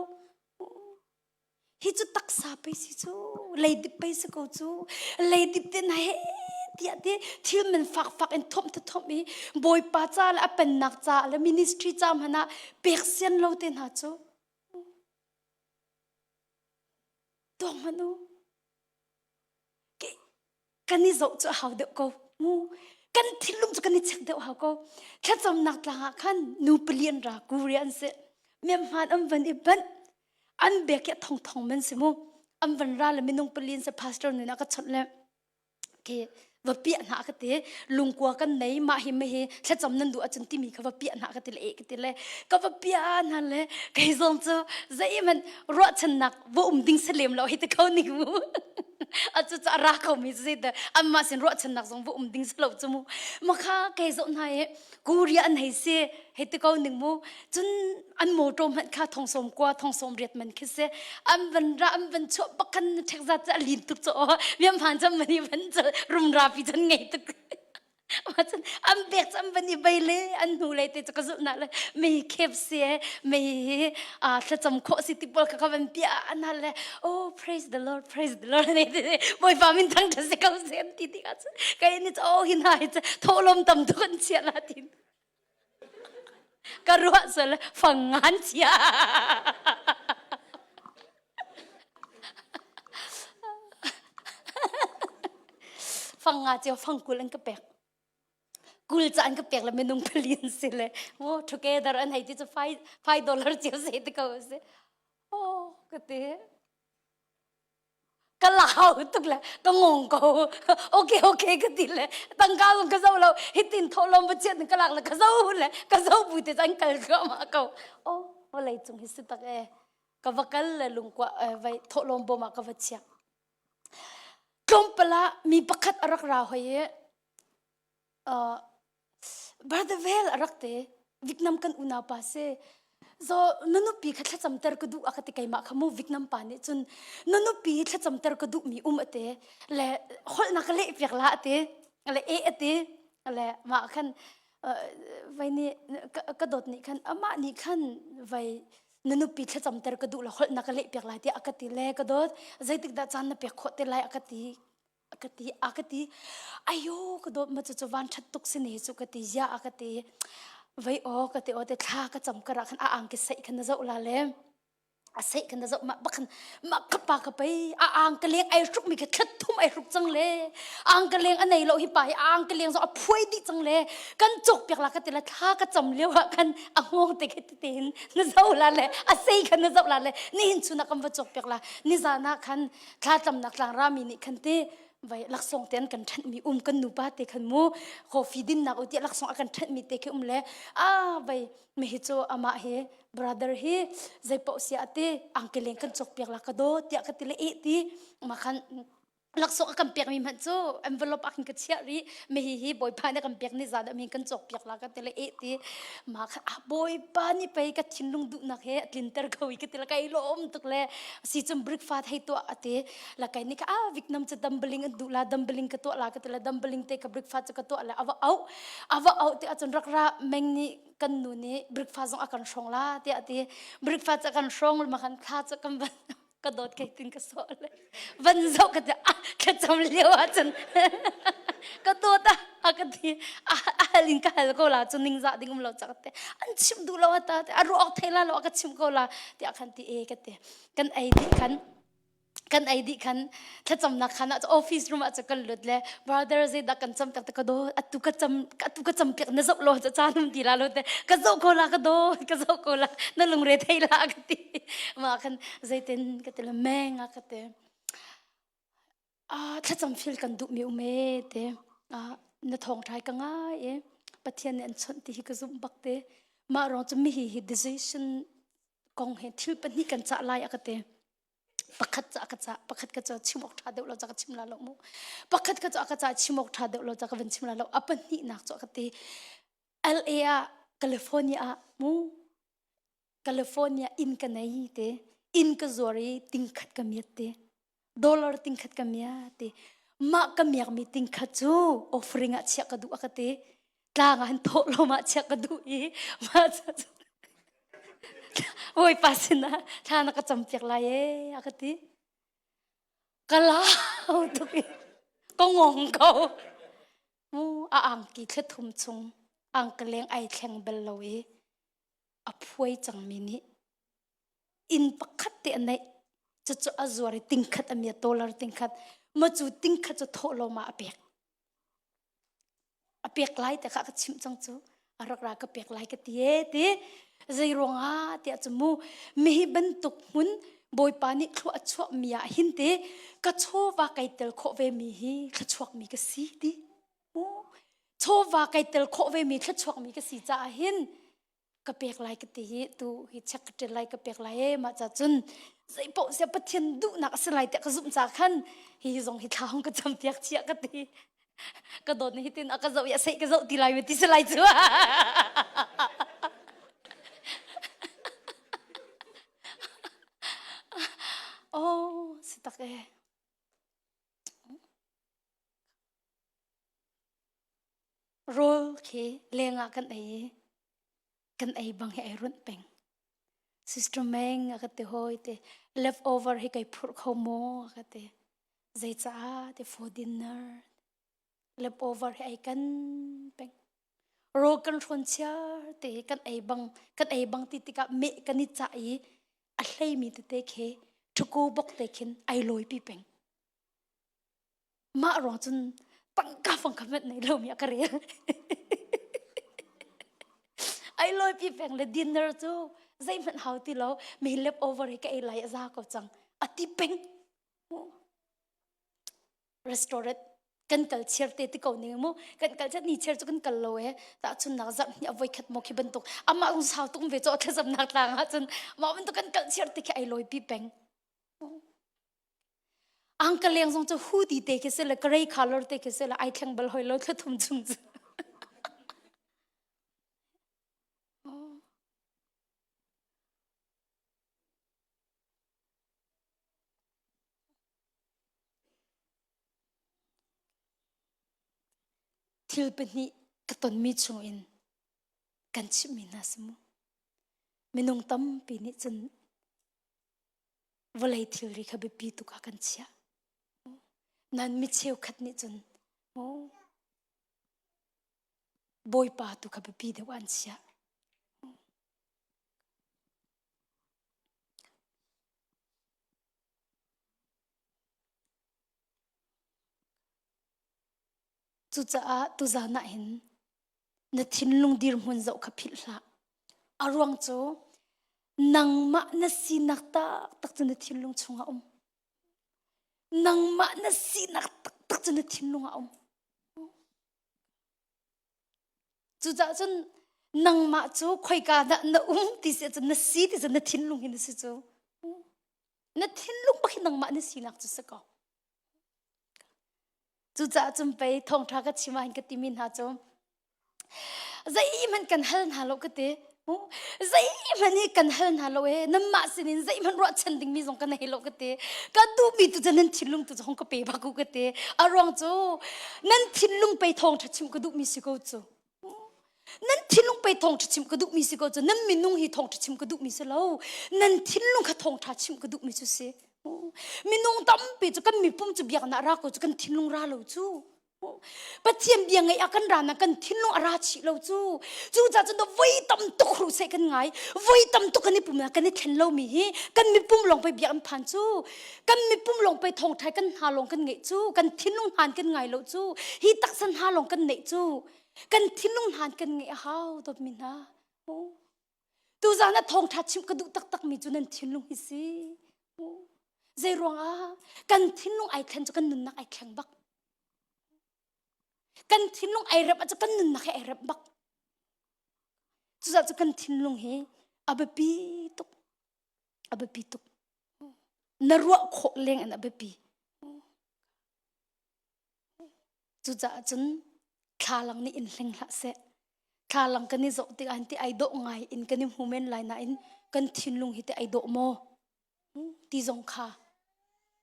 hi cu taksa pei si cu leidip pei si ko cu leidip te na he tiah ti thil man fak fak in thomh te thomh i bawipa ca le a pennak ca le ministry ca hmanh ah pek sian lo te hna cu Tuak hmanh u. Kan i zoh cu a hau deuh ko. Mu. Kan thinlung cu kan i check deuh hau ko. Thlacamnak tlang ah khan nu pali an ra kuri an si. Miamhman an van i banh. An bek i a thong thong man si mu. An van ra le minung pali an si pastor nun ah ka chawnh le khi va piah hna ka ti lungkua kan nei mah hi ma hi thlacam nan duh ahcun timi kha va piah hna ka ti le e ka ti le ka va piah hna le kei zong cu zeihmanh ruahchannak va um ding si lem lo hi ti ko ning mu a cu ca ra ko mi si te anmah sin ruahchannak zong va um ding si lo cu mu ma kha kei zoh hna i Korea an hei si hei ti ko ning mu cun an motor hmanh kha thong sawm kua thong sawm riat man khi si an van ra an van chuah bakhan ṭhek zat cu a lin tuk cu aw miam han cam mani van cu rumra pi cun ngei tuk cun an bek cu an van i bei le an hnu le te cu ka zulh na le mei khep si mei hi a thlacam khawh si ti pawl kha ka van pia an hal le oh praise the lord praise the lord ne bawipa min thang ṭha si ko sem ti ti ka cun kai ni oh hi na hi thawhlawm tam tuk an chia la tin ka ruah sual fang ngan chia fang nga cio fang kul an ka pek kul ca an ka pek le minung pali an si le oh together an hei ti cu 5 dollar cio se ti ko si oh ka ti ka lau tuk le ka ngong ko okay okay ka ti le tangka zong ka zo lo hitin tholom va chiat ka lak le ka zo le ka zo bu te cang kal ka ma ko oh vawlei cung hi si tak e ka va kal le lungkua vai tholom bom ah ka va chia tlawmpala mi pakhat a rak ra hoi i uh, brother Vel a rak te Vietnam kan unau pa si. Zo na nupi kha thlacam ter ka duh a ka ti keimah kha mu Vietnam pa nih cun na nupi thlacam ter ka duh mi um ate le holh na ka leh piak la ate le e ate le mah khan vai nih ka dawt nih khan amah nih khan vai na nupi thlacam ter ka duh la holh na ka leh piak lai tiah a ka ti le ka dawt zeitik dah caan na pek khawh te lai a ka ti ka ti a ka ti ayo ka dawt ma cu cu van that tuk si ne cu ka ti ya a ka ti vai o ka ti o te thla ka cam kara khan a ang ki sei khan na zoh la le a sei khan na zoh ma bakhan ma ka pa ka pei a ang ka leng ai hruk mi ka thlat thum ai hruk cang le ang ka leng a nei lo hi pa hi ang ka leng zo a phuai di cang le kan chok piak la ka ti la thla ka cam lio ah khan a ngong te ke te hin na zoh la le a sei khan na zoh la le ni hin chuna kam va chok piak la ni zana khan thla tlamnak tlangrami nih khan te vai laksawng te an kan ṭhenhmi um kan nupa te khan mu coffee dinnak u tiah laksawng a kan ṭhenhmi te khi um le a vai mi hi cu amah hi brother hi zei paoh sia ate angkeleng kan cawk piak la ka do tiah ka ti le eh ti ma khan laksawng a kan pekmi hmanh cu envelope ah khin ka chiah rih mi hi hi bawipa nih kan pek ni zan ah mi kan cawk piak la ka ti le eh ti ma khan ah bawipa nih pei ka thinlung duhnak he a tlinter ko i ka ti le kai lawm tuk le si cun breakfast hei tuah ate la kai ni ka ah Vietnam cu dumpling an duh la dumpling ka tuah la ka ti le dumpling te ka breakfast cu ka tuah le ava au ava au ti ahcun rak ra meng nih kan nu nih breakfast zong a kan hrawng la tiah ti breakfast a kan hrawng ma khan thla cu kan van ka dawt kai tin ka sawh le van zoh ka ti ah thlacam lio ahcun ka dawt ah a ka ti a hal in ka hal ko la cu ningzah ding um lo cak te an chim duh lo ata te a ruak thei la lo a ka chim ko la tiah khan ti e ka ti kan ei dih khan kan ei dih khan thlacamnak khan ah office room ah cu kan lut le brother zeidah kan cam tak te ka do atu ka cam atu ka cam piak na zoh lo ca caan um ti la lo te ka zoh ko la ka do ka zoh ko la na lungre thei la ka ti ma khan zeitin ka ti le meng a ka ti ah thlacam fil kan duh mi um e te ah na thawng thai ka ngai e pathian nih an chawnh ti hi ka zumh bak te mah rong cu mi hi hi decision kong he thil pahnih kan cah lai a ka ti pakhat ca ka ca pakhat ka ca chim awk ṭha deuh lo ca ka chim la lo mu pakhat ka ca ka ca chim awk ṭha deuh lo ca ka van chim la lo a pahnihnak cu ka ti LA ah California ah mu California inn ka nei te inn ka zuar i tingkhat ka miat te dollar tingkhat ka mia te mah ka miak mi tingkhat cu offering ah chiah ka duh a ka ti tlang ah hin thawh lo ma chiah ka duh i mah Bawipa sinah thla na ka campiak lai e a ka ti ka lau tuk i ka ngong ko mu a angki thla thum chung angkaleng ai thleng bal lo i a phuai cangmi nih inn pakhat te a neih cucu a zuar i tingkhat a mia dollar tingkhat ma cu tingkhat cu thawh lo ma a pek a pek lai te kha ka chimh cang cu a rak ra ka pek lai ka ti e ti zei ruangah tiah cu mu mihi bantuk hmun bawipa nih thlua a chuah mi ah hin te ka chawva kai tel khawh ve mi hi thluachuak mi ka si ti mu chawva kai tel khawh ve mi thluachuak mi ka si caah hin ka pek lai ka ti hi tu hi check ka ṭial lai ka pek lai e mah ca cun zei paoh sia Pathian duhnak a si lai tiah ka zumh ca khan hi zong hi thla hong ka cam piak chia ka ti ka dawt ni hitin a ka zoh i a seih ka zoh ti lai ti si lai cu oh si tak e Rawl khi lengah kan ei i kan ei bang hi ai runh peng. Sister Meng a ka ti hawi te leftover hi kai phurh kho maw a ka ti. Zeicaah ti for dinner. Leftover hi ai kan peng. Rawl kan hrawn chiar te kan ei bang kan ei bang ti tikah meh kan i cah i a hleimi tete khi ṭhuko bok te khin ai lawi pi peng. Mah ruang cun tangka fang kha hmanh nei lomi a ka rel. Ai lawi pi peng le dinner cu zeihmanh hau ti lo mi leftover hi ka ei lai a za ko cang a ti peng. Restaurant kan kal chiar te ti ko ning mu kan kal chat ni chiar cu kan kal lo e tahchun nak zarh hnih a voi khat mo khi bantuk amah zong sau tuk ve cho thlacamnak tlang ah cun mah bantuk kan kal chiar te khi ai lawi pi peng Angka leng zong cu hoodie te khi si le grey color te khi si le ai thleng bal hoi lo thla thum chung cu. Thil pahnih ka tonmi chungin kan chimhmi hna si mu. Minung tampi nih cun vawlei thilri kha biapi tuk ah kan chiah. Nan mi cheukhat nih cun Bawipa tu kha biapi deuh an chiah. Cucaah tuzan ah hin na thinlung dirhmun zoh kha philh hlah. A ruang cu nangmah na sinak taktak cu na thinlung chungah um. Nangmah na sinak taktak cu na thinlung ah um. Cucaah cun nangmah cu khoika dah na um ti si ahcun na si ti cu na thinlung hi na si cu. Na thinlung bak hi nangmah na sinak cu si ko. Cucaah cun pei thawngṭha ka chim ah hin ka timi hna cu zeihmanh kan hal hna lo ka ti. Zeihmanh hi kan hal hna lo ee nanmah sinin zeihmanh ruahchan dingmi zong ka nei lo ka ti. Ka duhmi tu cu nan thinlung tu cu hong ka pe bak u ka ti. A ruang cu nan thinlung pei thawngṭha chim ka duhmi si ko cu. Nan thinlung pei thawngṭha chim ka duhmi si ko cu nan minung hi thawngṭha chim ka duhmi si lo. Nan thinlung kha thawngṭha chim ka duhmi cu si. Minung tampi cu kan mipum cu biaknak ra ko cu kan thinlung ra lo cu. Pathian bia ngeih ah kan ra na kan thinlung a ra chih lo cu. Cucaah cun voi tam tuk hru seh kan ngai. Voi tam tuk kan i pum kan i thlen lomi hi kan mipum lawng pei biak an phan cu. Kan mipum lawng pei thawngṭha kan hna lawng kan ngeih cu. Kan thinlung hnan kan ngai lo cu. Hi taksa hna lawng kan neih cu. Kan thinlung hlan kan ngeih a hau dawtmi hna. Tuzaan ah thawngṭha chimh ka duh taktakmi cu nan thinlung hi si. Zei ruangah kan thinlung ai thlen cu kan nunnak ai thleng bak. Kan thinlung ai rep ahcun kan nunnak hi ai rep bak. Cucaah cu kan thinlung hi a biapi tuk. A biapi tuk. Na ruah khawh leng in a biapi. Cucaah cun thlalang nih in hleng hlah seh. Thlalang kan i zoh tikah hin ti ai dawh ngai in kan i hmu men lai nain kan thinlung hi ti ai dawh maw? Ti zong kha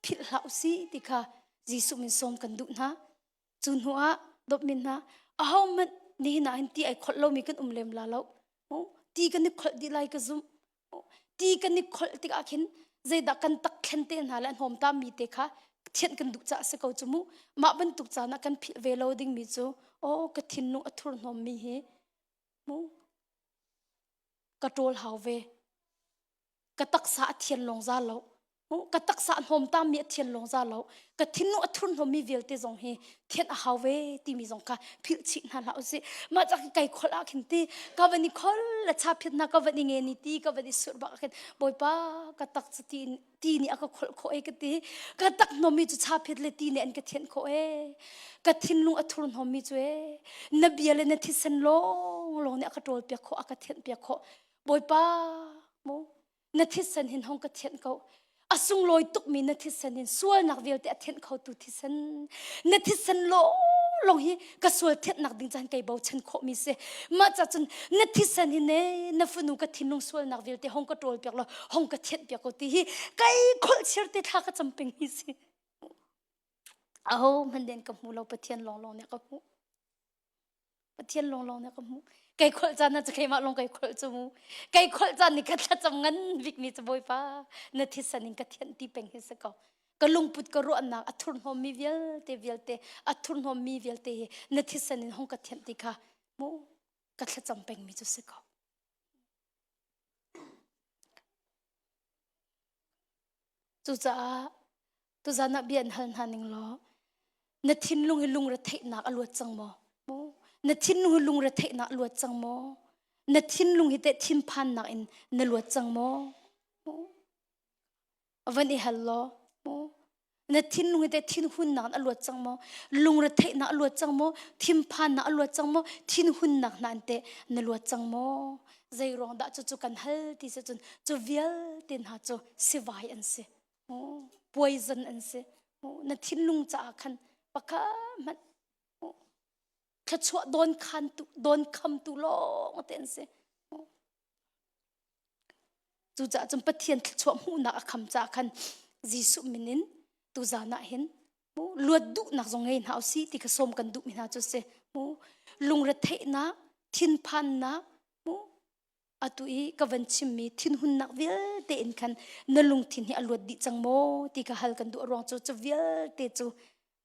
philh hlah usih ti kha Jesuh min sawm kan duh hna. Cu hnu ah dawtmi hna ahohmanh nihin ah hin ti ai kholh lomi kan um lem la lo. Ti kan i kholh dih lai ka zumh. Ti kan i kholh tikah khin zeidah kan tak thlen te hna le a hnawmtam mi te kha thianh kan duh caah si ko cu mu. Mah bantuk caan ah kan philh ve lo dingmi cu aw ka thinlung a thurhnawm mi hi mu ka ṭawl hau ve. Ka taksa a thian lawng za lo. Ka taksa a hnawmtam mi a thian lawng za lo. Ka thinlung a thurhnawm mi vialte zong hi thianh a hau ve timi zong kha philh chih hna hlah usih. Mah cak kai kholh ah khin ti ka van i khol le cha phiat na ka van i nge ni ti ka van i surh bak ah khin Bawipa ka tak cu ti ti nih a ka kholh khawh e ka ti. Ka tak hnawm mi cu cha phiat le ti nih an ka thianh khawh e. Ka thinlung a thurhnawm mi cu e na bia le na thisen lawng lawng nih a ka ṭawl piak khawh a ka thianh piak khawh. Bawipa mu na thisen hin hong ka thianh ko a sunglawi tukmi na thisen in sualnak vialte a thianh khotu thisen na thisen lawng hi ka sual thianhnak ding caan kei bochan khawhmi si mah ca cun na thisen hi ne na fanu ka thinlung sualnak vialte hong ka ṭawl piak law hong ka thianh piak ko ti hi kai kholh chir te thla ka cam peng hi si aho hmanh den ka hmu lo pathian lawng lawng nih ka hmuh Pathian lawnglawng nih ka hmuh. Kei kholh caan ah cu keimah lawng kei kholh cu mu. Kei kholh caan nih ka thlacam ngan bikmi cu Bawipa na thisen in ka thianh ti peng hi si ko. Ka lungput ka ruahnak a thurhnawmmi vialte vialte a thurhnawmmi vialte hi na thisen in hong ka thianh ti kha mu ka thlacam pengmi cu si ko. Cucaah tuzan ah bia an hal hna ning law na thinlung hi lungretheihnak a luat cang maw? Na thinlung hi lungretheihnak a luat cang maw? Na thinlung hi teh thinphannak in na luat cang maw? Van i hal law na thinlung hi teh thinhunnak in a luat cang maw? Lungretheihnak a luat cang maw? Thinphannak a luat cang maw? Thinhunnak hna in teh na luat cang maw? Zei ruang dah cucu kan hal ti si cun cu vialte hna cu sivai an si. Poison an si. Na thinlung caah khan pakhat hmanh thluachuah dawn khan tu dawn khamtu lawng te an si. Cucaah cun Pathian thluachuah hmuhnak a kham caah khan Jesuh min in tuzan ah hin luat duhnak zong ngei hna usih ti kha sawm kan duhmi hna cu si. Mu lungretheihnak, thinphannak, mu atu i ka van chimmi thinhunnak vialte in khan na lungthin hi a luat dih cang maw ti ka hal kan duh ruang cu cu vialte cu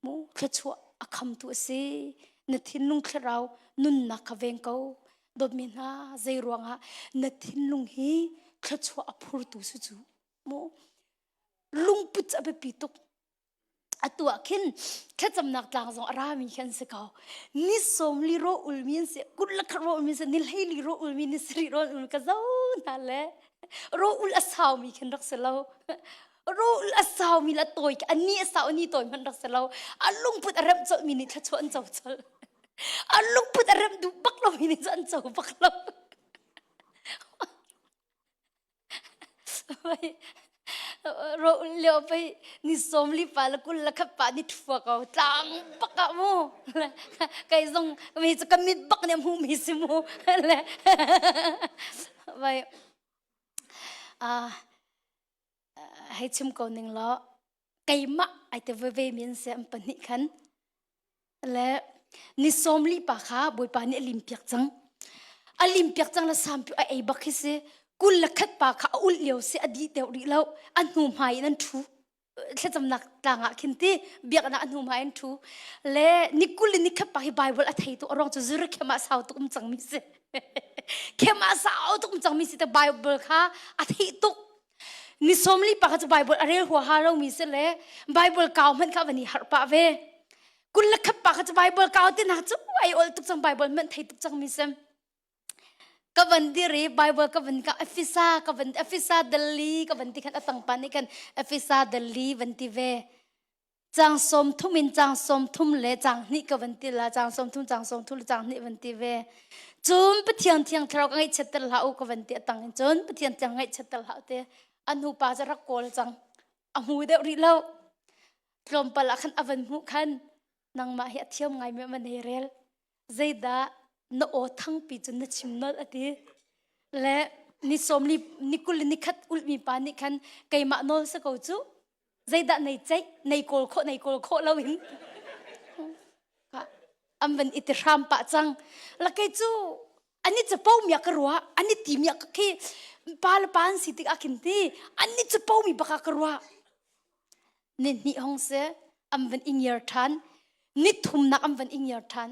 mu thluachuah a khamtu a si na thinlung thlarau nunnak kha veng ko dawtmi hna zei ruangah na thinlung hi thluachuah a phurtu su cu mu lungput a biapi tuk atu ah khin thlacamnak tlang zong a rami khi an si ko ni sawm li ro ulmi an si kut le khat ro ulmi an si ni hlei li ro ulmi ni sarih ro ulmi ka zo hna le ro ul a saumi khin rak si lo ro ul a saumi la tawi ani a sau ani tawi hmanh rak si lo a lungput a remh colhmi nih thluachuah an co colh a lungput a remh duh bak lomi nih cu an co bak lo Ro lio pei ni sawm li pa le 20 le khat pa ni thua ko tlang bak ah mu kei zong mi cu ka mit bak nih a hmuh mi si mu le vai ah hei chim ko ning law keimah ai te veve mi an si an pahnih khan le ni sawm li pa kha bawipa nih a lim piak cang a lim piak cang le sampi a ei bak hi si 21 pa kha a ulh lio si a dih deuh rih lo a hnu hmai in an ṭhu thlacamnak tlang ah khin ti biaknak a hnu hmai in ṭhu le ni 20 le ni khat pa hi Bible a thei tu a ruang cu zurikhem ah sau tuk um cang mi si khem ah sau tuk um cang mi si te Bible kha a theih tuk Ni 40 pa kha cu Bible a rel huaha lomi si le Bible kau hmanh kha van i harh pah ve. 21 pa kha cu Bible kau ti nak cu ai ol tuk cang Bible hmanh thei tuk cangmi si. Ka van dir i Bible ka van ka Efesa ka van Efesa Delhi ka van ti khan a tang pa nih khan Efesa Delhi van ti ve. Cang 30 in cang 30 le cang hnih ka van ti la cang 30 cang 30 le cang hnih van ti ve cun Pathian thiang thlarau ka ngaihchiatter hlah u ka van ti a tang in cun Pathian thiang ngaihchiatter hlah u ti an hnu pa cu rak kawl cang a hmu deuh rih lo tlawmpal ah khan a van hmuh khan nangmah hi a thiam ngai mi man hei rel zeidah na aw thangpi cun na chim nolh a ti le ni 40 ni 20 ni khat ulhmi pa nih khan keimah nawl si ko cu zeidah nei ceih nei kawl khawh nei kawl khawh lo in an van i ti hram pah cang la kei cu ani capo mi ka ruah ani ti mi ka khi pa le pa an si tik ah khin ti ani capo mi baka ka ruah ni hnih hong se an van i ngiar than ni thumnak an van i ngiar than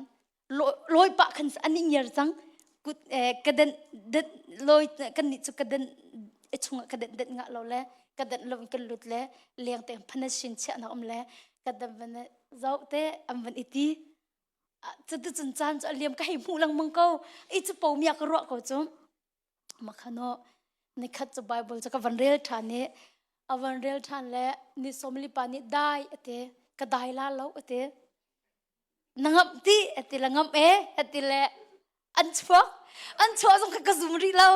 lawi pah khan an i ngiar cang kut ka den den lawi kan nih cu ka den i chungah ka den den ngah lo le ka den lo in kan lut le leng te phanashin chiahnak um le ka den van zoh te an van i ti cuticun caan cu a liam ka hei hmuh lengmang ko i cu po mia ka ruah ko cu makhano nikhat cu bible cu ka van rel ṭhan i a van rel ṭhan le ni 40 pa nih dai ate ka dai la lo ate na ngamh ti ati le ngamh e ati le an chuak an chuah zong kha ka zum rih lo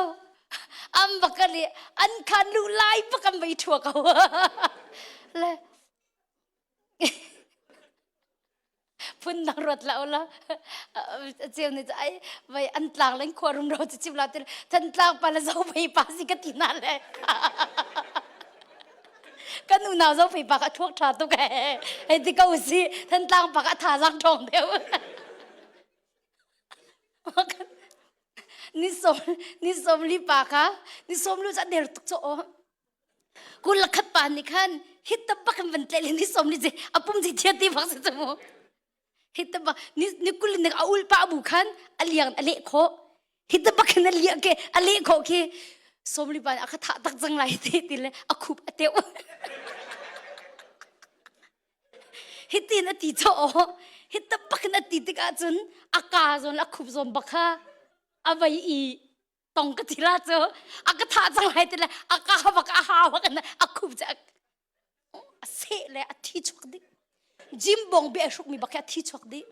an bak le an khan lu lai bak an vei thua ko le phun dang ruat la la cheu ni ai vai an tlang leng khua rum ro chu chim la te than tlang pa le zo phei pa si ka ti na le kan unau zo phei pa ka thuak tha tuk he hei ti ko si than tlang pa ka tha zang thong deuh ni som ni som li pa kha ni som lu cha der tuk cho 21 pa nih khan hit ta bak in van tlaih le ni som li ce a pum ci thia ti bak si cu mu hit ta bak ni ni kul nik a ul pa bu khan a liang a leh khawh hit ta bak in a liang ke a leh khawh khi som li pa a kha thah tak cang lai ti ti le a khup a teuh hitin a ti chaw hit ta bak in a ti tik ahcun a ka zawn a khup zawn bak kha a vai i tong ka ti la cu a ka thah cang lai ti le a ka bak a ha bak in a khup cu a seh le a thi chuak dih jim bong be a hruk mi bak a thi chuak dih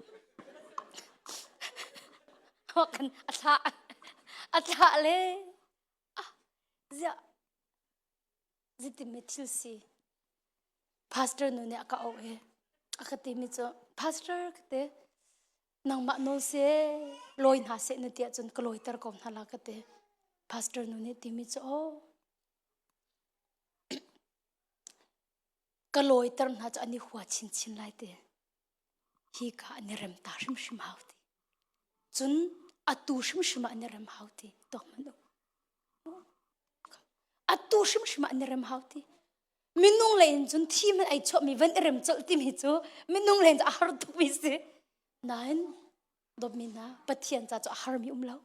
kan a thlah a thlah le ah ziah zitimi thil si pastor nu nih a ka auh i a ka timi cu pastor ka ti nangmah nawl seh lawi hna seh na ti ahcun ka lawiter ko hna la ka ti pastor nu nih timi cu aw ka lawiter hna cu an i hua chinchin lai ti hi ka an i rem ta hrimhrim hau ti. Cun atu hrimhrim ah an i rem hau ti tuak hmanh u. Atu hrimhrim ah an i rem hau ti. Minung lei in cun thi man ai chuahmi van i rem colh timi cu minung lei in a har tukmi si. Nain dawtmi hna Pathian ca cu a harmi um lo.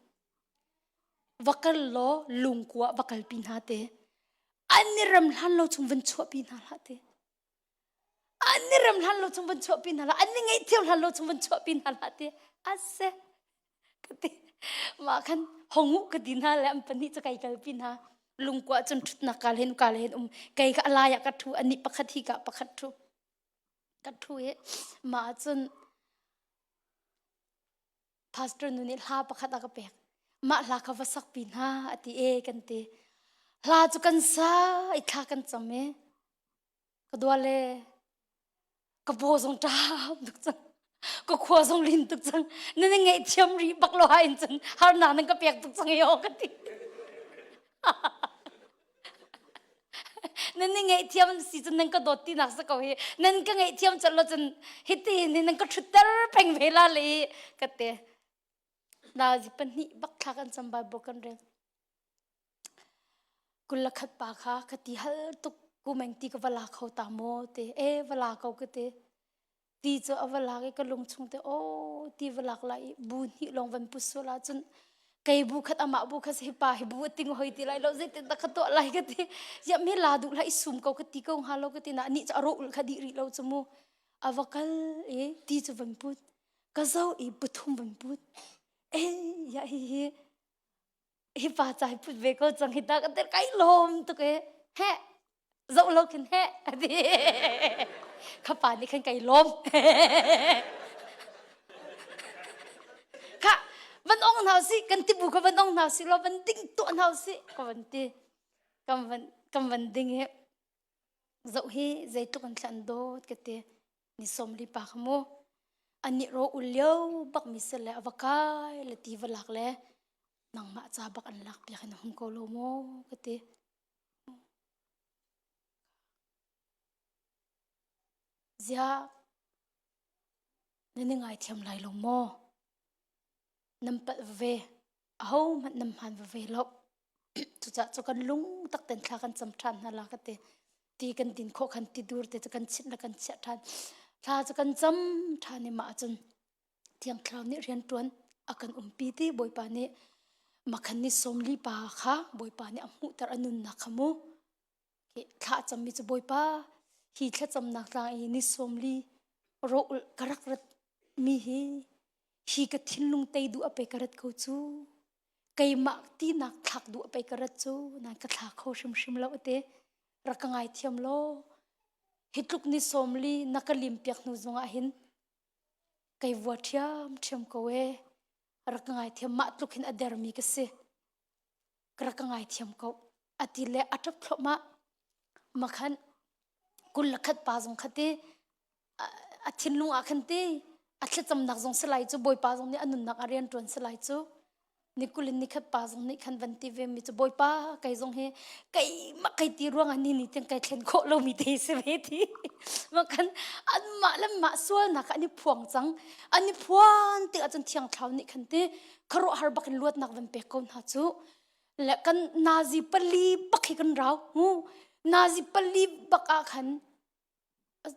Va kal law lungkua va kalpi hna te. An i rem hlan lo chung van chuahpi hna hlah te. An i rem hlan lo chung van chuahpi hna hlah. An i ngaihthiam hlan lo chung van chuahpi hna hlah te. Ase ka ti. Mah khan hongu ka ti hna le an pahnih cu kai kalpi hna. Lungkua cun ṭhutnak kaal hin kaal hin um. Kei ka alai ah ka ṭhu, anih pakhat hi ka pakhat ṭhu. Ka ṭhu i mah cun Pastor nu nih hla pakhat a ka pek. Mah hla kha va sakpi hna a ti e kan ti. Hla cu kan sa i thla kan cam i ka dua le ka paw zong ṭam tuk cang. Ka khua zong lin tuk cang. Nan i ngaihthiam rih bak lo ha in cun harnak nan ka pek tuk cang i aw ka ti. Nan i ngaihthiam si cun nan ka dawt tinak si ko hi. Nan ka ngaihthiam colh lo cun hiti hin nan ka ṭhutter peng ve la le ka ti. Nazi pahnih bak thla kan cam Bible kan rel. 21 pa kha ka ti hal tuk kumeng ti ka va la kho ta maw te e va la ko ka ti. Ti cu a va lak i ka lung chung te aw ti va lak lai i bu hnih lawng van put sual ahcun kei bu khat amah bu khat hi pa hi bu a ting hoi ti lai lo zeitin dah ka tuah lai ka ti ziah me la duh hlah i sum ko ka ti ko hnga lo ka ti na nih cu a rawh ul kha dih rih lo cu mu a va kal i ti cu van put ka zo i pathum van put e ya hi hi hi pa ca hi put ve ko cang hi ta ka tel kai lawm tuk e he zoh lo khin he ati kha pa nih khan kai lawm kha van ong hna si kan ti bu kha van ong hna si lo van ding tuah hna si ka van ti kan van kan van ding hi zoh hi zeitluk an thlan dawt ka ti ni 40 pa kha mu ani ro ul lio bak mi se le ava kai le ti va lak le nangmah ca bak an lak piak in hung ko lo mo ka ti Ziah nan i ngaithiam lai lo maw? Nan palh veve. Ahohmanh nan hmaan veve lo. Cucaah cu kan lung tak ten thla kan cam ṭhan hna la ka ti. Ti kan din khawh khan ti dur te cu kan chinh le kan chiah ṭhan. Thla cu kan cam ṭhan i mah ahcun Thiang Thlarau nih rianṭuan a kan umpi ti Bawipa nih makhan ni 40 pa kha Bawipa nih a hmuhter a nunnak kha mu. Thla a cammi cu Bawipa hi thlacamnak tlang i ni 40 rawh ka rak rat mi hi hi ka thinlung tei duh a pe ka rat ko cu keimah tinak thlak duh a pe ka rat cu nan ka thla kho hrimhrim lo ate rak ka ngaithiam law hi tluk ni 40 na ka lim piak hnu zongah hin Kei vua ṭhiamṭhiam ko ee. Rak ka ngaithiam mah tluk hin a dermi ka si. Ka rak ka ngaithiam ko. A ti le a ṭap thluahmah. Makhan 21 pa zong kha ti a thinlung ah khan ti a thlacamnak zong si lai cu Bawipa zong nih a nunnak a rian ṭuan si lai cu. Ni kul in nikhat pa zong nih khan van ti ve mi cu Bawipa kei zong hi keimah kai ti ruangah ni ni tiang kai thlen khawh lomi te si ve ti ma khan anmah le mah sualnak an i phuang cang an i phuan tik ahcun thiang thlau nih khan ti khuaruahhar bak in luatnak van pek ko hna cu le kan nazi pali bak hi kan rau mu nazi pali bak ah khan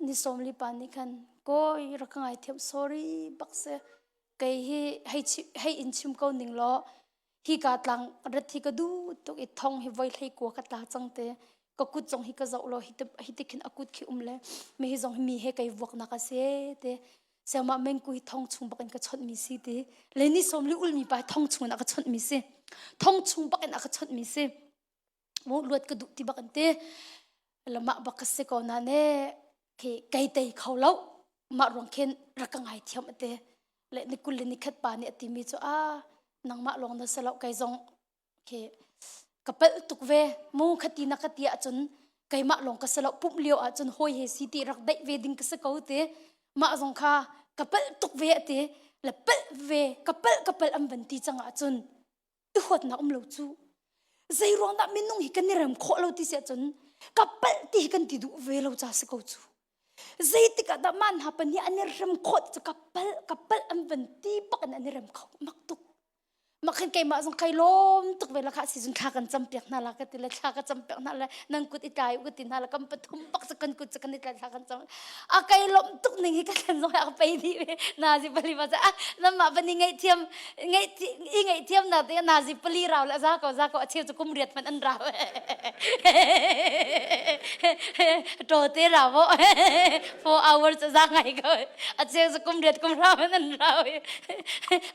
Ni 40 pa nih khan kawi rak ka ngaithiam sorry bak si kei hi hei hei in chim ko ning law hi ka tlang rat hi ka duh tuk i thong hi voi hlei kua ka tla cang te ka kut zong hi ka zoh law hi hi ti khin a kut khi um le mi hi zong hi mi he kei vuak nak a si te siamah mengku hi thong chung bak in ka chawnh mi si ti le ni 40 ul mi pa thong chung in a ka chawnh mi si thong chung bak in a ka chawnh mi si mu luat ka duh ti bak an ti lamah bak ka si ko na ne khi kei tei kho lo mah ruang khin rak ka ngai thiam ate le ni kul le ni khat pa nih ati mi cu a nangmah lawng na si lo kei zong khi ka palh tuk ve mu khati na ka ti ahcun keimah lawng ka si lo pumh lio ahcun hawi he si ti rak daih ve ding ka si ko ti mah zong kha ka palh tuk ve ati le palh ve ka palh ka palh an van ti cang ahcun i huatnak um lo cu zei ruang dah minung hi kan i rem khawh lo ti si ahcun ka palh ti hi kan ti duh ve lo ca si ko cu. Zeitik ah dah mah hna pan hi an i rem khawh cu ka palh ka palh an van ti bak in an i rem kho mak tuk. Mak khin keimah zong kai lawm tuk ve la kha season thla kan cam piak hna la ka ti le thla ka cam piak hna le nan kut i tlai u ka ti hna la kan pathum bak cu kan kut cu kan i tlai thla kan cam a kai lawm tuk ning hi ka thlen zong a pei dih ve nazi pali ma ah namah bani ngai thiam ngai i ngai thiam na te nazi pali rau la za ko za ko a cheu cu kum riat man an rau to te rau mo 4 hours za ngai ko a cheu cu kum riat kum rau man an rau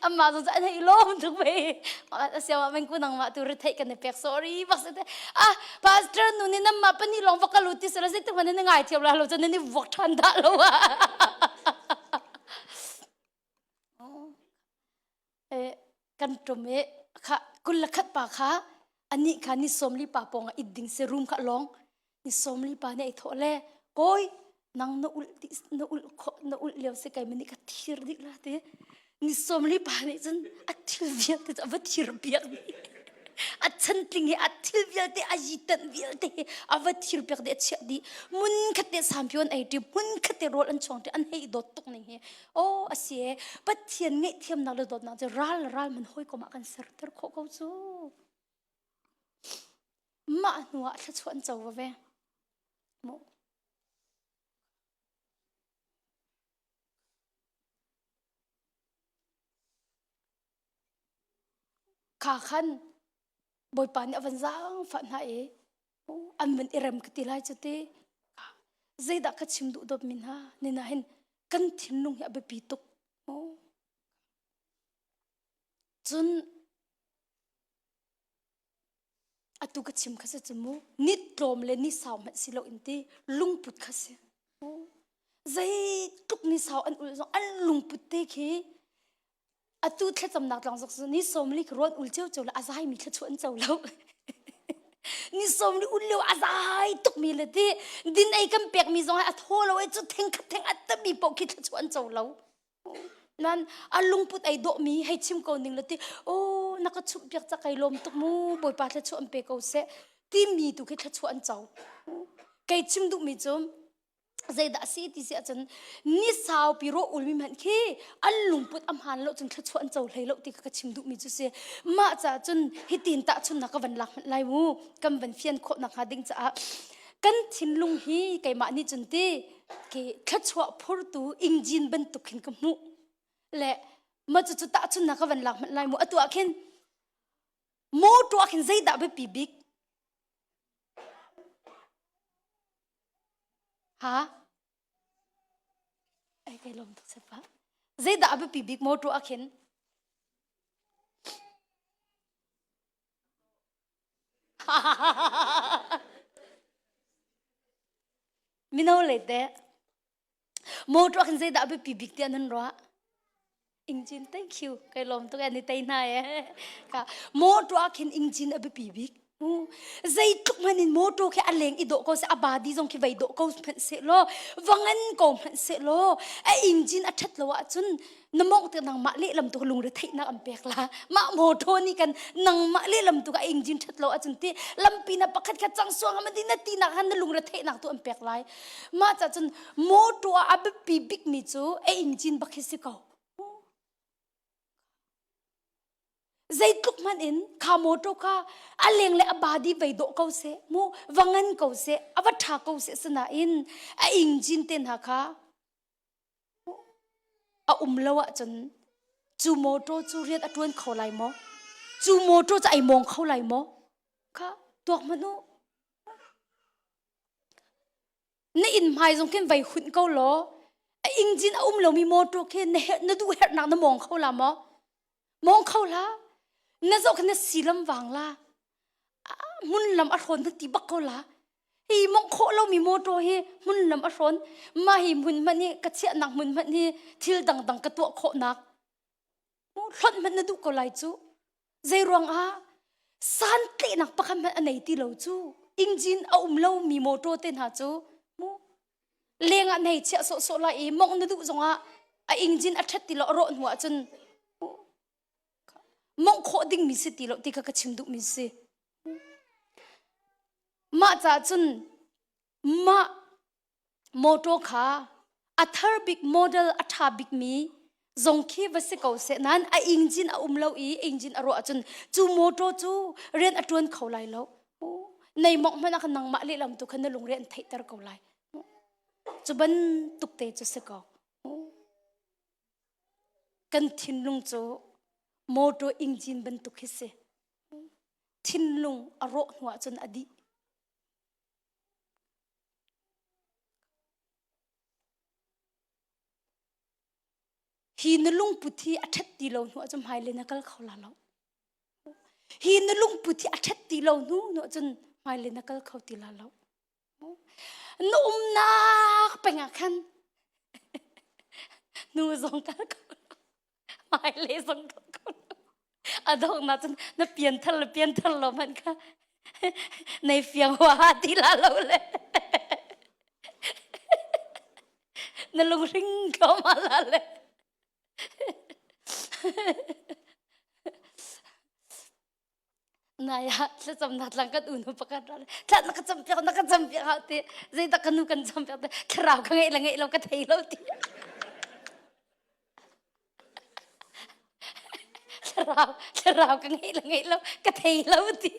amma zong an hei lawm tuk ve a siawa men ku nang ma tu ri theih kan i pek sorry bak se te ah pastor nu ni namma pani long va kalu ti sala zeitik man ni ngai thiam la lo chan ni vok than da lo eh kan tum e kha kul la khat pa kha ani kha ni somli pa pong it ding se room kha long ni somli pa ne tho le koi nang na ul ti na ul kho na ul lio se kai mani ka thir dik la te ni somli pa nih cun a thil vialte cu a va thir piak dih a chantling hi a thil vialte a yitan vialte hi a va thir piak dih a chiah dih mun khat te sampion ei ti mun khat te rawl an chuang ti an hei dawt tuk ning hi oh a si e pathian ngaihthiamnak le dawtnak cu ral ral man hawi kom ah kan serter khawh ko cu mah hnu ah thluachuah an co va ve mu Kha khan Bawipa nih a van zaangfah hna i an van i rem ka ti lai cu ti. Zeidah ka chim duh dawtmi hna ni na hin kan thinlung hi a biapi tuk. Cun atu ka chim kha si cu mu ni tlawm le ni sau hmanh si lo in ti lungput kha si zeitluk ni sau an ul zong an lungput te khi atu thlacamnak tlawng zok ni sawmli ka ruan ul cio cio le a zai mi thla an co lo ni sawmli ul lio a zai tuk mi le ti din ei kan pek mi zong a thaw lo e cu theng khat theng a tami poh khi thla an co lo Nan a lungput ei dawhmi hei chim ko ning la ti oh na ka chumh piak ca kai lawm tuk mu bawipa thluachuah an pe ko seh timi tu khi thluachuah an co kei chim duhmi cu zeidah a si ti si ahcun ni saupi rawh ulmi hmanh khi an lungput a hmaan lo cun thluachuah an co hlei lo ti kha ka chim duhmi cu si mah caah cun hitin tahchunnak ka van lak hmanh lai mu kan van fian khawh nakhnga ding caah kan thinlung hi keimah nih cun ti ke thluachuah phurtu engine bantuk khin ka hmuh le ma cu cu tahchunnak ka van lak hmanh lai mu atu ah khin motor ah khin zeidah biapi bik ha ai kai lom tuk sepa zeidah biapi bik motor ah khin Mino le teh motor khin zeidah biapi bik tiah nan ruah? Engine thank you kai lawm tuk ani tei hna e ka motor khin engine a biapi bik zeitluk hmanh in motor khi a leng i dawh ko seh a body zong khi vei dawh ko hmanh seh law va ngan ko hmanh seh law a engine a ṭhat lo ahcun na mawngh tik nangmah lehlam tu lungre theihnak an pek la mah motor nih kan nangmah lehlam tu ka engine that lo ahcun ti lampi na pakhat khat cang suang ma di na ti nak han na lungre theihnak tu an pek lai mah ca cun motor a biapi bik mi cu a engine bak hi si ko zeitluk hmanh in kha motor kha a leng le a body vei dawh ko seh mu va ngan ko seh a va tha ko seh sinain a engine te hna kha A um lo ahcun cu mawṭaw cu rian a ṭuan kho lai maw? Cu mawṭaw cu ai mawng kho lai maw? Kha tuak hmanh u. Na inn hmai zong khin vei hunh ko law a engine a um lomi mawṭaw khi na herh na duh herhnak na mawng kho la maw? Mawng kho hlah. Na zoh kha na silam vang la. Hmun lam a hrawn na ti bak ko la. Hi mawngh khawh lomi mawṭaw hi hmun lam a hrawn. Mah hi hmun hmanh hi ka chiahnak hmun hmanh hi thil dangdang ka tuah khawhnak. Hlonh hmanh na duh ko lai cu. Zei ruangah santlehnak pakhat hmanh a nei ti lo cu. Engine a um lomi mawṭaw te hna cu mu leng ah nei chiah sawhsawh lai i mawngh na duh zongah a engine a ṭhat ti lo a rawh hnu ahcun mawngh khawh dingmi si ti lo ti kha ka chim duhmi si. Mah caah cun mah. Motor kha a thar bik model a ṭha bikmi zong khi va si ko seh nain a engine a um lo i engine a ruah ahcun cu motor cu rian a ṭuan kho lai lo. Nei mawngh hmanh ah khan nangmah lehlam tu kha na lungre an theihter ko lai. Cu bantuk te cu si ko. Kan thinlung cu motor engine bantuk hi si. Thinlung a rawh hnu ahcun a dih. Hi na lungput hi a ṭhat ti lo hnu ahcun hmailei na kal kho la lo. Hi na lungput hi a ṭhat ti lo hnu hnu ahcun hmailei na kal kho ti la lo. Na umnak peng ah khan nu zong kal kho lo, hmailei zong kal kho lo. A donghnak cun na pianthar le pianthar lo hmanh kha nei fiang huaha ti la lo le na lunghring thluahmah la le nai ah thlacamnak tlang kan unu pakhat ra thla na ka campiak na ka campiak ha ti zeidah ka nu kan campiak te thlarau ka ngeih le ngeih lo ka thei lo ti Thlarau, thlarau ka ngeih le ngeih lo, ka thei lo ti.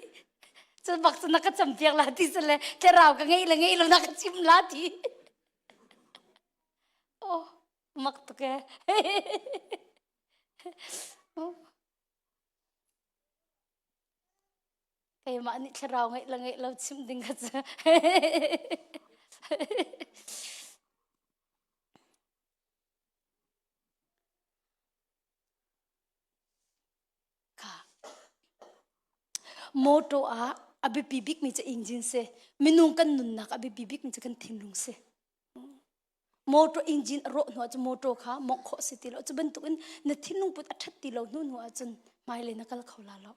Cu bak cu na ka campiak la ti sile thlarau ka ngeih le ngeih lo na ka chim la ti. Oh, mak tuk e. Keimah nih thlarau ngeih le ngeih lo chim ding kha cu. Mawṭaw ah a biapi bikmi cu engine si. Minung kan nunnak a biapi bikmi cu kan thinlung si. Mawṭaw engine a rawh hnu ahcun mawṭaw kha mawngh khawh si ti lo. Cu bantukin na thinlung put a ṭhat ti lo hnu hnu ahcun hmailei na kal kho la lo.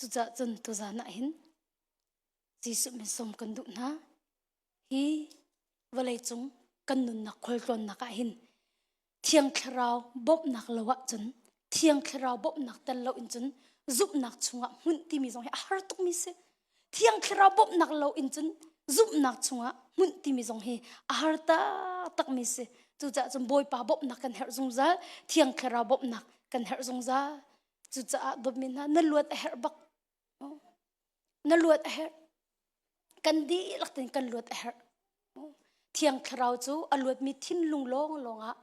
Cucaah cun tuzaan ah hin Jesuh min sawm kan duh hna. Hi vawleicung kan nunnak khualtlawnnak ah hin Thiang Thlarau bawmhnak lo ahcun Thiang Thlarau bawmhnak tel lo in cun zumhnak chungah hmunh timi zong hi a har tukmi si. Thiang Thlarau bawmhnak lo in cun zumhnak chungah hmunh timi zong hi a har taktakmi si. Cucaah cun Bawipa bawmhnak kan herh zungzal, Thiang Thlarau bawmhnak kan herh zungzal. Cucaah dawtmi hna na luat a herh bak. Na luat a herh. Kan dihlak tein kan luat a herh. Thiang Thlarau cu a luatmi thinlung lawnglawng ah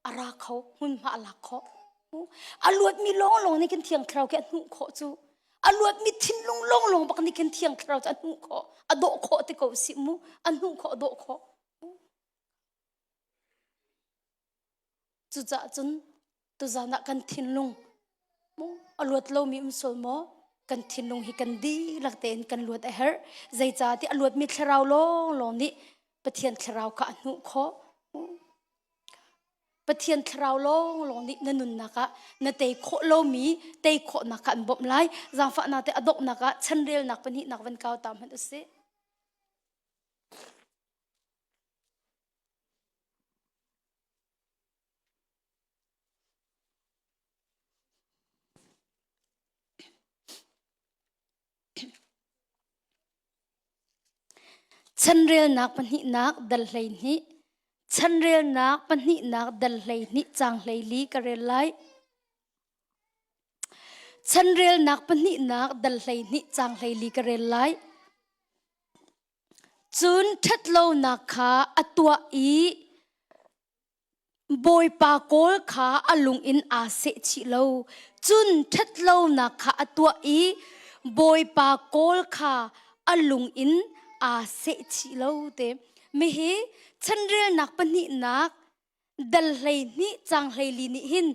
a ra kho, hmunhma a lak khawh. A luatmi lawnglawng nih khin Thiang Thlarau khi a hnuh khawh cu. A luatmi thinlung lawnglawng bak nih khin Thiang Thlarau cu a hnuh khawh, a dawh khawh ti ko sih mu. A hnuh khawh, a dawh khawh. Cucaah cun tuzan ah kan thinlung a luat lomi um sual maw? Kan thinlung hi kan dihlak tein kan luat a herh. Zeicahtiah a luatmi thlarau lawnglawng nih Pathian thlarau kha a hnuh khawh. Pathian thlarau lawnglawng nih na nunnak ah na tei khawh lomi tei khawhnak kha an bawmh lai. Zaangfahnak te a donghnak ah chanrelnak pahnihnak van kau ta hmanh usih. Chanrelnak pahnihnak dal 12 Chanrelnak pahnihnak dal 12 caang 14 ka rel lai. Chanrelnak pahnihnak dal 12 caang 14 ka rel lai. Cun ṭhatlonak kha a tuah i Bawipa kawl kha a lung in aa sehchih lo. Cun ṭhatlonak kha a tuah i Bawipa kawl kha a lung in aa sehchih lo te. Mihi chanrelnak pahnihnak dal 12 caang 14 nih hin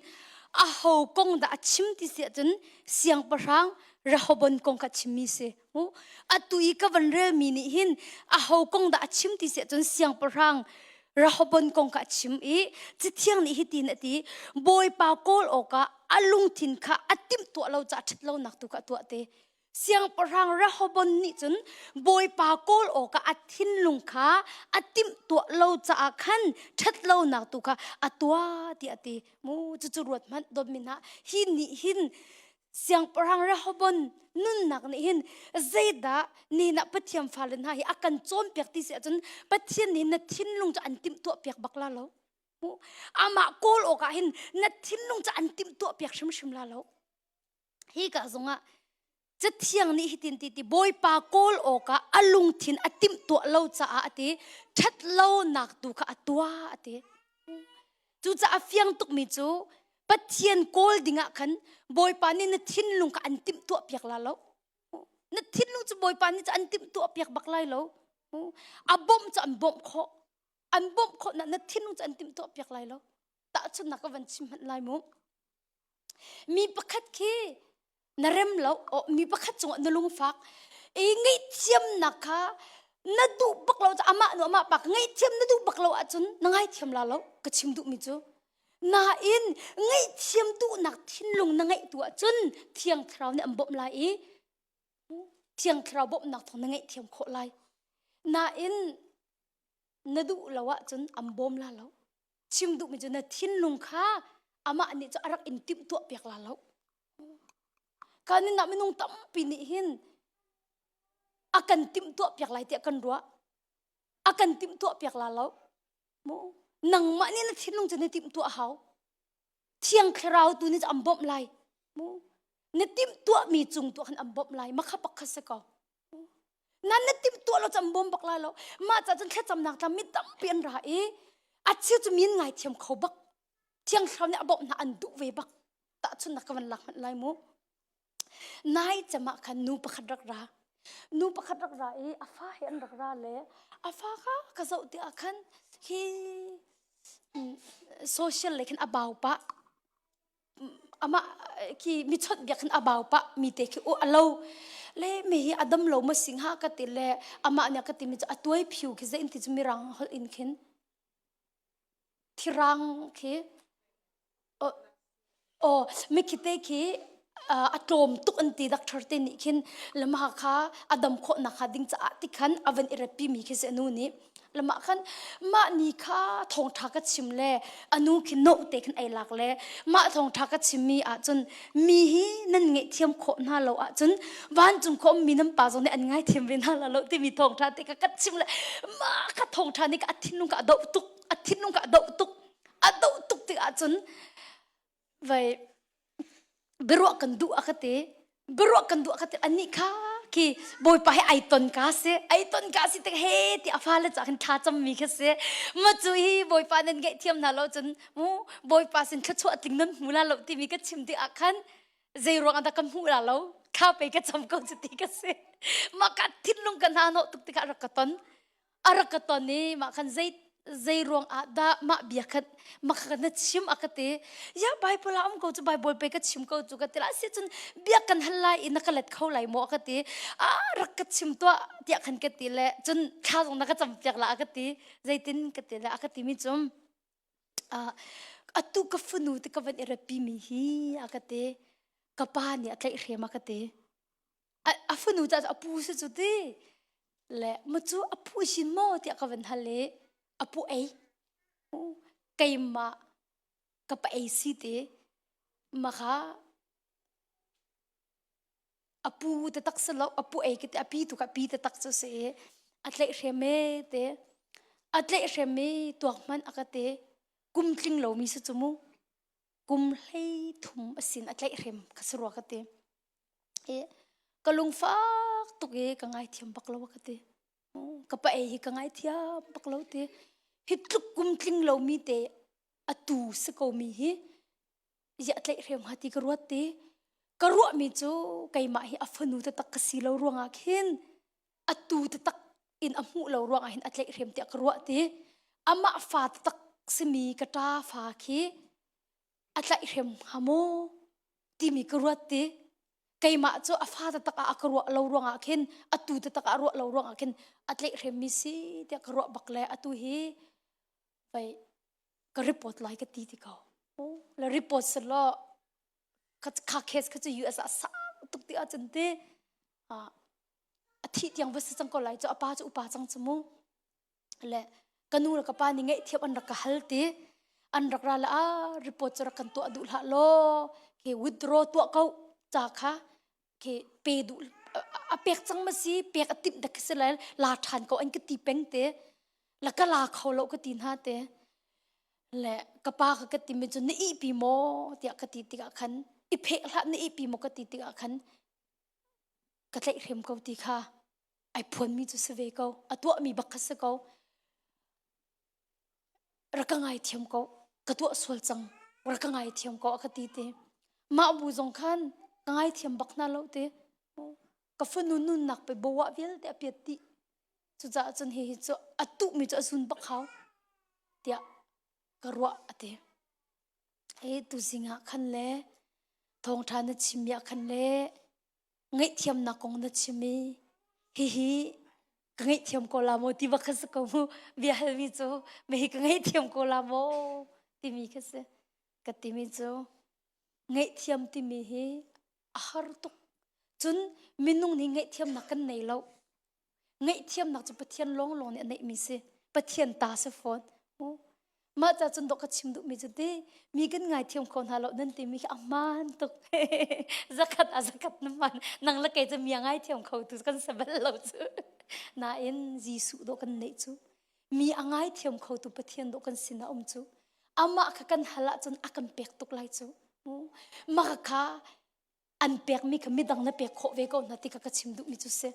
aho kong dah a chim ti si ahcun siangpahrang Rehoboam kong kha chimmi si. Atu i ka van relmi nih hin aho kong dah a chim ti si ahcun siangpahrang Rehoboam kong kha a chim i Cathiang nih hitin a ti Bawipa kawl awkah a lungthin kha a timhtuah lo caah ṭhatlonak tu kha a tuah te. Siangpahrang Rehoboam nih cun Bawipa kawl awkah a thinlung kha a timhtuah lo caah khan ṭhatlonak tu kha a tuah tiah a ti. Mu cucu ruat hmanh dawtmi hna hi nih hin Siangpahrang Rehoboam nunnak nih hin zeidah ni na Pathian fale hna hi a kan cawnpiak ti si ahcun Pathian nih na thinlung cu an timhtuah piak bak la lo. Amah kawl awkah hin na thinlung cu an timhtuah piak hrimhrim la lo. Hi ka zongah Cathiang nih hitin ti ti Bawipa kawl awkah a lungthin a timhtuah lo caah a ti ṭhat lonak tu kha a tuah a ti. Cucaah a fiang tukmi cu Pathian kawl dingah khan Bawipa nih na thinlung kha an timhtuah piak la lo. Na thinlung cu Bawipa nih cu an timhtuah piak bak lai lo. A bawmh cu an bawmh khawh. An bawmh khawh na na thinlung cu an timhtuah piak lai lo. Tahchunhnak ka van chim hmanh lai mu. Mi pakhat khi na rem lo mi pakhat cungah na lungfak i ngaihthiamnak kha na duh bak lo amah nu amah pa ngaihthiam na duh bak lo ahcun na ngaithiam la lo ka chim duhmi cu nain ngaihthiam duhnak thinlung na ngeih tu ahcun thiang thlarau nih an bawmh lai i thiang thlarau bawmhnak thawng na ngaihthiam khawh lai nain na duh lo ahcun an bawm la lo chim duhmi cu na thinlung kha amah nih cu a rak in timhtuah piak la lo kan inn ah minung tampi nih hin a kan timhtuah piak lai tiah kan ruah a kan timhtuah piak la lo mu nangmah nih na thinlung cu na timhtuah hau thiang thlarau tu nih an bawmh lai mu na timhtuahmi cung tuah khan an bawmh lai makha pakhat si ko Nan na timh tuah lo cam bawm bak lai lo. Mah ca cun thlacamnak tlam mi tampi an ra i a cheu cu min ngai thiam kho bak. Thiang thlarau nih a bawmh hna an duh ve bak. Tahchunhnak ka van lak hmanh lai mu. Nai cem ah khan nu pakhat rak ra. Nu pakhat rak ra i a fa he an rak ra le a fa kha ka zoh ti ah khan hi social lei khan a bau pah. amah khi mi chawnh biak hin a bau pah mi te khi u a lo le mi hi a dam lo ma sing ha ka ti le amah nih ka ti mi cu a tuai phiu khi zein ti cu mirang holh in khin thirang khi o mi khi te khi a tlawm tuk an ti doctor te nih khin lama kha a dam khawh nak kha ding caah ti khan a van i repi mi khi si anu nih Lamah khan mah ni kha thawngṭha ka chim le a nu khi no te khin ei lak le mah thawngṭha ka chimmi ahcun mi hi nan ngaihthiam khawh hna lo ahcun vancung khawm mi nan pa zong nih an ngaithiam ve hna la lo timi thawngṭha te ka ka chim le mah kha thawngṭha nih ka a thinlung ka a doh tuk a thinlung ka a doh tuk a doh tuk tik ahcun vai biaruah kan duh a ka ti biaruah kan duh a ka ti anih kha khi bawipa he ai ton ka si ai ton ka si tik he ti a fale ca khin thla cam mi kha si ma cu hi bawipa nan ngeih thiam hna lo cun mu bawipa sin thluachuah tling nan hmu la lo timi ka chim tik ah khan zei ruang ah dah kan hmuh la lo thla pe ka cam ko cu ti ka si mah ka thinlung ka hna hnawh tuk tikah rak ka ton a rak ka ton i mah khan zei zei ruang ah dah mah bia khan mah kha na chim a ka ti ya bible ah um ko cu bible pe ka chim ko cu ka ti la si cun bia kan hal lai i na ka let kho lai maw a ka ti a rak ka chim tuah tiah khan ka ti le cun thla zong na ka cam piak la a ka ti zeitin ka ti le a ka ti mi cum atu ka funu te ka van i rapi mi hi a ka ti ka pa nih a tlaih hrem a ka ti a fanu ca cu a pu si cu ti le ma cu a pu sin maw tiah ka van hal i a pu ei keimah ka pa ei si ti ma kha a pu te tak si lo a pu ei ka ti a pi tu ka pi te tak cu si i a tlaih hrem e te a tlaih hrem i tuak hmanh a ka ti kum tling lomi si cu mu kum hlei thum a sin a tlaih hrem ka si rua ka ti I ka lungfak tuk i ka ngaithiam bak lo ka ti. Ka pa ei hi ka ngaithiam bak lo ti. Hi tluk kum tling lomi te atu si ko mi hi ziah tlaih hrem hnga ti ka ruat ti. Ka ruahmi cu keimah hi a fanu taktak ka si lo ruangah khin atu taktak in a hmuh lo ruangah hin a tlaih hrem tiah ka ruah ti. Amah fa taktak simi ka ṭa fa khi a tlaihhrem hnga maw timi ka ruat ti keimah cu a fa taktak ah a ka ruah lo ruangah khin atu taktak ah ruah lo ruangah khin a tlaihhrem mi si tiah ka ruah bak le atu hi vai ka report lai ka ti ti ko le report selaw kha case kha cu US ah sang tuk ti ahcun ti a thih tiang va si cang ko lai cu a pa cu upa cang cu mu le ka nu le ka pa nih ngaihthiam an rak ka hal ti an rak ra le ah report cu rak kan tuah duh hlah law khi withdraw tuah ko. Ca kha ke pe duh a pek cang ma si pek a timh dak si lai la ṭhan ko an ka ti peng te la ka la kho lo ka ti hna te le ka pa kha ka timi cu na ihpi maw tiah ka ti tikah khan i pheh hlah na ihpi maw ka ti tikah khan ka tlaihhrem ko ti kha ai phuanmi cu si ve ko a tuahmi bak kha si ko rak ka ngaithiam ko ka tuah sual cang rak ka ngaithiam ko a ka ti te mah bu zong khan ka ngaithiam bak hna lo te ka fanu nunnak pe bawah vialte a piat dih cucaah cun hihi cu a tuhmi cu a zun bak hau tiah ka ruah a ti hi tuzing ah khan le thawngṭha na chimmi ah khan le ngaihthiamnak kong na chim i hihi ka ngaihthiam ko la maw ti bak kha si ko mu bia halmi cu hihi ka ngaihthiam ko la maw timi kha si ka timi cu ngaihthiam timi hi a har tuk cun minung nih ngaihthiamnak kan nei lo Ngaihthiamnak cu Pathian lawnglawng nih a neihmi si. Pathian ta si fawn. Mah ca cun dawh ka chim duhmi cu ti mi kan ngaithiam kho hna lo nan timi khi a hmaan tuk. zakhat a zakhat na hman. Nang le kei cu mi a ngaithiam kho tu kan si bal lo cu. Nain Jesuh dawh kan neih cu. Mi a ngaithiam kho tu Pathian dawh kan sin a um cu. Amah kha kan hal ahcun a kan pek tuk lai cu. Mah kha an pekmi kha midang na pek khawh ve ko hna ti kha ka chim duhmi cu si.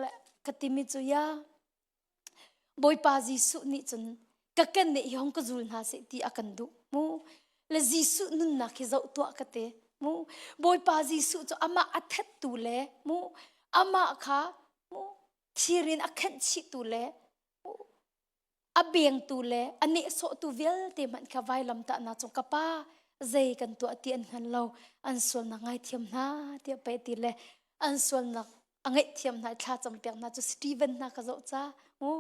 Le ka timi cu ya Bawipa Jesuh nih cun ka ken nih hi hong ka zul hna seh ti a kan duh mu. Le Jesuh nunnak hi zoh tuah ka te mu. Bawipa Jesuh cu amah a thettu le mu amah kha mu thir in a khenh chihtu le mu a bengtu le a nehsawhtu vialte hmanh kha vailamtahnak cung ka pa zei kan tuah ti an hngal lo an sualnak ngaithiam hna tiah pei ti le an sualnak a ngaihthiam hna thla campiak hna cu Stephen hna ka zoh ca mu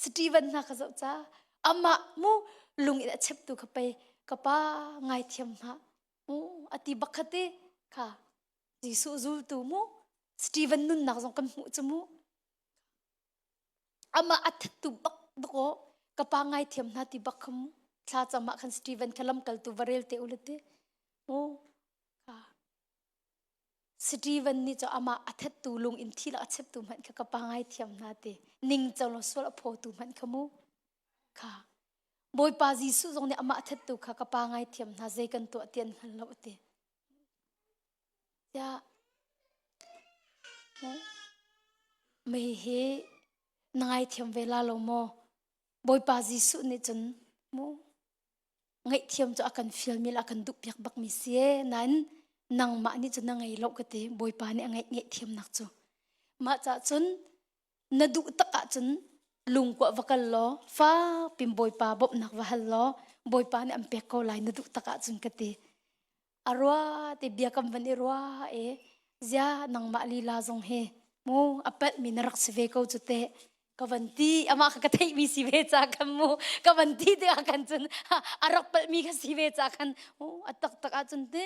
Stephen hna ka zoh ca amah mu lung in a cheptu kha pei ka pa ngaithiam hna mu ati bak kha ti kha Jesuh zultu mu Stephen nunnak zong kan hmuh cu mu Amah a thattu bak bak aw ka pa ngaithiam hna ti bak kham thla cam ah khan Steven kha lamkaltu va rel te u le ti mu ka Steven nih cu amah a thattu lung in thi la a cheptu hmanh kha ka pa ngaithiam hna ti ning co lo sual a phawtu hmanh kha mu kha Bawipa Jesuh zong nih amah a thattu kha ka pa ngaithiam hna zei kan tuah ti an hngal lo ti Tiah mei hi na ngaithiam ve la lo maw? Bawipa Jesuh nih cun mu ngaihthiam cu a kan fialmi le a kan duhpiak bakmi si ee nain nangmah nih cun na ngei lo ka ti Bawipa nih a ngeih ngaihthiamnak cu. Mah cah cun na duh tak ahcun lungkua va kal law fak pin Bawipa bawmhnak va hal law Bawipa nih an pek ko lai na duh tak ahcun ka ti. A rua te bia kan van i rua e zia nangmah lila zong hi mu a palhmi na rak si ve ko cu teh ka van ti amah kha ka theihmi si ve ca khan mu ka van ti tikah khan cun a rak palhmi kha si ve ca khan a taktak ahcun te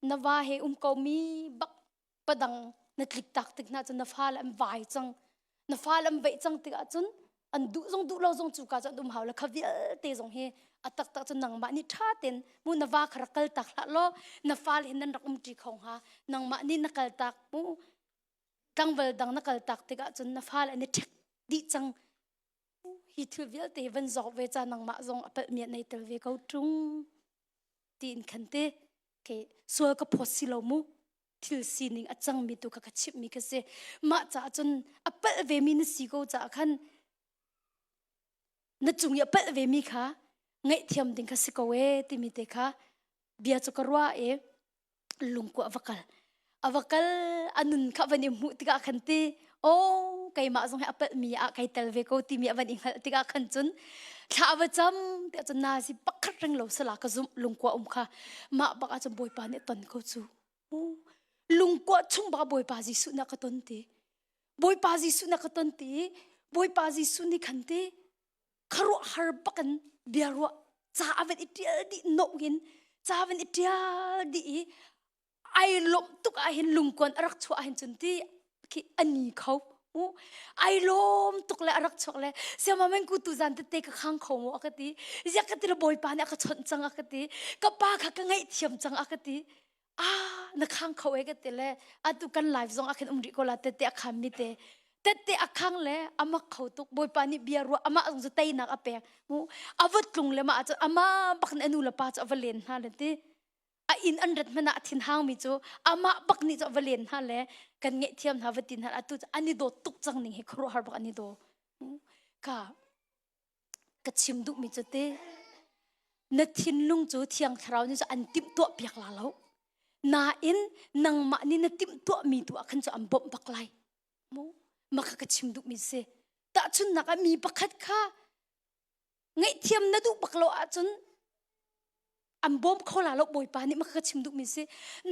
na va he um ko mi bak padang na tlik tak tik hna cun na fale an vai cang na fale an veih cang tikah cun an duh zong duh lo zong cu ka cu an um hau le kha vialte zong hi a taktak cun nangmah nih ṭha ten mu na va kha rak kal tak hlah law na fale hin nan rak um ṭi kho hnga nangmah nih na kal tak mu tlangval dang na kal tak tikah cun na fale an i ṭhek dih cang hi thil vialte van zawk ve ca nangmah zong a palh mi nei tel ve ko ṭung tiin khan te ke sual ka phawt si lo mu thil sining a cangmi tu kha ka chimhmi ka si mah caah cun a palh vemi na si ko caah khan na cung i a palh vemi kha ngaihthiam ding kha si ko ee timi te kha bia cu ka ruah i lungkua a va kal a va kal a nun kha van i hmuh tikah khan ti oh keimah zong hi a palhmi ah kai tel ve ko timi a van i hngalh tikah khan cun thla a va cam tiah cun nazi pakhat ring lo sala ka zumh lungkua um kha mah bak ah cun bawipa nih ton ko cu lungkua chung bak bawipa Jesuh na ka ton ti bawipa Jesuh na ka ton ti bawipa Jesuh nih khan ti kharuah har bakin bia ruah ca a van i ṭial dih nok in ca van i ṭial dih i ai lawmh tuk ah hin lungkuan a rak chuah ah hin cun ti khi ani kho mu ai lawm tuk le a rak chuak le siama men ku tu zan tete ka khang kho mu a ka ti ziak ka ti le bawipa nih a ka chawnh cang a ka ti ka pa kha ka ngaihthiam cang a ka ti. Ah, na khang kho e ka ti le atu kan live zong ah khin um rih ko la tette a kham mi te tette a khang le amak kho tuk bawipa nih bia ruah amah zong cu teinak a pek mu a va tlung le ma cu ama bak nih anu le pa cu a va len hna le ti a inn an rat hmanh ah a thin hang mi cu amah bak nih cu a va len hna le kan ngaihthiam hna va ti hna atu cu an i dawt tuk cang ning hi khuaruahhar bak an i daw ka ka chim duhmi cu te na thinlung cu thiang thlarau nih cu an timhtuah piak la lo nain nangmah nih na timhtuahmi tu ah khan cu an bawmh bak lai mu maka ka chim duhmi si tahchunhnak ah mi pakhat kha ngaihthiam na duh bak lo ahcun an bawm kho la lo bawipa nih maka ka chim duhmi si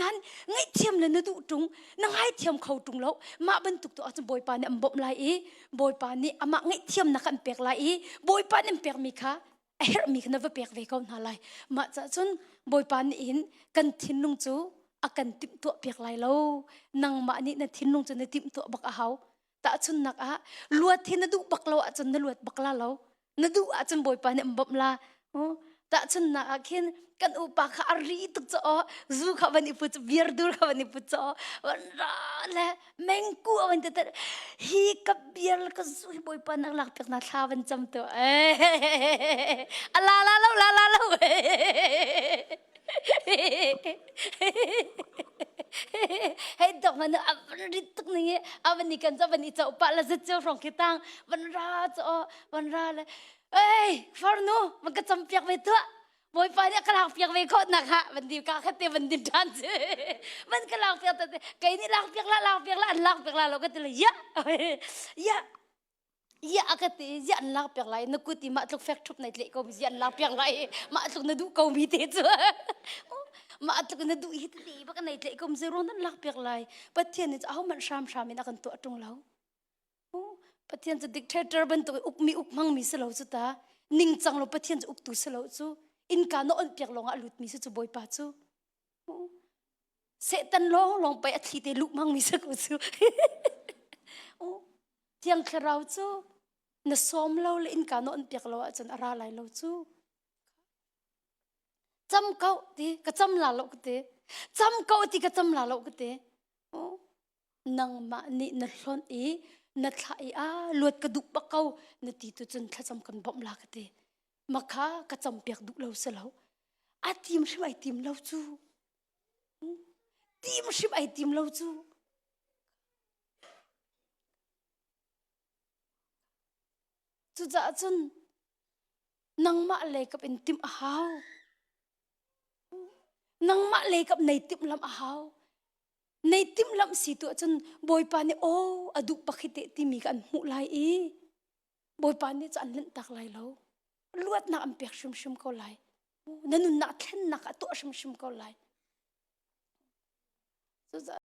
nan ngaihthiam le na duh ṭung na ngaithiam kho ṭung lo mah bantuk tu ahcun bawipa nih an bawmh lai i bawipa nih amah ngaihthiamnak an pek lai i bawipa nih an pekmi kha a herhmi kha na va pek ve ko hna lai mah cah cun bawipa nih hin kan thinlung cu a kan timhtuah piak lai lo nangmah nih na thinlung cu na timhtuah bak a hau tahchunnak ah luat hi na duh bak lo ahcun na luat bak la lo na duh ahcun bawipa nih an bawmh la tahchunnak ah khin kan upa kha a ri tuk cho zu kha van i put beer dur kha van i put cho van ra le mengku a van te hi ka beer le ka zu hi bawipa nak lak piak na thla van cam to ala la lo la la lo Hei dok man a van rit tuk ning i a van i kan cho van i cho pa la zet cio hrong khi tang van ra cho van ra le ei farnu van ka cam piak ve tuah bawipa nih ka lak piak ve khawh nak ha van di ka khat te van din than ci van ka lak piak te kei nih lak piak la lak piak la an lak piak la lo ka ti le ya ya Ziah a ka ti ziah an lak piak lai na kut i mah tluk fek ṭhup nai tleh ko mi ziah an lak piak lai mah tluk na duh ko mi te cu mah tluk na duh hi tete bak nai tleh ko mi ruang nan lak piak lai Pathian nih aho hmanh hramhram in a kan tuah ṭung lo Pathian cu dictator bantuk i ukmi uk hmangmi si lo cu ta ningcang lo Pathian cu uktu si lo cu innka na onh piak lawngah a lutmi si cu Bawipa cu Satan lawng lawng pei a thli te luh hmangmi si ko cu Thiang Thlarau cu na sawm lo le innka na on piak lo ahcun a ra lai lo cu. Cam ko ti ka cam la lo ka ti. Cam ko ti ka cam la lo ka ti. Nangmah nih na hlonh i na thlah i a luat ka duh bak ko na ti tu cun thlacam kan bawmh la ka ti. Makha ka cam piak duh lo si lo. A tim hrim ai tim lo cu. Tim hrim ai tim lo cu. Cucaah cun nangmah lei kap in timh a hau. Nangmah lei kap nei timhlamh a hau. Nei timhlamh si tu ahcun Bawipa nih aw a duh bak hi teh timi kha an hmuh lai i Bawipa nih cu an lanhtak lai lo. Luatnak an pek hrimhrim ko lai. Na nunnak thlennak a tuah hrimhrim ko lai. Cucaah.